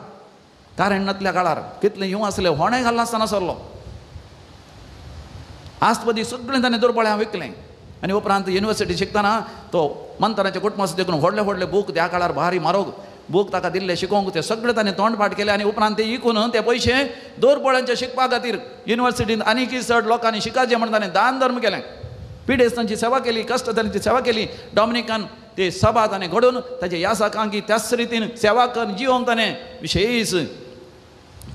कारण नातल्या काळार कितलें ह्यूं आसलें, होणें घालनासतना सरलो. आस्तपदी सगळें ताणें दुर्बळ्यां विकलें आनी उपरांत युनिवर्सिटी शिकतना तो मंतराच्या कुटुंबाचो देखून व्हडले व्हडले बूक त्या काळार भारी म्हारोग बूक ताका दिल्ले शिकोवंक ते सगळे ताणें तोंडपाठ केले आनी उपरांत ते इकून ते पयशे दुर्बळ्यांच्या शिकपा खातीर युनिवर्सिटींत आनीकय चड लोकांनी शिकाचें म्हण ताणें दान धर्म केलें. पिडेस्तांची सेवा केली, कश्टदारांची सेवा केली. डॉमिनिकान ते सभा ताणें घडोवन ताचे यासकांकी त्याच रितीन सेवा करून जिवोवंक ताणें विशेश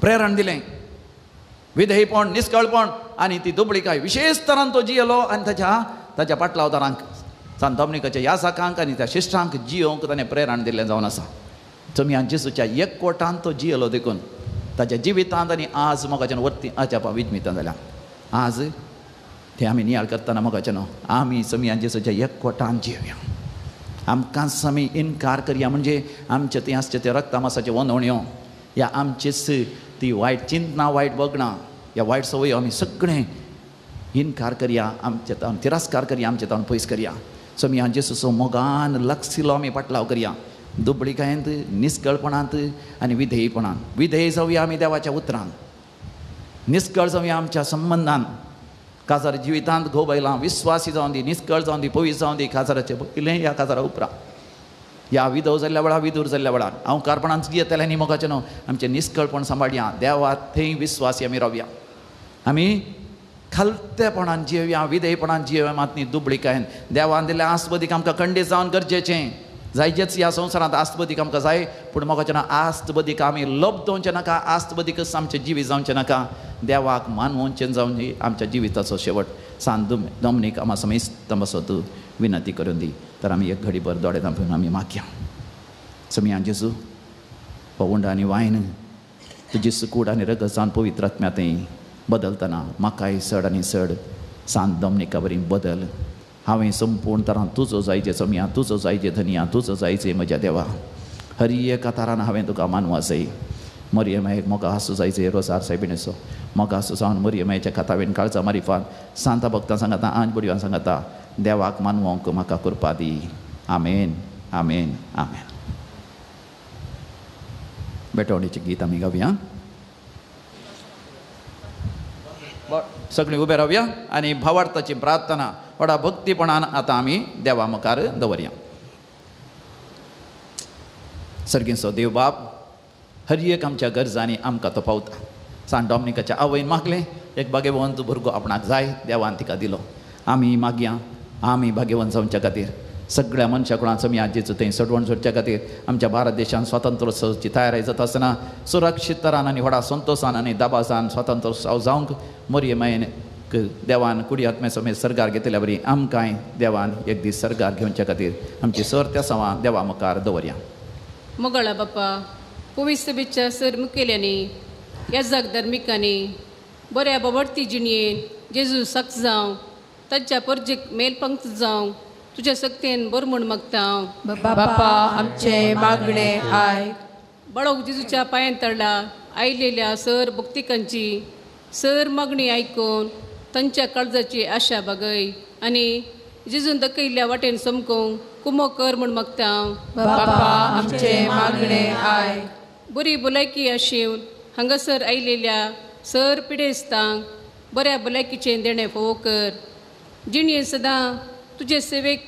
प्रेरण दिलें. विधेयपण, निस्कळपण आनी ती दुबळिकाय विशेश तरान तो जियेलो आनी ताच्या ताच्या पाटलावदारांक सांत डॉमिनिकाच्या यासकांक आनी त्या शिश्टांक जियोवंक ताणें प्रेरण दिल्लें जावन आसा. तुमी जेजूच्या एकवटान तो जियेलो देखून ताच्या जिवितांत आनी आज मोगाच्यान वर्ती अजापां विजमितां जाल्या. आज ते आमी नियाळ करतना मोगाच्यान आमी समी जेजूच्या एकवटान जियोया. आमकांच आमी इनकार करया म्हणजे आमचे थंय आसचे ते रक्तमासाचे वनवण्यो या आमचेच ती वायट चिंतना, वायट बगणां या वायट संवयो आमी सगळें इनकार करया, आमचे तावन तिरस्कार करया, आमचे तावन पयस करया. समी जेजूचो मोगान लक्षिलो आमी पाटलाव करया दुबळिकायेंत, निस्कळपणांत आनी विधेयपणान. विधेय जावया आमी देवाच्या उतरान, निस्कळ जावया आमच्या संबंदान. काजार जिवितांत घोव बायलां विस्वासी जावन दी, निस्कळ जावन दी, पवित्र जावन दी. काजाराचे पयलें ह्या काजारा उपरांत ह्या विधव जाल्ल्या वेळार, विदूर जाल्ल्या वेळार हांवकारपणान जियेतलें न्ही मोगाचें न्हू आमचें निस्कळपण सांबाळया. देवा थंय विस्वासी आमी रावया. आमी खालतेपणान जियोया, विधेयपणान जियोया, मात न्ही दुबळिकायेन. देवान दिल्ल्या आस्तबदीक आमकां खंडीत जावन गरजेचें जायचेच ह्या संवसारांत आस्तबदीक आमकां जाय. पूण मोगाचें ना आस्तबदीक आमी लब्दोवचें नाका, आस्तबदीकच आमचें जिवीत जावचें नाका. देवाक मानवचें जावन आमच्या जिविताचो शेवट. सांत डॉमिनीक आमा समेस्त बसत विनंती करून दी. तर आमी एक घडीभर दोळे धांपून आमी मागया. समिया जेजू पवंड आनी वायन तुजी सुकूड आनी रगत जावन पवित्र आत्म्या थंय बदलतना म्हाकाय चड आनी चड सांत डॉमिनिका वरी बदल. हांवें संपूर्ण तरान तुजो जायचे समिया, तुजो जायचे धनिया, तुजो जायचे म्हज्या देवा. हर एका तरान हांवें तुका मानवा जाय. मरियमायेक मोगा आसूं जायचे रोजार सायबिणेचो मोगा आसूं जावन मरियमायेच्या खातावेन काळजा मारिफान सांता भक्तां सांगाता आंज बडयान सांगाता देवाक मानवंक म्हाका कृपा दी. आमेन, आमेन, आमेन. बेटवणीचें गीत आमी गावया. सगळीं उबे रावया आनी भावार्थाची प्रार्थना व्हडा भक्तीपणान आतां आमी देवा मुखार दवरया. सर्गींचो देव बाप हर एक आमच्या गरजांनी आमकां तो पावता. सांत डॉमिनिकाच्या आवयन मागलें एक भाग्यवंत भुरगो आपणाक जाय, देवान तिका दिलो. आमी मागया, आमी भाग्यवंत जावच्या खातीर सगळ्या मनशा कुळान समी आजेचो थंय सडवण सोडच्या खातीर आमच्या भारत देशान स्वातंत्र्योत्सवाची तयारी जाता आसतना सुरक्षीत तरान आनी व्हडा संतोशान आनी दबाजान स्वातंत्र्योत्सव जावंक मोरये देवान कुडी आत्म्या समेत सरकार घेतल्या बरी आमकांय देवान एक दीस सरकार घेवच्या खातीर आमची सर त्या सवां देवा मुखार दवरया. मोगाळा बापा, पवित्र सभेच्या सर मुखेल्यांनी, याजक धार्मिकांनी बऱ्या बाबडती जिणयेन जेजू सक्त जावं, तांच्या परजेक मेलपंक्त जावं तुज्या सक्तेन बरो म्हूण मागता हांव. बापा आमचें मागणें आयक. बाळोक जेजूच्या पांयान तळला आयलेल्या सर भक्तिकांची सर मागणी आयकून तांच्या काळजाची आशा बागय आनी जेजून दखयल्ल्या वाटेन समकूंक कुमो कर म्हूण मागता. बापा आमचें मागणें आयक. बरी भलायकी आशिवन हांगासर आयिल्ल्या सर पिडेस्तांक बऱ्या भलायकीचें देणें फावो कर. जिणें सदां तुजे सेवेक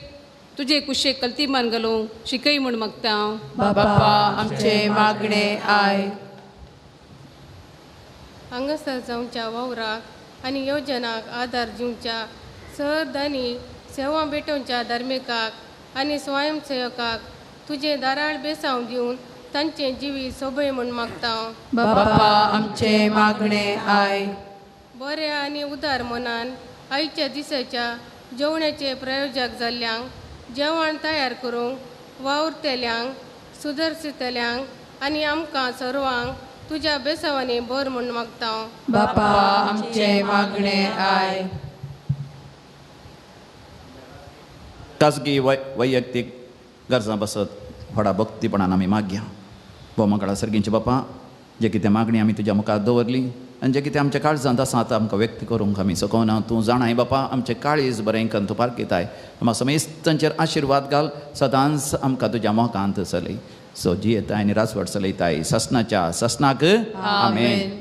तुजे कुशेक कल्तीमान घालूंक शिकय म्हूण मागता. बापा आमचें मागणें आयक. हांगासर जावच्या वावराक आनी योजनाक आदार दिवच्या सर दानी सेवा भेटोवच्या धार्मिकाक आनी स्वयंसेवकाक तुजें दाराळ बेसांव दिवन तांचें जिवीत सोबय म्हूण मागता. बापा आमचें मागणें आयक. बऱ्या आनी उदार मनान आयच्या दिसाच्या जेवणाचे प्रयोजक जाल्ल्यांक जेवण तयार करूंक वावुरतल्यांक सुदरशितल्यांक आनी आमकां सर्वांक तुज्या बेसावांनी भर म्हूण मागता. बापा आमचें मागणें आयक. खाजगी वैयक्तीक गरजां बसत व्हडा भक्तीपणान आमी मागया. भो मंगळा सर्गींचे बापा, जे कितें मागणी आमी तुज्या मुखार दवरली आनी जें कितें आमच्या काळजांत आसा आतां आमकां व्यक्त करूंक आमी शकना, तूं जाणाय बापा आमचें काळीज बरें करून तूं पारखिताय. आमकां समेस्तांचेर आशिर्वाद घाल, सदांच आमकां तुज्या मोगांत चलय. सो जियेताय आनी राजवट चलयताय ससनाच्या ससनाक. आमेन.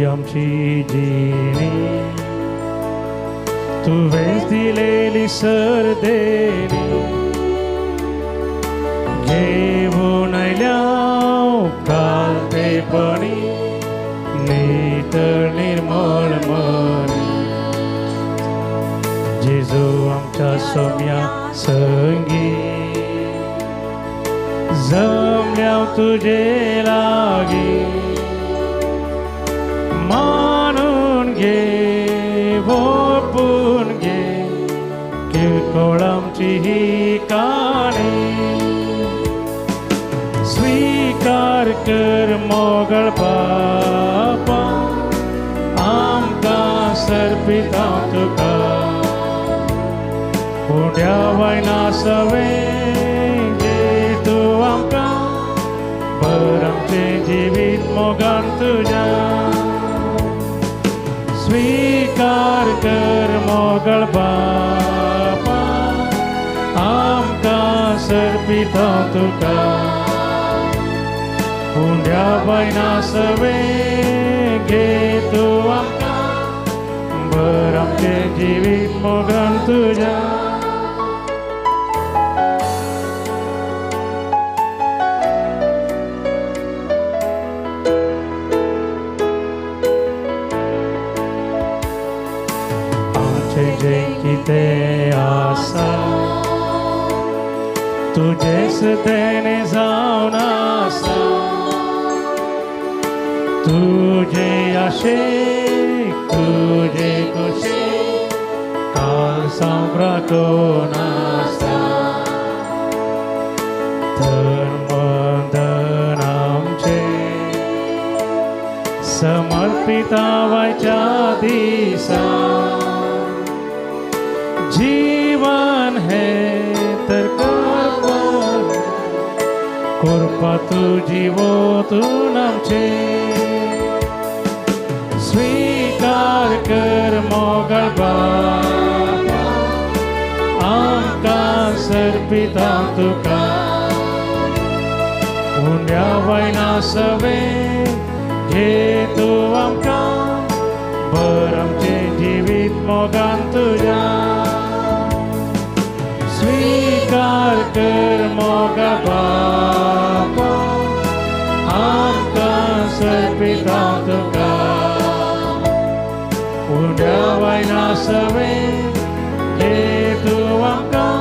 आमची जिणी तुवेंच दिलेली सर देणी घेवन आयल्या कालतेपणी नितळ निर्मळ मनी. जेजू आमच्या सोम्या संगी जमल्या तुजे लागीं मानून घे ओपून घे किरकोळ आमची ही काणी. स्वीकार कर मोगळ बापा आमकां सर्पिता तुका उड्या वयना सवें घे तूं आमकां भर आमचें जिवीत मोगान तुज्या. स्वीकार कर मोगळ बापा आमकां सर्पिता तुका उंड्या वयना सवें घे तूं आमकां भर आमचें जिवीत मोगान तुज्या. कितें आसा तुजेच देणें जावन आसा तुजे आशेक तुजे कुशेक काल सांब्राकून आसा. धन मन धन आमचें समर्पिता वयच्या दिसा जीवन है तर कृपा तुजी वोतून आमचें. स्वीकार कर मोगळ बापा आमकां सर्पिता तुका उंड्या वयना सवें घे तूं आमकां भर आमचें जिवीत मोगान तुज्या. स्वीकार कर मोगा बापा आमकां सर्पिता तुका उंड्या वयना सवें घे तूं आमकां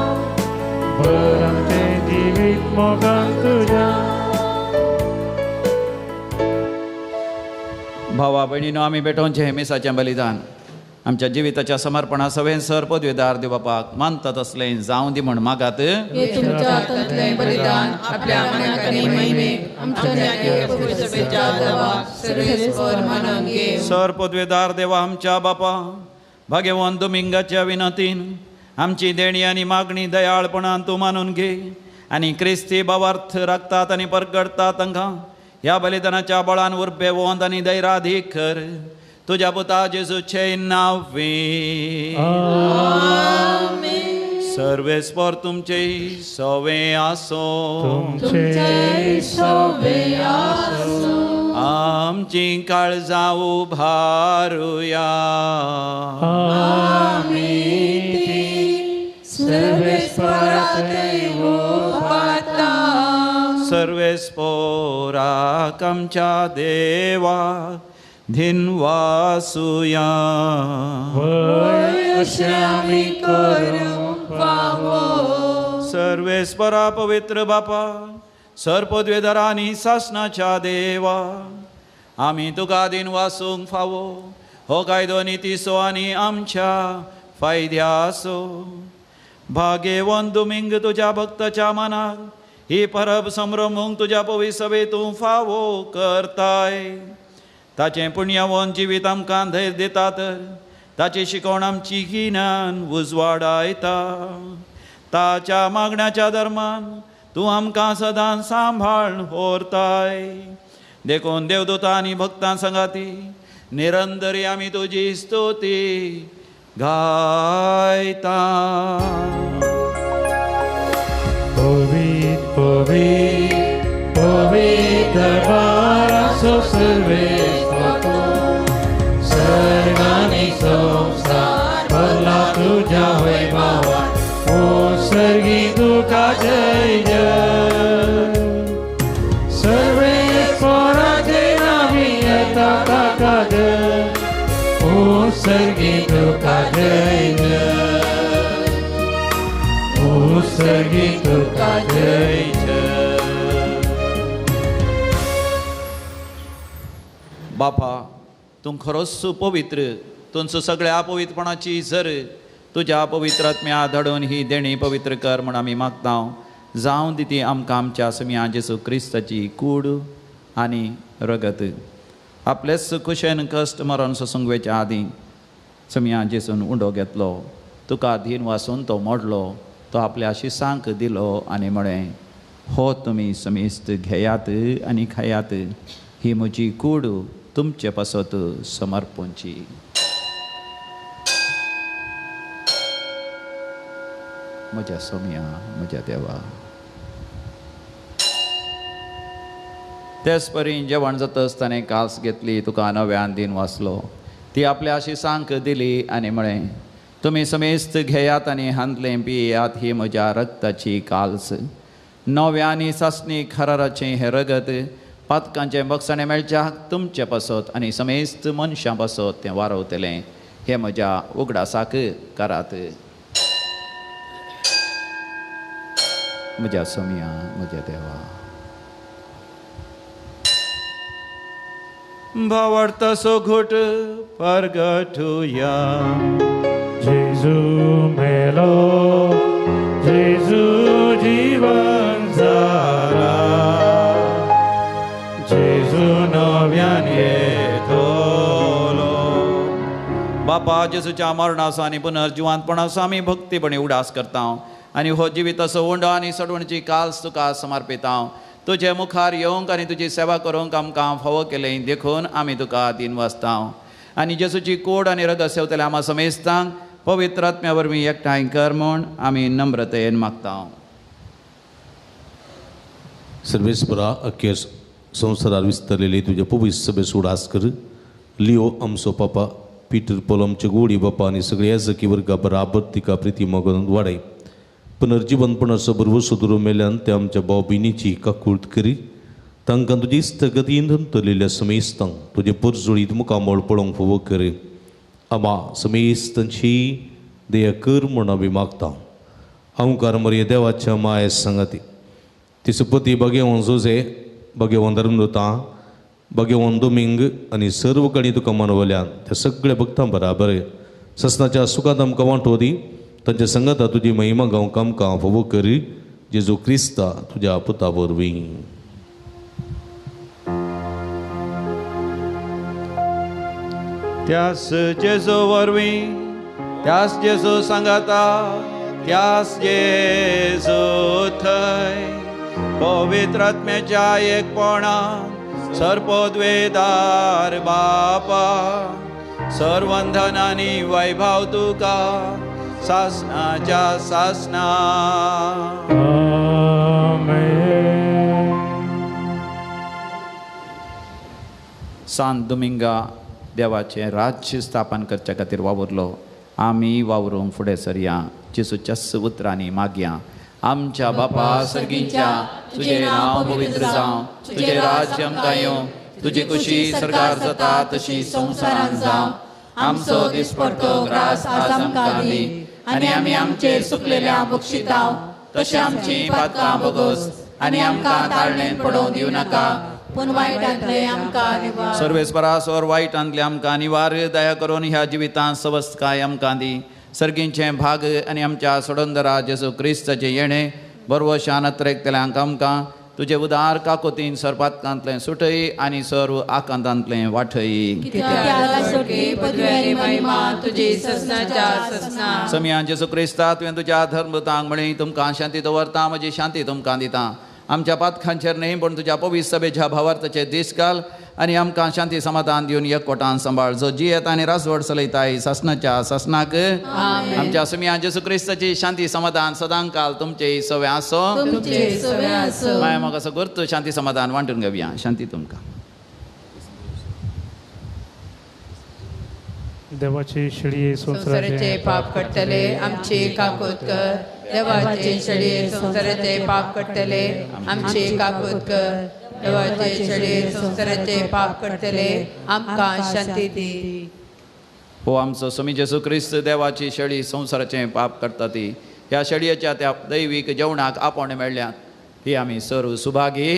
भर आमचें जिवीत मोगान तुज्या. भावा भयणीनो आमी भेटोवचें मिसाचें बलिदान आमच्या जिविताच्या समर्पणा सवें सर पदवेदार देव बापाक मानता तसलें जावं दी म्हण मागात. तुमच्या हातांतलें बलिदान आपल्या मनाक आनी महिमेक आमच्या पवित्र सभेच्या देवाक सर्वेस्पर मानून घेवं. सर पदवेदार देवा आमच्या बापा भाग्यवंत दोमिंगाच्या विनंतीन आमची देणी आनी मागणी दयाळपणान तूं मानून घे आनी क्रिस्ती भावार्थ राखतात आनी परगडतात तांकां ह्या बलिदानाच्या बळान उर्बेवंत आनी दैराधीक कर. तुझ्या पुता जेजूचे नांवे सर्वेस्पर तुमचे सवे आसो. तुमचे सवे आसो. आमची काळजां उभारुया. आमी सर्वेस्पराक उभारता. सर्वेस्पराक आमच्या देवा धिनवासुया. अशें आमी करूंक फावो. सर्वेस्परा पवित्र बापा सर्पद्वेदरा आनी सासणाच्या देवा आमी तुका दिनवासूंक फावो. हो कायदो नितीचो आनी आमच्या फायद्याचो. भाग्यवंत दुमिंग तुज्या भक्ताच्या मनाक ही परब संभ्रमूंक तुज्या पवित्र सभेंत तूं फावो करताय. ताचें पुण्यवंत जिवीत आमकां धैर्य दिता तर ताची शिकवण आमची गिन्यान उजवाडायता. ताच्या मागण्याच्या धर्मान तूं आमकां सदां सांबाळ व्हरताय. देखून देवदूतां आनी भक्तां सांगाती निरंतरी आमी तुजी स्तुती गायता. पवित्र पवित्र पवित्र दरबाराचो सर्वेस्पर सर्गांनी संवसार भरला तुज्या वैभवान. ओ सर्गी तुका जय जय. सर्वेस्पराचे नांवी येता ताका जय. ओ सर्गी तुका जय जय. ओ सर्गी तुका जय जय. बापा तूं खरोच पवित्र, तुमचो सगळ्या अपवित्रपणाची जर तुज्या पवित्र आत्म्या धाडून ही देणी पवित्र कर म्हण आमी मागता. जावं दी ती आमकां आमच्या समिया जेजू क्रिस्ताची कूड आनी रगत. आपलेच कुशेन कश्ट मरण सोसूंक वेच्या आदीं समिया जेजून उंडो घेतलो, तुका धीन वासून तो मोडलो, तो आपल्या शिसांक दिलो आनी म्हळें, हो तुमी समेस्त घेयात आनी खायात, ही म्हजी कूड तुमचे पासत समर्पणची. म्हज्या सोम्या, म्हज्या देवा. तेच परी जेवण जातच ताणें कास घेतली, तुका नव्यान दिन वाचलो, ती आपल्या शिसांक दिली आनी म्हळें, तुमी समेस्त घेयात आनी हांतलें पियात, ही म्हज्या रक्ताची काल्स. नव्या आनी सासणी खराराचें हें रगत पातकांचें बक्षाणें मेळच्या तुमचे पासत आनी समेस्त मनशां पासत तें वारवतलें. हें म्हज्या उगडासाक करात. म्हज्या सोम्या, म्हज्या देवा. भावार्थाचो घोट परगटुया. जेजू मेलो, जेजू जीवन जाला, जेजू नव्यान येतलो. बापा जेजूच्या मरणाचो आनी पुनर्जिवंतपणाचो आमी भक्तीपणी उडास करता आनी हो जिविताचो उंडो आनी सडवणची काल्स तुका समर्पिता. तुजे मुखार येवंक आनी तुजी सेवा करूंक आमकां फावो केलें देखून आमी तुका दिन वाचता. आनी जेजूची कोड आनी रगत सेवतले आमा समेस्तांक पवित्र आत्म्या वरवीं एकठांय कर म्हूण आमी नम्रतेन मागता. सर्वेस्परा अख्खे संवसारार विस्तरलेली तुज्या पवित्र सभेचो उडास कर. लिओ आमचो पापा, पीटर पोल आमचे गोडी बापा आनी सगळे याजकी वर्गा बराबर तिका प्रिती मगन वाडय. पुनर्जिवनपणाचो भरवसो दुरो मेल्यान ते आमच्या भाव भयणीची काकूळत करी. तांकां तुजी इश्टगतीन अंतरलेल्या समेस्तांक तुजें परजळीत मुखामळ पळोवंक फावो कर. आमा समेस्तांची दया कर म्हूण आमी मागता. अंकार मरिये देवाच्या माये सांगाती तिचो पती भाग्यवंत जोजे, भाग्यवंत धर्मदूतां, भाग्यवंत दोमिंग आनी सर्व कडेन तुका मनवल्यान त्या सगळ्या भक्तां बराबर ससनाच्या सुखांत आमकां वांटो दी तांच्या संगता तुजी महिमा गावंक आमकां फावो करी जेजू क्रिस्ता तुज्या पुता वरवीं. त्यास जेजू वरवीं त्यास जेजू सांगाता त्यास जेजू थंय पवित्र आत्म्याच्या एकपणान सर्पोद्वेदार बापा सर्वंधन आनी वैभव तुका सासनाच्या सासना. सान दुमिंगा देवाचें राज्य स्थापन करच्या खातीर वावुरलो. आमी वावरूंक फुडें सरया. जेजूच्याच उतरांनी मागया. आमच्या बापा सर्गींच्या तुजें नांव पवित्र जावं, तुजें राज्य आमकां येवं, तुजी खुशी सरकार जाता तशी संवसारांत जावं. आमचो दिसपडतो ग्रास आज आमकां दी आनी आमी आमचेर सुकलेल्या बक्षिताव तशें आमची पातकां भोगोस आनी आमकां ताळणेन पडोवंक दिवं नाका पूण वायटांतलें आमकां निवार. सर्वेस्परा सोर वायटांतलें आमकां निवार. दया करून ह्या जिवितांत सवस्तकाय आमकां दी. सर्गींचें भाग आनी आमच्या सोडंदरा जेजू क्रिस्ताचें येणें बरवशान अत्रेकतल्यांक आमकां तुजे उदार काकोतीन सर्पातकांतलें सुटय आनी सर्व आकांतांतलें वाठय. समिया जेजू क्रिस्ता तुवें तुज्या धर्मतांक म्हळी तुमकां शांती दवरता, म्हजी शांती तुमकां दिता. आमच्या पातखांचेर न्ही पूण तुज्या पवित्र सभेच्या भावार्थाचे दीस घाल आनी आमकां शांती समाधान दिवन एकवटान सांबाळ. जो जियेता आनी राजवट चलयताय सासनाच्या सासनाक. आमच्या सुमिया जेजू क्रिस्ताची शांती समाधान सदांकाल तुमचे सवे आसो. माया म्हाका असो गुर्त शांती समाधान वांटून घेवया. शांती तुमकां. देवाची शेळये संवसाराचे पाप काडटले आमची काकूत कर. देवाचे शेळये संवसाराचे पाप काडटले आमची काकूत कर. देवाचे शेळये संवसाराचे पाप काडटले आमकां शांती दी. हो आमचो स्वामी जेजू क्रिस्त देवाची शेळी संवसाराचें पाप काडटा ती ह्या शेळयेच्या त्या दैवीक जेवणाक आपोवणें मेळ्ळ्यात ही आमी सर्व सुभागी.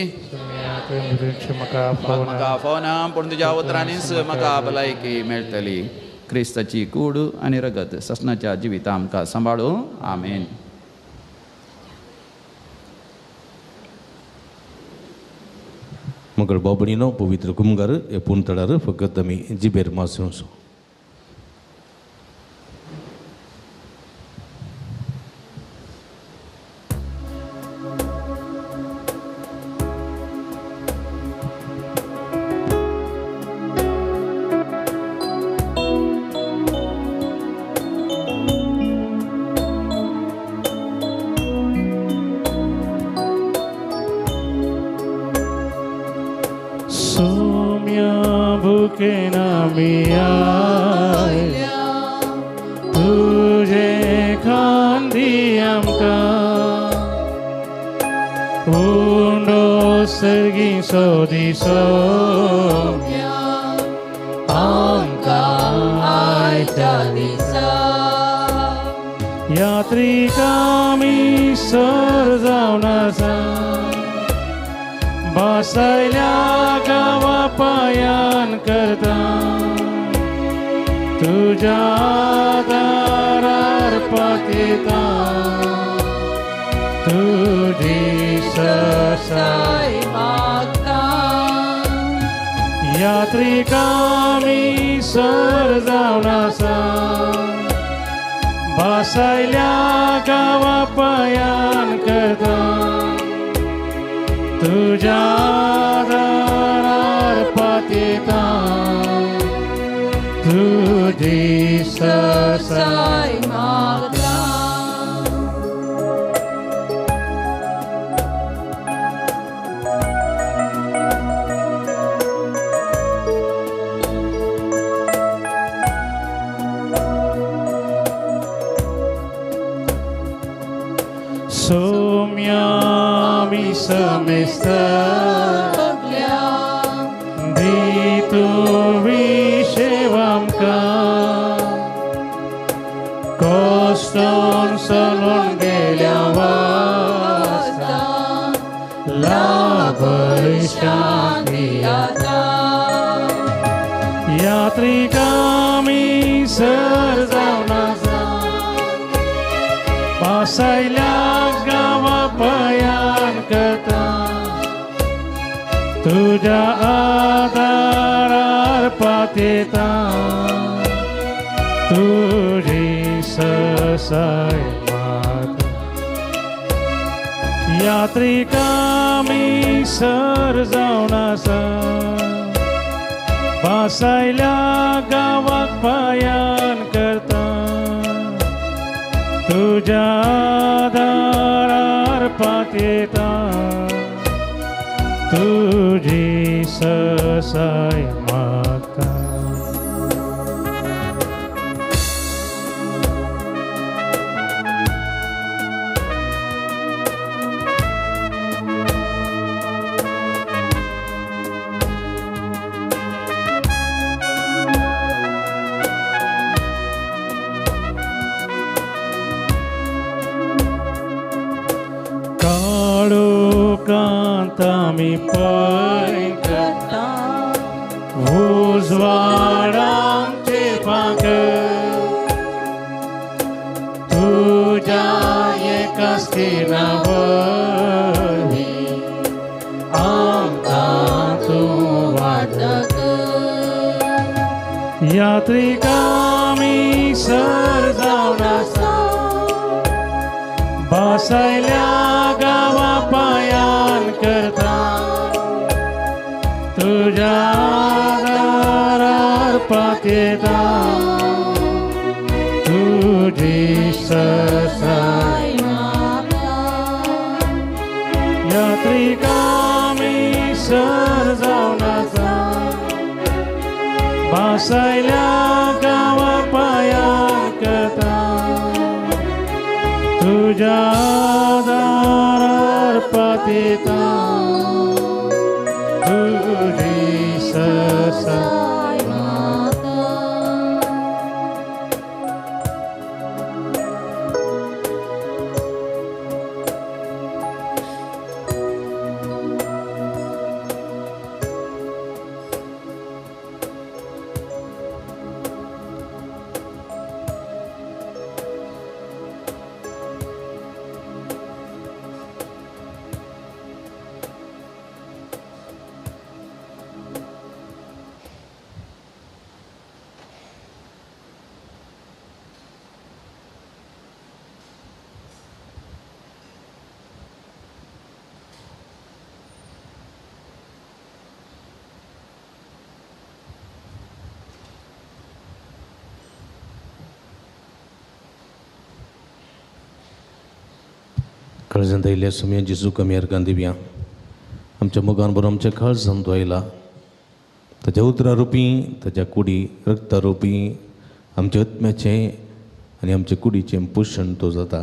म्हाका फावना पूण तुज्या उतरांनीच म्हाका भलायकी मेळटली. क्रिस्ताची कूड आनी रगत ससनाच्या जिविता आमकां सांबाळू. आमेन. मगर बाबणीनो पवित्र कुमगार हे पुणतळार फकत आमी जिबेर मास. तुझे खांदी आमकां उंडो सर्गी सोदी सोम्या आमकां आयत्या दिसा यात्रिकामी सर जावन आसा बसयल्या गांवा पायान करता तुज्या दारार पातयता तुजी सरसाय मागता. यात्रिकामी सर जावन आसा बसयल्या गांवा पायान करता तुज्या दारार पातयता तुजी सरसाय मागता. सोम्या मी समेस्त दी तूं विशेव आमकां कोश्टोन सलून गेल्या वास्ता लाभय शांती आतां. यात्रिकामी सर जावन आसा पासायल्या गांवा पयान करता तुज्या आदारार पातेता तुजी ससाय मागता यात्रिकामी सर जावन आसा पासायल्या गांवाक पायान करता तुज्या आदारार पातेता तुजी ससाय मागता. कांतामी पय करता उजवाडांचे पांक तुज्या एका स्थिरा वरवीं आमकां तूं वाटक यात्रिकामी सर जावन आसा बासायल्या गांवा पायान करता तुज्या दारार पातेता तुजी ससाय मागता यात्रिकामी सर जावन आसा बासायल्या गांवा पायान करता तुज्या दारार पातेता तुजी ससाय मागता. काळजांत आयिल्ल्या सुमया जेजूक आमी अर्गां दिवया. आमच्या मोगान बरोबर आमच्या काळजांत तो आयला ताच्या उतरां रुपी ताच्या कुडी रक्ता रुपी आमच्या आत्म्याचें आनी आमच्या कुडीचें पोशण तो जाता.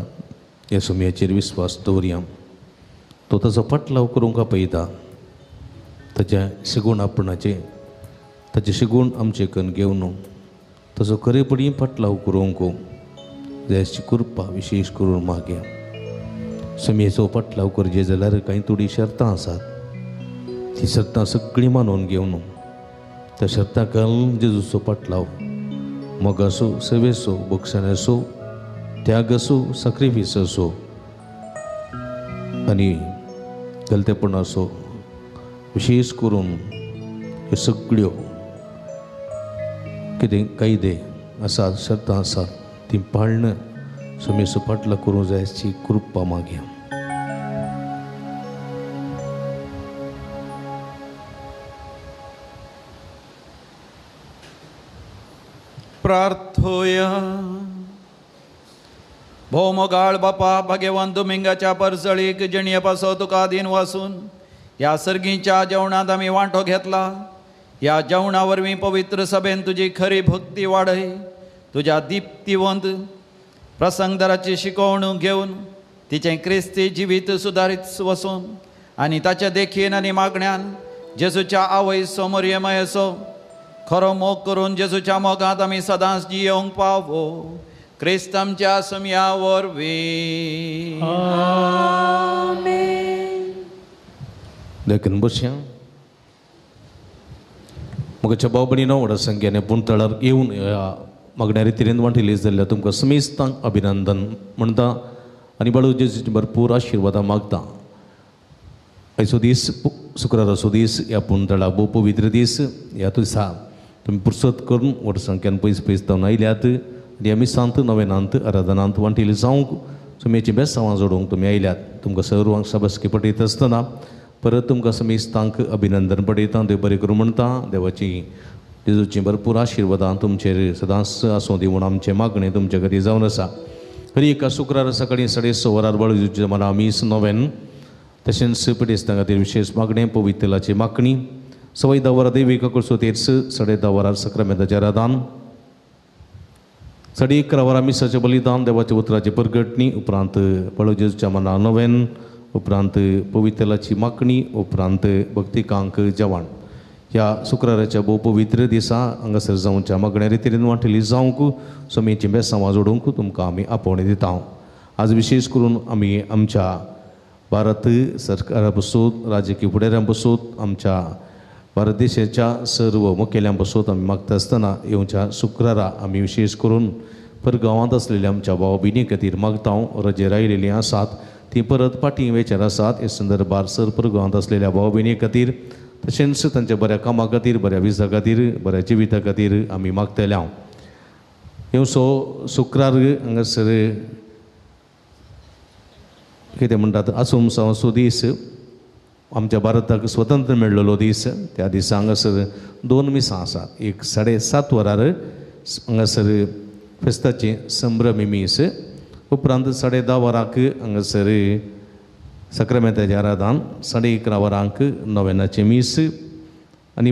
ह्या सुमयाचेर विस्वास दवरया. तो ताचो फाटलाव करूंक आपयता. ताच्या शिगूण आपणाचें ताचें शिगूण आमचें कन घेवन ताचो खरेपणी फाटलाव करूंक जायची कृपा विशेश करून मागया. सुमयेचो फाटलाव करचे जाल्यार कांय थोडीं शर्तां आसात. ती शर्तां सगळीं मानून घेवन त्या शर्तां घालून जेजूचो फाटलाव मोगाचो सेवेचो बक्षण्याचो त्यागाचो साक्रिफिसाचो आनी गलतेपणाचो विशेश करून ह्यो सगळ्यो कितें कायदे आसात शर्तां आसात ती पाळणं सुमयेचो फाटलाव करूंक जायची कृपा मागया. प्रार्थोया. भोवमोगाळ बापा भाग्यवान दुमिंगाच्या परजळीक जिणये पासो तुका अधीन वासून ह्या सर्गीच्या जेवणांत आमी वांटो घेतला. ह्या जेवणा वरवीं पवित्र सभेन तुजी खरी भक्ती वाडय. तुज्या दिप्तिवंत प्रसंगदाराची शिकवण घेवन तिचें क्रिस्ती जिवीत सुदारीत वसून आनी ताच्या देखीन आनी मागण्यान जेजूच्या आवयसो मरियमयसो खरो मोग करून जेजूच्या मोगांत आमी सदांच जियोंक पावो. क्रिस्त आमच्या सुमया वरवीं. आमेन. देखून बसया. म्हज्या भाव भयणीनो व्हडा संख्येने पुणतळार येवन ह्या मागण्या रितीन वांटिली जाल्ल्या तुमकां समेस्तांक अभिनंदन म्हणटा आनी बाळू जेजूची भरपूर आशिर्वादां मागता. आयचो दीस शुक्राराचो दीस ह्या पुणतळा भोव पवित्र दीस. ह्या दिसा तुमी पुरसत करून व्हड संख्यान पयस पयस जावन आयल्यात आनी ह्या मिसांत नवेनांत आराधनांत वांटिली जावंक सुमेची बेसांवां जोडूंक तुमी आयल्यात. तुमकां सर्वांक शाबासकी पटयता आसतना परत तुमकां समेस्तांक अभिनंदन पटयता. देव बरें करूं म्हणटा. देवाची जेजूची भरपूर आशिर्वादां तुमचेर सदांच आसूं दी म्हूण आमचें मागणें तुमचे खातीर जावन आसा. हर एका शुक्रारा सकाळीं 6:30 वरार बाळू जेजूच्या मना मीस नोवेन तशेंच पिडेस्तां खातीर विशेश मागणें पवित्रलाची मागणी 10:15 वरां देवी काकुळसो तेर्स 10:30 वरार सक्रामेंताचें आराधन 11:30 वरां मिसाचें बलिदान देवाच्या उतराची परगटणी उपरांत बाळू जेजूच्या मना नोवेन उपरांत पवित्रलाची मागणी उपरांत भक्तिकांक जेवण. ह्या शुक्राराच्या भोव पवित्र दिसा हांगासर जावच्या मागण्या रितीन वांटिली जावंक स्वामीचीं बेसांवां जोडूंक तुमकां आमी आपोवणें दिता. आज विशेश करून आमी आमच्या भारत सरकारा पसून राजकीय फुडाऱ्यां पसून आमच्या भारत देशाच्या सर्व मुखेल्यां पसून आमी मागता आसतना येवच्या शुक्रारा आमी विशेश करून परगांवांत आसलेल्या आमच्या भाव भयणी खातीर मागता. रजेर आयिल्लीं आसात ती परत फाटीं वेचेर आसात. हे संदर्भार सर परगांवांत आसलेल्या भाव भयणी खातीर तशेंच तांच्या बऱ्या कामा खातीर बऱ्या विजा खातीर बऱ्या जिविता खातीर आमी मागतले. हांव येवचो शुक्रार हांगासर कितें म्हणटात आसुमसांवचो दीस आमच्या भारताक स्वतंत्र मेळ्ळलो दीस. त्या दिसा हांगासर 2 मिसां आसात. एक 7:30 वरार हांगासर फेस्ताचें संभ्रमी मीस उपरांत 10:30 वरांक हांगासर सक्रामेंताचें आराधन 11:30 वरांक नोवेनाचें मीस आनी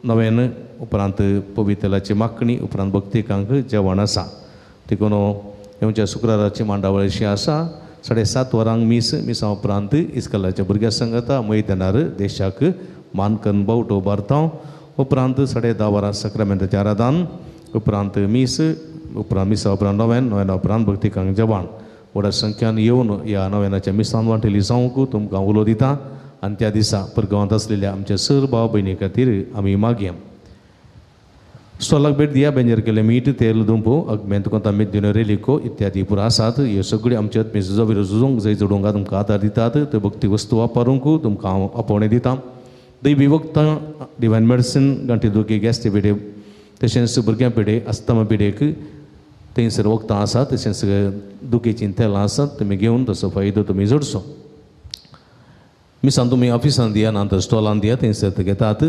नोवेन उपरांत पवित्रलाची मागणी उपरांत भक्तिकांक जेवण आसा. देखून येवच्या शुक्राराची मांडावळ अशी आसा. 7:30 वरांक मीस मिसां उपरांत इस्कलाच्या भुरग्यां संगता मैदानार देशाक मान करून बावटो उबारता. उपरांत 10:30 वरां सक्रामेंताचें आराधन उपरांत मीस उपरांत मिसा उपरांत नोवेन नोवेना उपरांत भक्तिकांक जेवण. व्हडा संख्यान येवन ह्या नोवेनाच्या मिसान वांटेली जावंक तुमकां उलो दिता आनी त्या दिसा परगांवांत आसलेल्या आमच्या सर भाव भयणी खातीर आमी मागया. स्टॉलाक भेट दिया. बेंजर केले मीठ तेल दुंपो अगमेंत कोतामीत दिनो रेलिको इत्यादी पुरा आसात. ह्यो सगळ्यो आमच्या आत्मीय विरोध झुजूंक जंय जोडूंक तुमकां आदार दितात. त्यो भक्ती वस्तू वापरूंक तुमकां हांव आपोवणें दिता. दैवी वखदां डिवायन मेडिसीन गांठी दुखी गॅस्ट्री पिडे तशेंच भुरग्यां पिडे अस्थमा पिडेक थंयसर वखदां आसात. तशेंच दुखेचीं तेलां आसात. तुमी घेवन तसो फायदो तुमी जोडचो. मिसान तुमी ऑफिसान दिया ना तर स्टॉलान दिया थंयसर घेतात.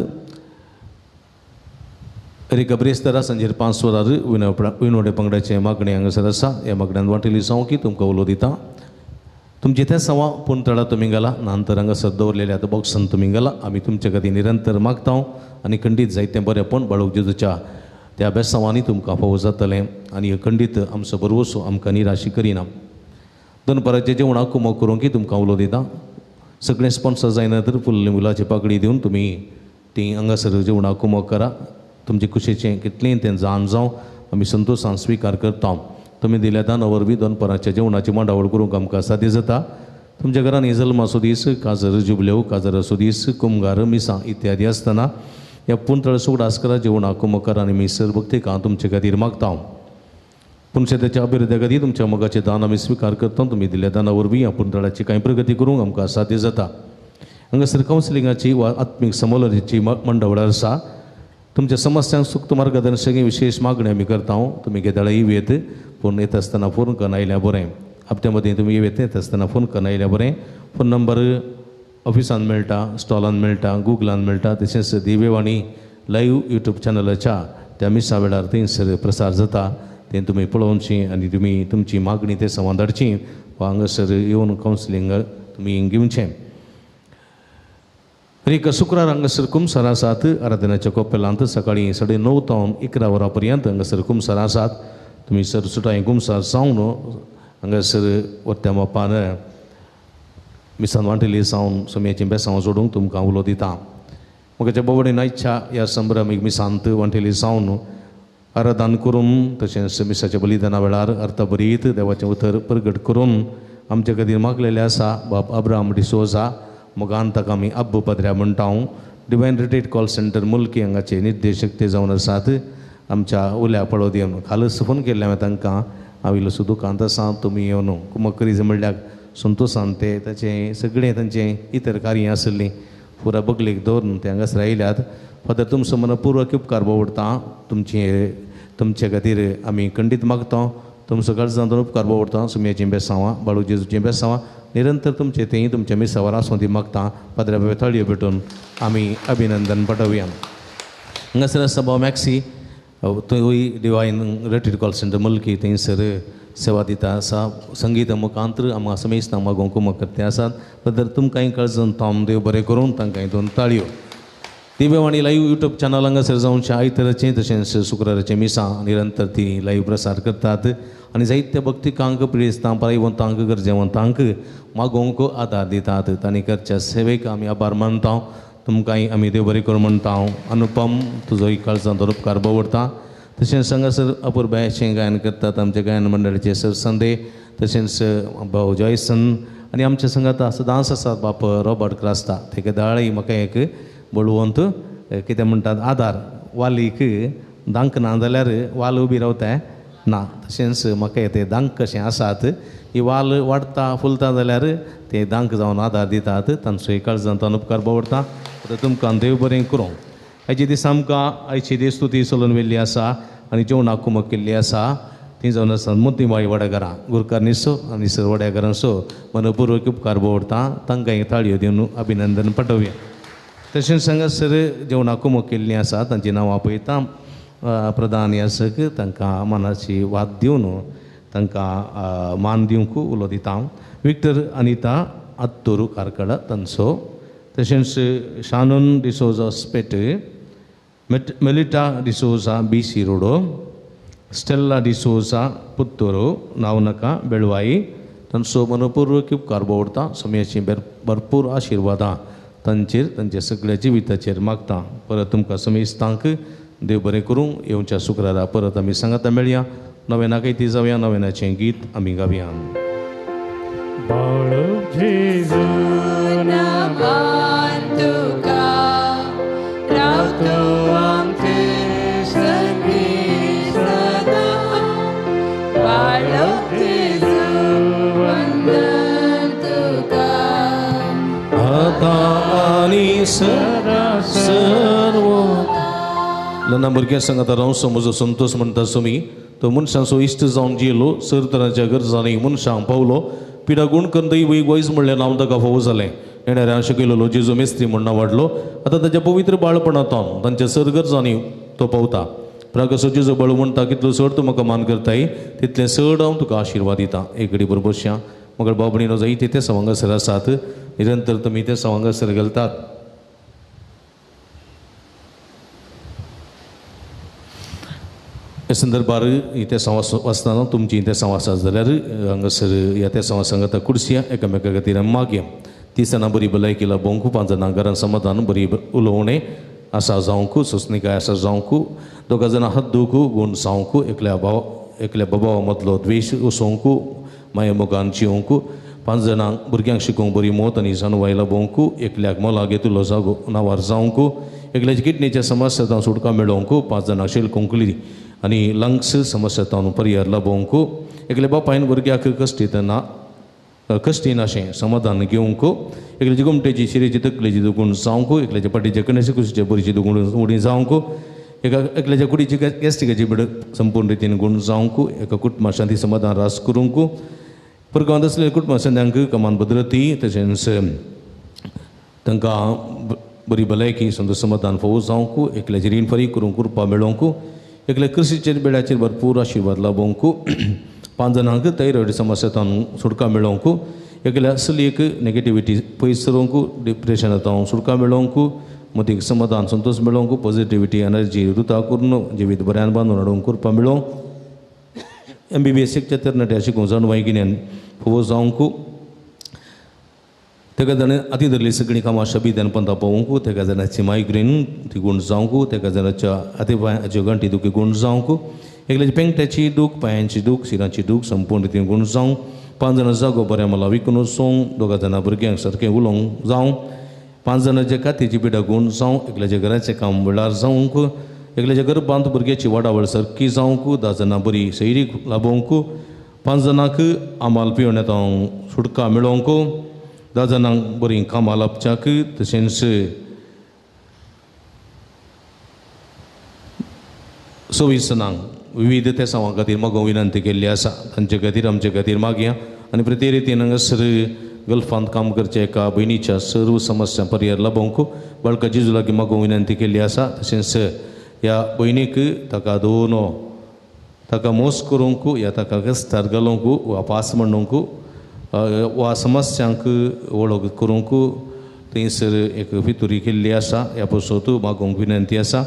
एरिका ब्रेस्तारा सांजेर 5 वरार विनोडे पंगडाचें मागणें हांगासर आसा. ह्या मागण्यान वांटेली जावं की तुमकां उलो दिता. तुमचें तें सवा पुणतळा तुमी घाला नातर हांगासर दवरलेल्या आतां बॉक्सान तुमी घाला. आमी तुमचे खातीर निरंतर मागता आनी खंडीत जायतें बरेंपण बाळूक जेजूच्या त्या बेसांवांनी तुमकां फावो जातलें आनी खंडीत आमचो बरवसो आमकां निराशी करिना. दनपाराचें जेवणाक कुमक करूंक की तुमकां उलो दिता. सगळें स्पॉन्सर जायना तर फुल्ल मुलाची पाकळी दिवन तुमी ती हांगासर जेवणाक कुमक करा. तुमचे कुशेचें कितलें तें जाण जावं आमी संतोशान स्विकार करता. तुमी दिल्या दाना वरवीं दनपाराच्या जेवणाची मांडावळ करूंक आमकां साध्य जाता. तुमच्या घरांनी जल्माचो दीस काजर जुबल्यो काजराचो दीस कुमगार मिसां इत्यादी आसतना ह्या पुणतळ सुगडास करा जेवणाक कुमक करा आनी मिसर भक्तिकां तुमचे खातीर मागता. पूण शेताच्या अभिवृद्धी खातीर तुमच्या मोगाचें दान आमी स्विकार करता. तुमी दिल्ल्या दाना वरवीं ह्या पुणतळाची कांय प्रगती करूंक आमकां साध्य जाता. हांगासर कावन्सिलिंगाची वा आत्मीक समोलनाची मंडवळ आसा. तुमच्या समस्यांक सुक्त मार्गदर्शक विशेष मागणी आमी करता. तुमी घेताळे येत पूण येता आसतना फोन करून आयल्या बरें. हप्त्या मदीं तुमी येत आसतना फोन करून आयल्या बरें. फोन नंबर ऑफिसान मेळटा, स्टॉलान मेळटा, गुगलान मेळटा. तशेंच दिवेवाणी लायव्ह यूट्यूब चॅनलाच्या त्या मिसा वेळार थंयसर प्रसार जाता. तें तुमी पळोवची आनी तुमी तुमची मागणी ते संवाद धाडची वा हांगासर येवन कावन्सिलींग तुमी घेवचें. एक शुक्रार हांगासर कुमसार आसात. आराधनाच्या कोपेलांत सकाळीं 9:30 तावन 11 वरां पर्यंत हांगासर कुमसार आसात. तुमी सर सुटाय कुमसार जावन हांगासर वत्या मापान मिसान वांटेली जावन सोम्याचीं बेसांव जोडूंक तुमकां उलो दिता. म्हज्या बोवडे इच्छा ह्या संभ्रमीक मिसांत वांटेली जावन आराधन करून तशेंच मिसाच्या बलिदाना वेळार अर्थभरीत देवाचें उतर प्रगट करून आमचे खातीर मागलेलें आसा. बाब अब्राहम डिसोजा मोगान ताका आमी अब्बू पदऱ्या म्हणटा. Divine retreat call centre Mulki हांगाचे निर्देशक ते जावन आसात. आमच्या उल्या पळोव दिवन कालच फोन केल्ले हांवें तांकां हांव इल्लोसो दुकांत आसा तुमी येवन कुमक करीत म्हणल्यार संतोशान ते ताचें सगळें तांचें इतर कार्यां आसलीं पुरा बगलेक दवरून ते हांगासर आयल्यात. फादर तुमचो मनपूर्वक उपकार बोवडटा तुमचे तुमचे खातीर आमी खंडीत मागता तुमचो गरजांत उपकार बोवडटा. सुमयाचीं बेसांवां बाळू जेजूचीं बेसांवां निरंतर तुमचे तें तुमच्या मिसावार आसूं ती मागता. पाद्र्या बाबा थाळयो भेटून आमी अभिनंदन पाठोवया. हांगासर आसा भाव मॅक्सी थंय डिवायन रेटीड कॉल सेंटर मुल्की थंयसर सेवा दिता आसा. संगीत मुखांत्र आमकां समेस्त मागोवंक कुमक करते आसात. फादर तुमकांय कळजन थाम देव बरें करून तांकां दोन ताळयो. दिव्यवाणी लायव्ह युट्यूब चॅनल हांगासर जावचें आयताराचें तशेंच शुक्राराचें मिसां निरंतर ती लायव्ह प्रसार करतात आनी जायत्या भक्तिकांक पिडेस्तांक पारयवंतांक गरजेवंतांक मागोवंक आदार दितात. तांणी करच्या सेवेक आमी आभार मानता. तुमकांय आमी देव बरें करूं म्हणटा. अनुपम तुजोय काळजांत उपकार दवरता. तशेंच हांगासर अपुरबायेचें गायन करतात आमच्या गायन मंडळाचे सर संदे तशेंच भाव जॉयसन आनी आमच्या संगात सदांच आसात बाप रॉबर्ट क्रास्ता. तेका दाळय म्हाका एक बळवंत कितें म्हणटात आदार वालीक दांक ना जाल्यार वाल उबी रावता ना तशेंच म्हाका ते दांक कशें आसात ही वाल वाडटा फुलता जाल्यार ते दांक जावन आदार दितात. तांचो काळजांत उपकार दवरता. आतां तुमकां देव बरें करूं. आयचे दीस आमकां आयची दीस स्तुती चलून व्हेल्ली आसा आनी जेवणाक कुमक केल्ली आसा ती जावन आसा मोतीबाई वडाघरां गुरकार निसो आनी सर वड्याघरांचो मनपूर्वक उपकार दवरता. तांकां थाळयो दिवन अभिनंदन पाठोवया. तशेंच हांगासर जेवणाक कुमक केल्लीं आसा तांचीं नांवां पळयता. प्रधान यासक तांकां मानाची वाद दिवन तांकां मान दिवंक उलो दिता. विक्टर अनिता आत्तोरू कारकड तांचो तशेंच शानून D'Souza स्पेट Melitta D'Souza B C रोडो स्टेल्ला डिसोजा पुत्तोरो नांव नाका बेळवाई तांचो मनपूर्वक उपकार दवरता. समयाची भरपूर आशिर्वादां तांचेर तांच्या सगळ्या जिविताचेर मागता. परत तुमकां समेस्तांक देव बरें करूं. येवच्या शुक्रारा परत आमी सांगाता मेळया. नव्यानाकय ती जावया. नव्यानाचें गीत आमी गावया. सर्व लना भुरग्यां सांगाता रावचो म्हजो संतोश म्हणटा सुमी तो मनशांचो इश्ट जावन जियेलो सर तरांच्या गरजांनी मनशांक पावलो पिडा गुण करून दैव वैज म्हणलें नांव ताका फावो जालें. येणाऱ्यान शिकयलेलो जेजू मेस्त्री म्हण नांव वाडलो. आतां ताच्या पवित्र बाळपणांत तांच्या सर गरजांनी तो पावता. प्रागसो जेजू बाळू म्हणटा कितलो चड तूं म्हाका मान करताय तितलें चड हांव तुका आशिर्वाद दिता. एक घडी बरोबर बसया. मगर बाबणीनो जायते ते सवंगासर आसात निरंतर तुमी ते सवंगासर घालतात. ह्या संदर्भार इथे संवास वाचतना तुमची इथे संवास आसा जाल्यार हांगासर ह्या त्या संवास सांगता कुडसिया एकामेका खातीर मागया. 30 जाणां बरी भलायकी लाबोवंक 5 जाणां घरान समाधान बरी उलोवणें आसा जावंक सोंसणीकाय आसा जावंक 2 जाणां हात दुखू गूण जावंक एकल्या भाव एकल्या बाबा मदलो द्वेश वसोवंक माया मोगान जिवंक 5 जाणांक भुरग्यांक शिकोवंक बरी मोत आनी जाणवाय लाबोवंक एकल्याक मोला घेतलो जागो नांवार जावंक एकल्याच्या किडनीच्या समस्या सुटका मेळोवंक 5 जाणांक शेल कोंकली आनी लंग्स समस्या पर्याय लाबोवंक एकल्या बापायन भुरग्याक कश्टी ना कश्टी नाशें समाधान घेवंक एकल्याची गोमटेची शिरेची तकलेची दुगूण जावंक एकल्याच्या पाटीचे कणेची कुशीचे बरीची दुगूण उडी जावंक एका एकल्याच्या कुडीची गॅस्ट्रिकाची बिड संपूर्ण रितीन गूण जावंक एका कुटुंबा शांती समाधान रास करूंक परगांवांत आसलेल्या कुटुंबा संद्यांक कमान भद्रती तशेंच तांकां बरी भलायकी संतोश समाधान फावो जावंक एकल्याची रीण फारीक करूंक कृपा मेळोवंक एकल्या कृशीचेर बेड्याचेर भरपूर आशिर्वाद लाबोवंक 5 जाणांक थायरॉयड समस्यांतल्यान सुटका मेळोवंक एकल्या चलयेक नेगेटिविटी पयस सरोवंक डिप्रेशनांत सुटका मेळोवंक मतीक समाधान संतोश मेळोवंक पॉझिटिविटी एनर्जी रुता करून जिवीत बऱ्यान बांदून हाडूंक कृपा मेळोवंक MBBS शिकच्या तरणाट्या शिकूंक जाणवाय गिन्यान फावो जावंक तेका जाणें आती धरली सगळीं कामां शबीद पंथा पावोवंक तेका जाणाची मायग्रेन ती गूण जावंक तेका जाणाच्या आती पांयाच्यो गांठी दुखी गूण जावंक एकल्याची पेंगट्याची दूख पांयांची दूख शिरांची दूख संपूर्ण रितीन गूण जावंक 5 जाणां जागो बऱ्या मला विकून वचूंक 2 जाणां भुरग्यांक सारकें उलोवंक जावं 5 जाणांच्या कातीची पिडा गूण जावं एकल्याच्या घराचें काम वेळार जावंक एकल्याच्या गर्भांत भुरग्याची वाडावळ सारकी जावंक 10 जाणां बरी सैरीक लाभोवंक 5 जाणांक आमाल पिवण्यात सुटका मेळोवंक 10 जाणांक बरीं कामां लाभच्याक तशेंच 26 जाणांक विविध तेसांवां खातीर मागोवंक विनंती केल्ली आसा. तांचे खातीर आमचे खातीर मागया. आनी प्रति रितीन हांगासर गल्फांत काम करच्या एका भयणीच्या सर्व समस्या पर्याय लाभोवंक बाळका जेजू लागीं मागोवंक विनंती केल्ली आसा. तशेंच ह्या भयणीक ताका दोन ताका मोस करूंक या ताका रस्त्यार घालूंक वा पास म्हणूंक वा समस्यांक वळख करूंक थंयसर एक फितुरी केल्ली आसा. ह्या पासून मागोवंक विनंती आसा.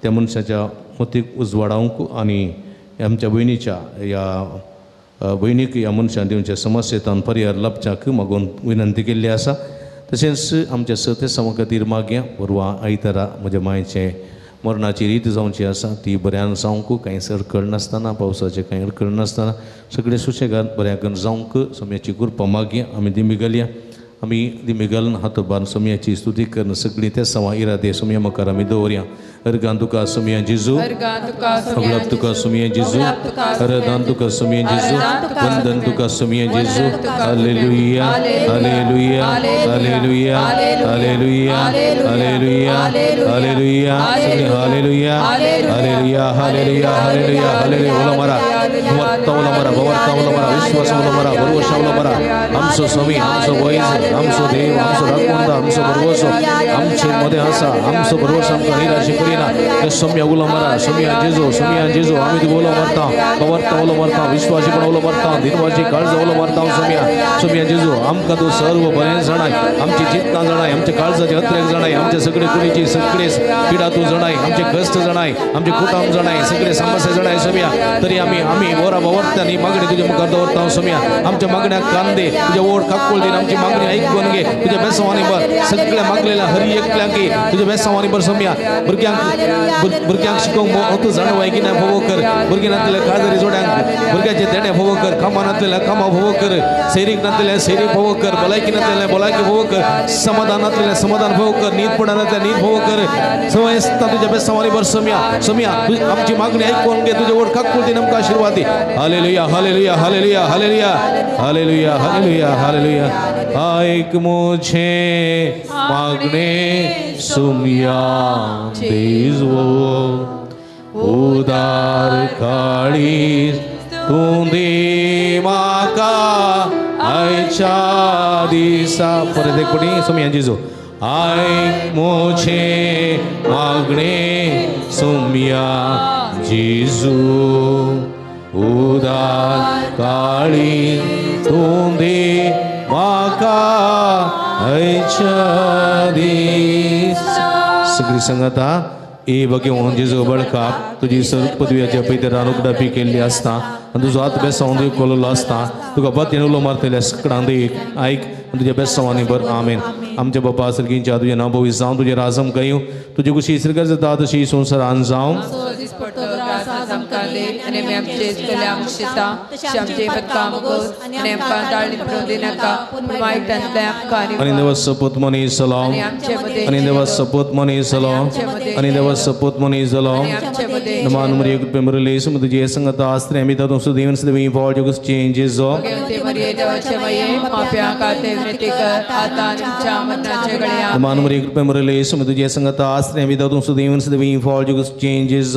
त्या मनशाच्या मतीक उजवाडावंक आनी आमच्या भयणीच्या ह्या भयणीक ह्या मनशान दिवच्या समस्येंतल्यान पर्याय लाभच्याक मागोवन विनंती केल्ली आसा. तशेंच आमच्या सतेसांवा खातीर मागया. परवां आयतारा म्हज्या मायचें मरणाची रीत जावची आसा ती बऱ्यान जावंक कांयच अडखळ नासतना पावसाचें कांय अडखळ नासतना सगळें सुशेगाद बऱ्याकन जावंक सोम्याची कृपा मागया. आमी दिमी घालया. आमी दिमी घालून हात बांद सोम्याची स्तुती करून सगळीं तेसांवां इरादे सोम्या मुखार आमी दवरया. अर्गान तुका सोम्या जेजू, अगलाब तुका सोम्या जेजू, अरदान तुका सोम्या जेजू, वंदन तुका सोम्या जेजू. Hallelujah, hallelujah, hallelujah, hallelujah, hallelujah, hallelujah, hallelujah, hallelujah, hallelujah, hallelujah, hallelujah. उलो मारा, भवर्ता उलो मारा, भवर्ता उलो मारा, विश्वास उलो मारा, भरवशा उलो मारा. आमचो स्वामी, आमचो वैज, आमचो देव, आमचो राखवंदा, आमचो भरवसो आमचे मदें आसा. आमचो भरवसो आमकां निराशे करिना. सोम्या उलो मारा, सोम्या जेजू, सोम्या जेजू. आमी तुका उलो मारता, भवर्ता उलो मारता, विश्वासीपण उलो मारता, दिनवासी काळजा उलो मारता. सोम्या, सोम्या जेजू, आमकां तूं सर्व बरें जाणाय. आमची चिंतना जाणाय, आमच्या काळजाचे अत्रेक जाणाय, आमच्या सगळे कुडीची सगळे पिडा तूं जाणाय, आमचे कश्ट जाणाय, आमचे कुटाम जाणाय, सगळे समस्या जाणाय सोम्या. तरी आमी आमी वरा भवर्त्यांनी मागणी तुज्या मुखार दवरता सोम्या. आमच्या मागण्याक कान दे, तुज्या ओड काकूळ दे, आमची मागणी ऐकून घे. तुज्या बेसांवांनी बर सगळ्या मागलेल्या हरी एकल्यांकी तुज्या बेसांवांनी बर सोम्या. भुरग्यांक भुरग्यांक शिकोवंक अतू जाणवाय की ना भोवो कर. भुरगीं नातलेल्या काळजारी जोड्यांक भुरग्याचे देणे भोवो कर. कामां नातलेल्या कामां भोवो कर. सैरीक नातलेल्या सैरीक भोवो कर. भलायकी नातलेल्या भलायकी भोवो कर. समाधान नातलेल्या समाधान भोवो कर. नीतपणा नातल्या नीत भोवो कर. सवयस्ता तुज्या बेसांवांनी बर सोम्या. सोम्या आमची मागणी ऐकून घे. तुज्या ओड काकूळ दे, आमकां आशीर्वाद दे. Hallelujah, hallelujah, hallelujah, hallelujah, hallelujah, hallelujah, hallelujah. ऐक मुझे मागणे सुमिया देजो, उदार काळी तूं दी म्हाका आयच्या दिसा. परत एक पटी सुमिया जेजू. ऐक मुझे मागणे सुमिया जेजू, उदार काळी तूं दी म्हाका आयच्या दिसा. सगळी संगता ए बघेवन जेजू बळका तुजी सर पदव्याच्या पैतरान उगडापी केल्ली आसता आनी तुजो हात बेसांव कोल्लो आसता. तुका बातयेन उलो मारतल्या सकडां एक आयक आनी तुज्या बेसांवांनी बर. आमेन. आमच्या बापा सर्गींच्या तुजें नांव भोवी जावं, तुजें राज आमकां येवं, तुजी कुशी स्वर्गार जाता तशी संवसारान जावं. आनी देवा सपूत मनी सलाम, आनी देवा सपूत मनी सलाम, आनी देवा सपूत मनी सलाम. नमान मरिया कृपे मुरली तुझे संगता आस्त्रे आमी तातूंत सुदैवन सदैव फॉल जोगस चेंजेस. नमान मरिया कृपे मुरली तुझे संगता आस्त्रे आमी तातूंत सुदैवन सदैव फॉल जोगस चेंजेस.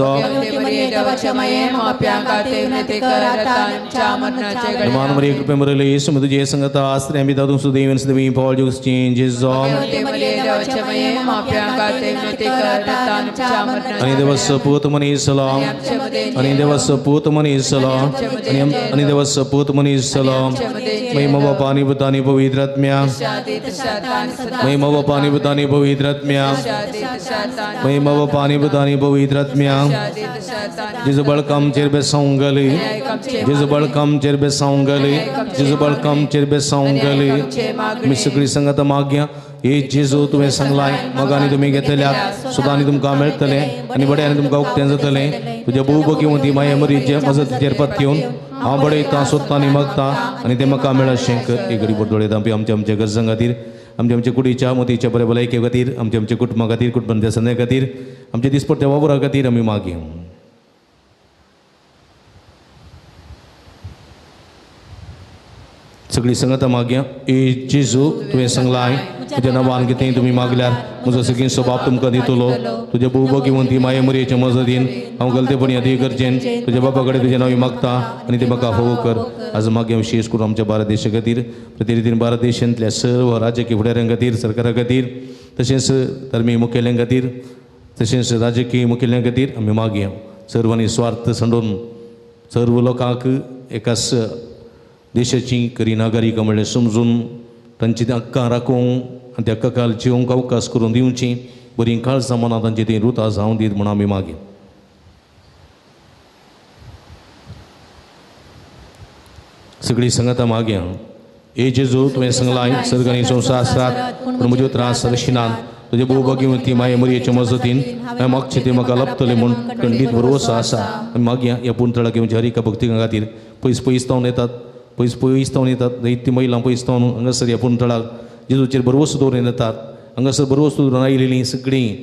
नमान मरिया कृपे मुरली तुझे संगता आस्त्रे आमी तातूंत सुदैवन सदैव फॉल जोगस चेंजेस. आणि देवा सपूत मनी सलाम, आणि देवा सपूत मनी सलाम, आणि देवा सपूत मनी सलाम. महिमा बापा पुतानी पवित्र आत्म्या, महिमा बापा पुतानी पवित्र आत्म्या, महिमा बापा पुतानी पवित्र आत्म्या. जेजू बळका आमचेर बेसावंक घाली, जेजू बळका आमचेर बेसावंक घाली, जेजू बळका आमचेर बेसावंक घाली. आमी सगळी संगत मागया. हे जेजू तुवें सांगलाय मगानी तुमी घेतल्या सुदांनी तुमकां मेळटलें आनी बड्यानी तुमकां उक्तें जातलें. तुज्या भोव माया मरीचे मजतीचेर पत्योवन हांव बडयतां सोदतां आनी मागतां आनी तें म्हाका मेळशें कर. एक घडी दोळे धांपी आमच्या आमच्या गरजां खातीर आमच्या आमच्या कुडीच्या मतीच्या बऱ्या भलायके खातीर, आमच्या आमच्या कुटुंबा खातीर, कुटुंबाच्या संद्या खातीर, आमच्या दिसपट्ट्या वावरा खातीर आमी मागया. सगळी संगता मागया. ए जेजू, तुवें सांगलाय तुज्या नांवान कितें तुमी मागल्यार म्हजो सगळीं स्वभाव तुमकां दितलो. तुज्या बहुभाग्यवंती माये मरयेचे मजतीन हांव गलतेपणी आदी गरजेन तुज्या बापा कडेन तुजें नांव मागता आनी तें म्हाका फावो कर. आज मागया विशेष करून आमच्या भारत देशा खातीर, प्रतिनिधीन भारत देशांतल्या सर्व राजकीय फुडाऱ्यां खातीर, सरकारा खातीर, तशेंच धर्मीय मुखेल्यां खातीर, तशेंच राजकीय मुखेल्यां खातीर आमी मागया. सर्वांनी स्वार्थ सांडून सर्व लोकांक एकाच देशाची करी नागरिकां म्हणल्यार समजून तांची ती हक्कां राखूंक आनी त्या हक्का जिवंक अवकाश करून दिवची, बरीं काळजां मनां तांची ती रुता जावं दीत म्हूण आमी मागीर. सगळीं सांगाता मागया. ए जेजू, तुवें सांगलाय सर्गांनी संवसार आसात पूण म्हज्यो त्रास रशिनात. तुजे बहुभाग्यवंती माये मरयेचे मजतीन हांवें मागचें तें म्हाका लभतलें म्हूण खंडीत भरवसो आसा. आमी मागया ह्या पुणतळाक येवच्या हर एका भक्तिकां खातीर. पयस पयस तावन येतात, पयस पयस तावन येतात, जायतीं महिलां पयस तावन हांगासर ह्या पुणतळाक जेजूचेर भरवसो दवरून येतात. हांगासर भरवसो दवरून आयिल्लीं सगळीं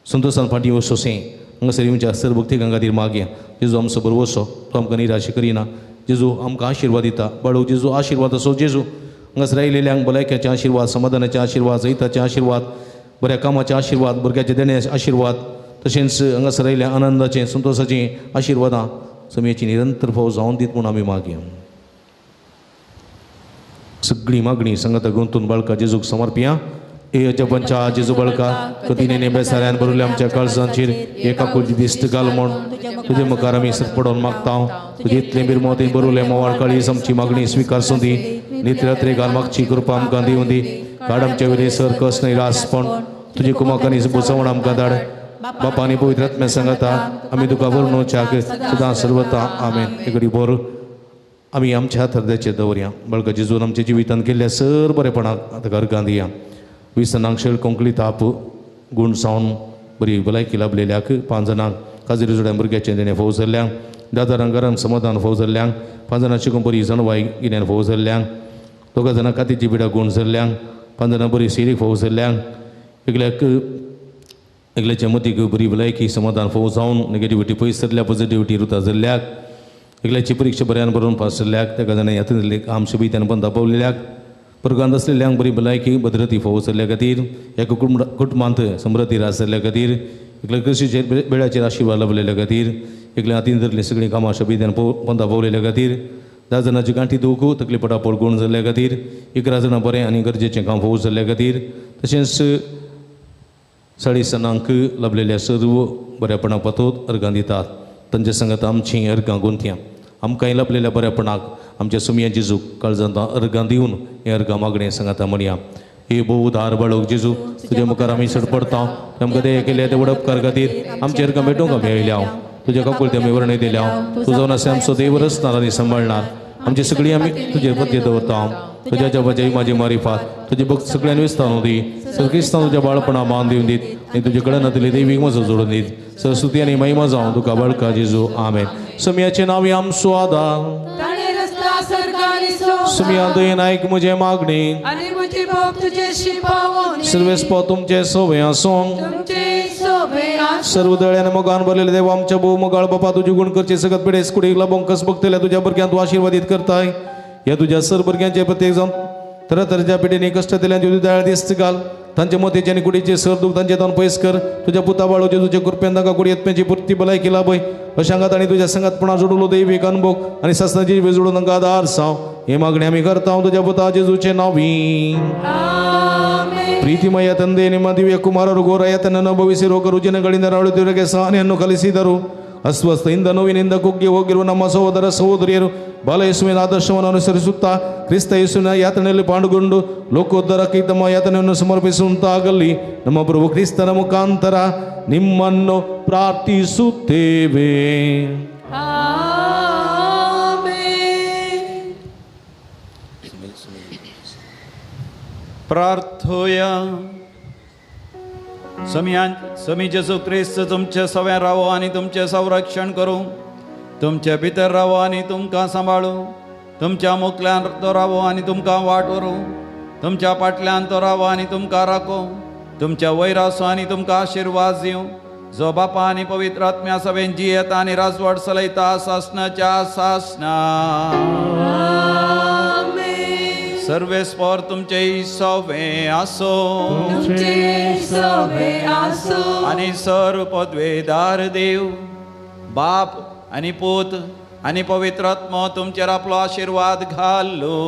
संतोशान फाटीं वसोसें हांगासर येवच्या सर भक्तिकां खातीर मागया. जेजू आमचो भरवसो, तो आमकां निराश करिना. जेजू आमकां आशिर्वाद दिता. बाळू जेजू आशिर्वाद असो जेजू हांगासर आयिल्ल्यांक भलायक्याचे आशिर्वाद, समाधानाचे आशिर्वाद, जैताचे आशिर्वाद, बऱ्या कामाचे आशिर्वाद, भुरग्याचे देण्याचे आशिर्वाद, तशेंच हांगासर आयिल्ल्या आनंदाचे संतोशाचे आशिर्वादां समयाची निरंतर फाव जावन दीत म्हूण आमी मागया. सगळी मागणी सांगाता गुंतून बाळका जेजूक समर्पिया. ए अजबंच्या जेजू बाळका, कतीने बेसाऱ्यान भरल्या आमच्या काळजांचेर एका कुलची दिस्त घाल म्हूण तुजे मुखार आमी सरपडोवन मागता. तुजे इतलें बिरमोतें भरलें मोवाळ काळीज आमची मागणी स्विकारसूं दी. नित्य घाल मागची कृपा आमकां दिवं दी. काड आमच्या वयलें सर कस निरासपण तुजे कुमाकांनी बुजवण आमकां धाड. बापा आनी पवित्र आत्म्या सांगाता आमी तुका वर्णोवच्याक सदां सर्वता. आमेन. एक बोर आमी आमच्या हृदयाचेर दवरया. बळका जेजून आमच्या जिवितांत केल्ल्या सर बरेपणाक ताका अर्गां दिया. 20 जाणांक शेळ कोंकली ताप गूण जावन बरी भलायकी लाभलेल्याक, 5 जाणांक काजरी जोड्या भुरग्याचें देणें फोव जाल्ल्यांक, 10 जाणांक घरान समाधान फोव जाल्ल्यांक, 5 जाणां शिकून बरी जनवाय गिन्यान फोव जाल्ल्यांक, 2 जाणां कातीची बिडा गूण जाल्ल्यांक, 5 जाणां बरी सिरी फोव जाल्ल्यांक, एकल्याक एकल्याच्या मतीक बरी भलायकी समाधान फोव जावन नेगेटिविटी पयस सरल्या, पॉझिटिविटी रुता जाल्ल्याक, एकल्याची परिक्षा बऱ्यान बरोवन पास जाल्ल्याक, तेका जाणां यात्रेंतले काम शुभित्यान पण दाबवलेल्याक, परगांत आसलेल्यांक बरी भलायकी भद्रती फोव जाल्ल्या खातीर, ह्या कुटुंबांत समृद्धी राज जाल्ल्या खातीर, एकल्या कृशीचेर बेळाचेर आशिर्वाद लाभलेल्या खातीर, एकल्या हातीन धरलीं सगळीं कामां शबित्यान पंदा पावलेल्या खातीर, 10 जाणांची गांठी दुखू तकली पटापट गूण जाल्ल्या खातीर, 11 जाणां बरें आनी गरजेचें काम फोव जाल्ल्या खातीर, तशेंच 40 जाणांक लाभलेल्या सर्व बऱ्यापणा पातोत अर्गां दितात. तांच्या सांगात आमचीं अर्गां गुंथया. आमकांय लाभलेल्या बऱ्यापणाक आमच्या सुमया जेजूक काळजांत अर्गां दिवन हें अर्गां मागणें सांगाता म्हणया. हे भोव धार बाळक जेजू, तुज्या मुखार आमी सडपडता. आमकां दया केल्या ते वडपकार खातीर आमचे अर्गां भेटोवंक आमी आयल्या. तुज्या काकुळते आमी वर्णय दिल्या. तूं जावन आसा आमचो देव रचणार आनी सांबाळणार. आमची सगळी आमी तुजेर पद्य दवरता. तुज्या जबाची म्हाजी मारिफात तुजी भक्त सगळ्यांनी विस्तार दी. सर क्रिस्तांव तुज्या बाळपणा मान दिवन दीत आनी तुजे कडेन नातिल्ली देवीक म्हजो जोडून दीत. सरस्वती आनी महिमा जावं तुका बाळका जेजू. आमेन. समियाचें नांव आमचो आदार. सुमिया दयेन आयक म्हजें मागणी सर्वेस्पो तुमचें सोबें आसूं. सर्व दळ्यान मोगान भरलेले देव आमच्या भोव मोगाळ बापा, तुजी गुण करचे सगळ्यात पिडेस कुडीक लाबोवंक कस बघतल्या तुज्या भुरग्यांक तूं आशिर्वादीत करताय. ह्या तुज्या सर भुरग्यांचे प्रत्येक जावन तरातराच्या पिडेनी कश्ट दिल्यान तुजी दयाळ दिस्त घाल. तांचे मतीचे आनी कुडीचे सर दूख तांचे तावन पयस कर. तुज्या पुता बाळोचे तुजे कृपेन तांकां कुडी यत्म्याची पुर्ती भलायकी लाभय. अशा आंगात आनी तुज्या संगातपणा जोडलो दैवीक अनुभव आनी सासणाची जोडून तांकां आदार साव. हे मागणी आमी करता तुज्या पुता जेजूचे नांवी. ಪ್ರೀತಿಮಯ ತಂದೆ, ನಿಮ್ಮ ದಿವ್ಯ ಕುಮಾರರು ಘೋರ ಯಾತನನ್ನು ಅನುಭವಿಸಿ ರೋಗ ರುಜಿನಗಳಿಂದ ನರಳುತ್ತಿರುವವರಿಗೆ ಸಹನೆಯನ್ನು ಕಲಿಸಿದರು. ಅಸ್ವಸ್ಥೆಯಿಂದ ನೋವಿನಿಂದ ಕುಗ್ಗಿ ಹೋಗಿರುವ ನಮ್ಮ ಸಹೋದರ ಸಹೋದರಿಯರು ಬಾಲಯೇಸುವಿನ ಆದರ್ಶವನ್ನು ಅನುಸರಿಸುತ್ತಾ ಕ್ರಿಸ್ತ ಯೇಸುವಿನ ಯಾತನೆಯಲ್ಲಿ ಪಾಂಡುಗೊಂಡು ಲೋಕೋದ್ಧಾರಕ್ಕೆ ತಮ್ಮ ಯಾತನೆಯನ್ನು ಸಮರ್ಪಿಸುವಂತಾಗಲಿ. ನಮ್ಮ ಪ್ರಭು ಕ್ರಿಸ್ತನ ಮುಖಾಂತರ ನಿಮ್ಮನ್ನು ಪ್ರಾರ್ಥಿಸುತ್ತೇವೆ. प्रार्थोया. समी जेजू क्रिस्त तुमचे सवें रावो आनी तुमचें संरक्षण करूं, तुमचे भितर रावो आनी तुमकां सांबाळूं, तुमच्या मुखल्यान तो रावो आनी तुमकां वाट व्हरूं, तुमच्या फाटल्यान तो रावो आनी तुमकां राखो, तुमच्या वयर आसूं आनी तुमकां आशिर्वाद दिवं, जो बापा आनी पवित्र आत्म्या सभेन जियेता आनी राजवट चलयता सासनाच्या सासना. सर्वेस्पर तुमचे सवे आसो आनी सर्व पदवेदार देव बाप आनी पूत आनी पवित्र आत्मो तुमचेर आपलो आशिर्वाद घालो.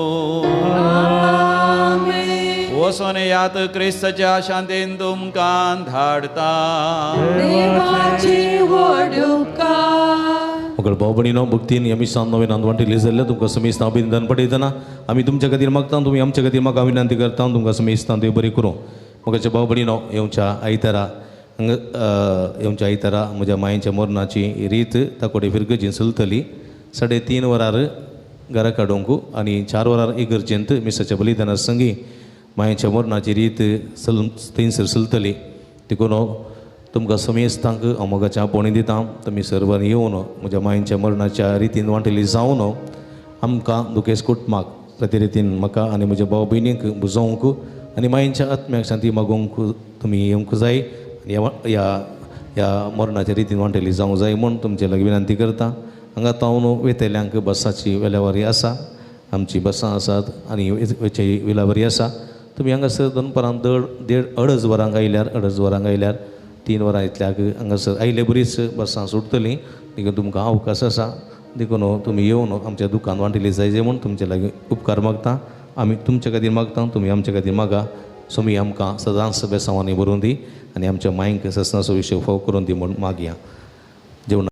वचोन यात क्रिस्ताच्या शांतीन तुमकां धाडता. मगळ भाव भयणीनो भक्तीन आमी सान नवें नांदवांटी जाल्ल्या तुमकां समेस्तां अभिनंदन पठयतना आमी तुमच्या खातीर मागता, तुमी आमच्या खातीर म्हाका विनंती करता, तुमकां समेस्तां देव बरें करूं. मगाच्या भाव भयणीनो येवच्या आयतारा येवच्या आयतारा म्हज्या मायेच्या मरणाची रीत ताकोडे फिरगजीन चलतली. 3:30 वरार घरा काडूंक आनी 4 वरार इगर्जेंत मिसाच्या बलिदाना संगी मायेच्या मरणाची रीत थंयसर चलतली. देखून तुमकां समेस्तांक हांव मोगाचें आपोवणें दिता, तुमी सर्वांनी येवन म्हज्या मायेच्या मरणाच्या रितीन वांटेली जावन आमकां दुखेस कुटुंबाक प्रती रितीन म्हाका आनी म्हज्या भाव भयणींक बुजोवंक आनी मायेच्या आत्म्याक शांती मागोवंक तुमी येवंक जाय आनी ह्या ह्या मरणाच्या रितीन वांटेली जावंक जाय म्हूण तुमचे लागीं विनंती करता. हांगा तावन वेतेल्यांक बसाची वेल्यावारी आसा, आमची बसां आसात आनी वेची वेलावारी आसा. तुमी हांगासर दनपारां 1.5 वरांक आयल्यार 2.5 वरांक आयल्यार 3 वरां इतल्याक हांगासर आयले बरीच बसां सुटतलीं. देखून तुमकां अवकाश आसा, देखून तुमी येवन आमच्या दुकान वांटेली जाय म्हूण तुमचे लागीं उपकार मागता. आमी तुमच्या खातीर मागता, तुमी आमच्या खातीर मागा. सोमी आमकां सदांच बेसांवांनी बरोवन दी आनी आमच्या मायंक ससनाचो विशय फाव करून दी म्हूण मागया. जेवण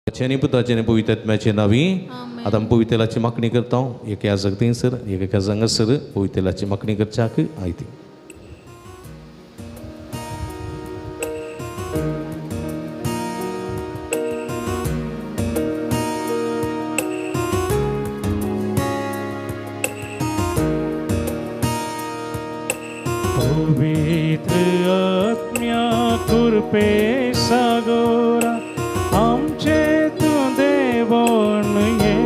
चेनी पुताचें पवित्र नावी आतां आमी पवित्रलाची मागणी करता. एक ह्या जगतीसर एक एका हांगासर पवित्रलाची मागणी करच्याक आयती. पवित्र आत्म्या कृपे सागोरा आमचे तूं देवोन ये,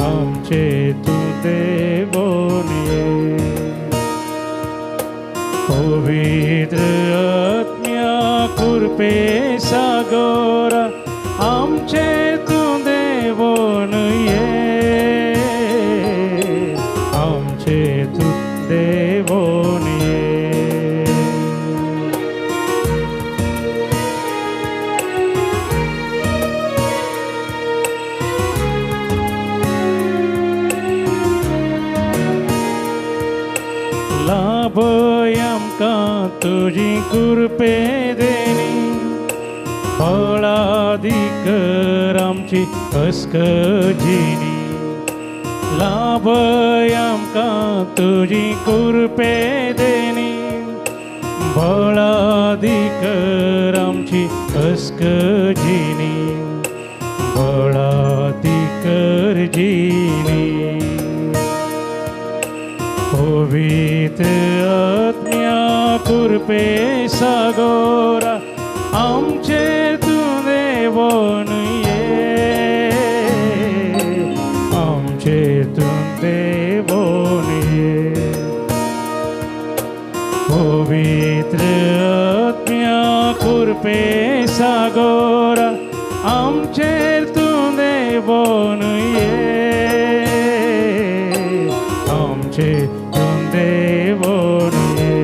आमचे तूं देवोन ये. पवित्र आत्म्या कृपे सागोरा आमचे तूं देवोन ये, आमचे तूं देवोन ये. लाभय आमकां तुजी कृपे देणी, बळादीकर आमची अस्कजिणी. लाभय आमकां तुजी कृपे देणी, बळादीकर आमची अस्कजिणी, बळादीकर जिणी. पवित्र आत्म्या कृपे सागोरा आमचे तूं देवोन ये, आमचे तूं देवोन ये. पवित्र आत्म्या कृपे सागोरा आमचे तूं देवोन ये, आमचे तूं देवोन ये.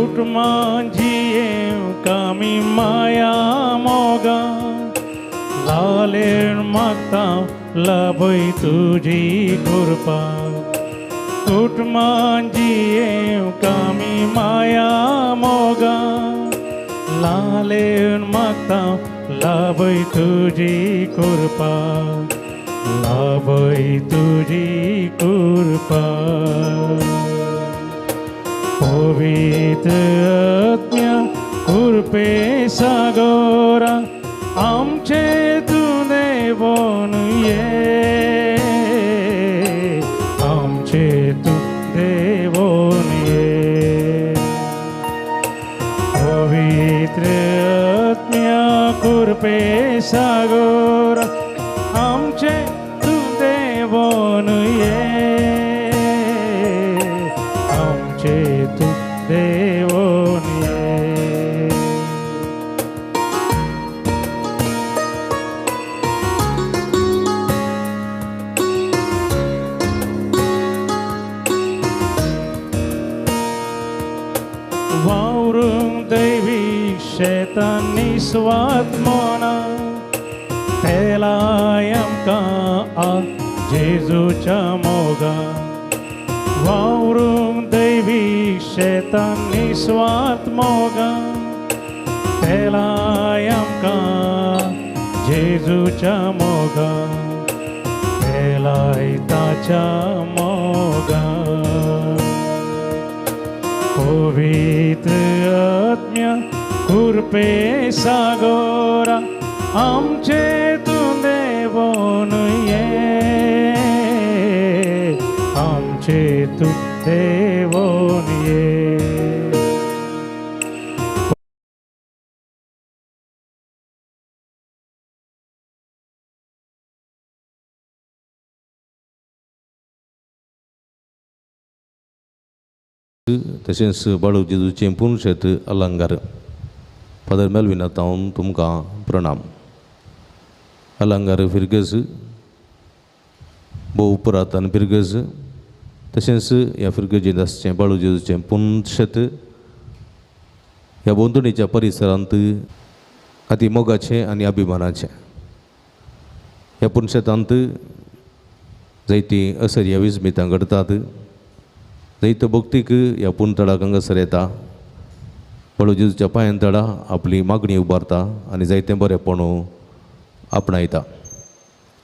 कुटुंबां जियेवंक आमी माया मोगा लालेण मागता लाभय तुजी कृपा कुटुंबां जियेवंक आमी माया मोगा लालेण मागता लाभय तुजी कृपा लाभय तुजी कृपा पवित्र आत्म्या कृपे सागोरा आमचे तूं देवोन ये आमचे तूं देवोन ये पवित्र आत्म्या कृपे सागोरा आमचे तूं देवोन ये आमचे तूं देवोन ये. वावरूंक दैवी शेतान निस्वार्थ मना तेलाय आमकां जेजूच्या मोगा वावरूंक दैवी शेतान निस्वार्थ मोगा तेलाय आमकां जेजूच्या मोगा तेलाय ताच्या मोगा पवित्र आत्म्या कृपे सागोरा आमचे तूं देवोन ये आमचे तूं देवोन ये. तशेंच बाळू जेजूचें पुनशेत अलंकार फादर मेलविना तावन तुमकां प्रणाम. अलंकार फिरगज भोव पुरातन फिरगज तशेंच ह्या फिरगजेंत आसचें बाळू जेजूचें पुनशेत ह्या भोंवतणीच्या परिसरांत अती मोगाचें आनी अभिमानाचें. ह्या पुनशेतांत जायतीं असर्या विस्मितां घडटात. जैत भक्तीक ह्या पुनतळाक हांगासर येता बाळू जेजूच्या पांयान तळा आपली मागणी उबारता आनी जायतें बरेंपण आपणायता.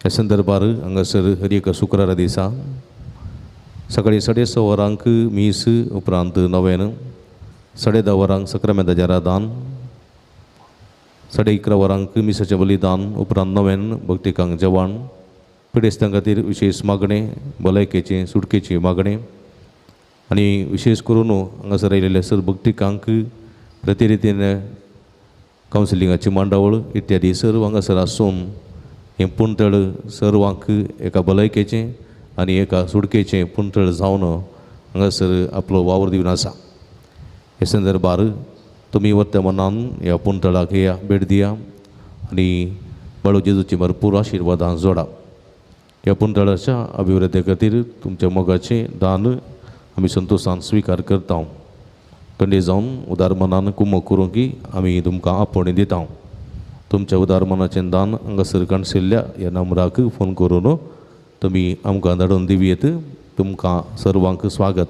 ह्या संदर्भार हांगासर हर एका शुक्रारा दिसा सकाळीं 6:30 वरांक मीस उपरांत नवेन 10:30 वरांक सक्रामेंताचें रादान 11:30 वरांक मिसाचें बलिदान उपरांत नवेन भक्तिकांक जेवण पिडेस्तां खातीर विशेश मागणें भलायकेचें सुटकेची मागणें आनी विशेश करून हांगासर आयिल्ले सर भक्तिकांक प्रतिरितीन कावन्सिलिंगाची मांडावळ इत्यादी सर्व हांगासर आसून हें पुणतळ सर्वांक एका भलायकेचें आनी एका सुटकेचें पुणतळ जावन हांगासर आपलो वावर दिवन आसा. हे संदर्भार तुमी वर्तमानान ह्या पुणतळाक या भेट दिया आनी बाळू जेजूची भरपूर आशिर्वादां जोडा. ह्या पुणतळाच्या अभिवृद्धी खातीर तुमच्या मोगाचें दान आमी संतोशान स्विकार करता. कंडे जावन उदार मनान कुमक करूंक की आमी तुमकां आपोवणी दिता. तुमच्या उदार मनाचें दान हांगासर काणशिल्ल्या ह्या नंबराक फोन करून तुमी आमकां धाडून दिवयेत. तुमकां सर्वांक स्वागत.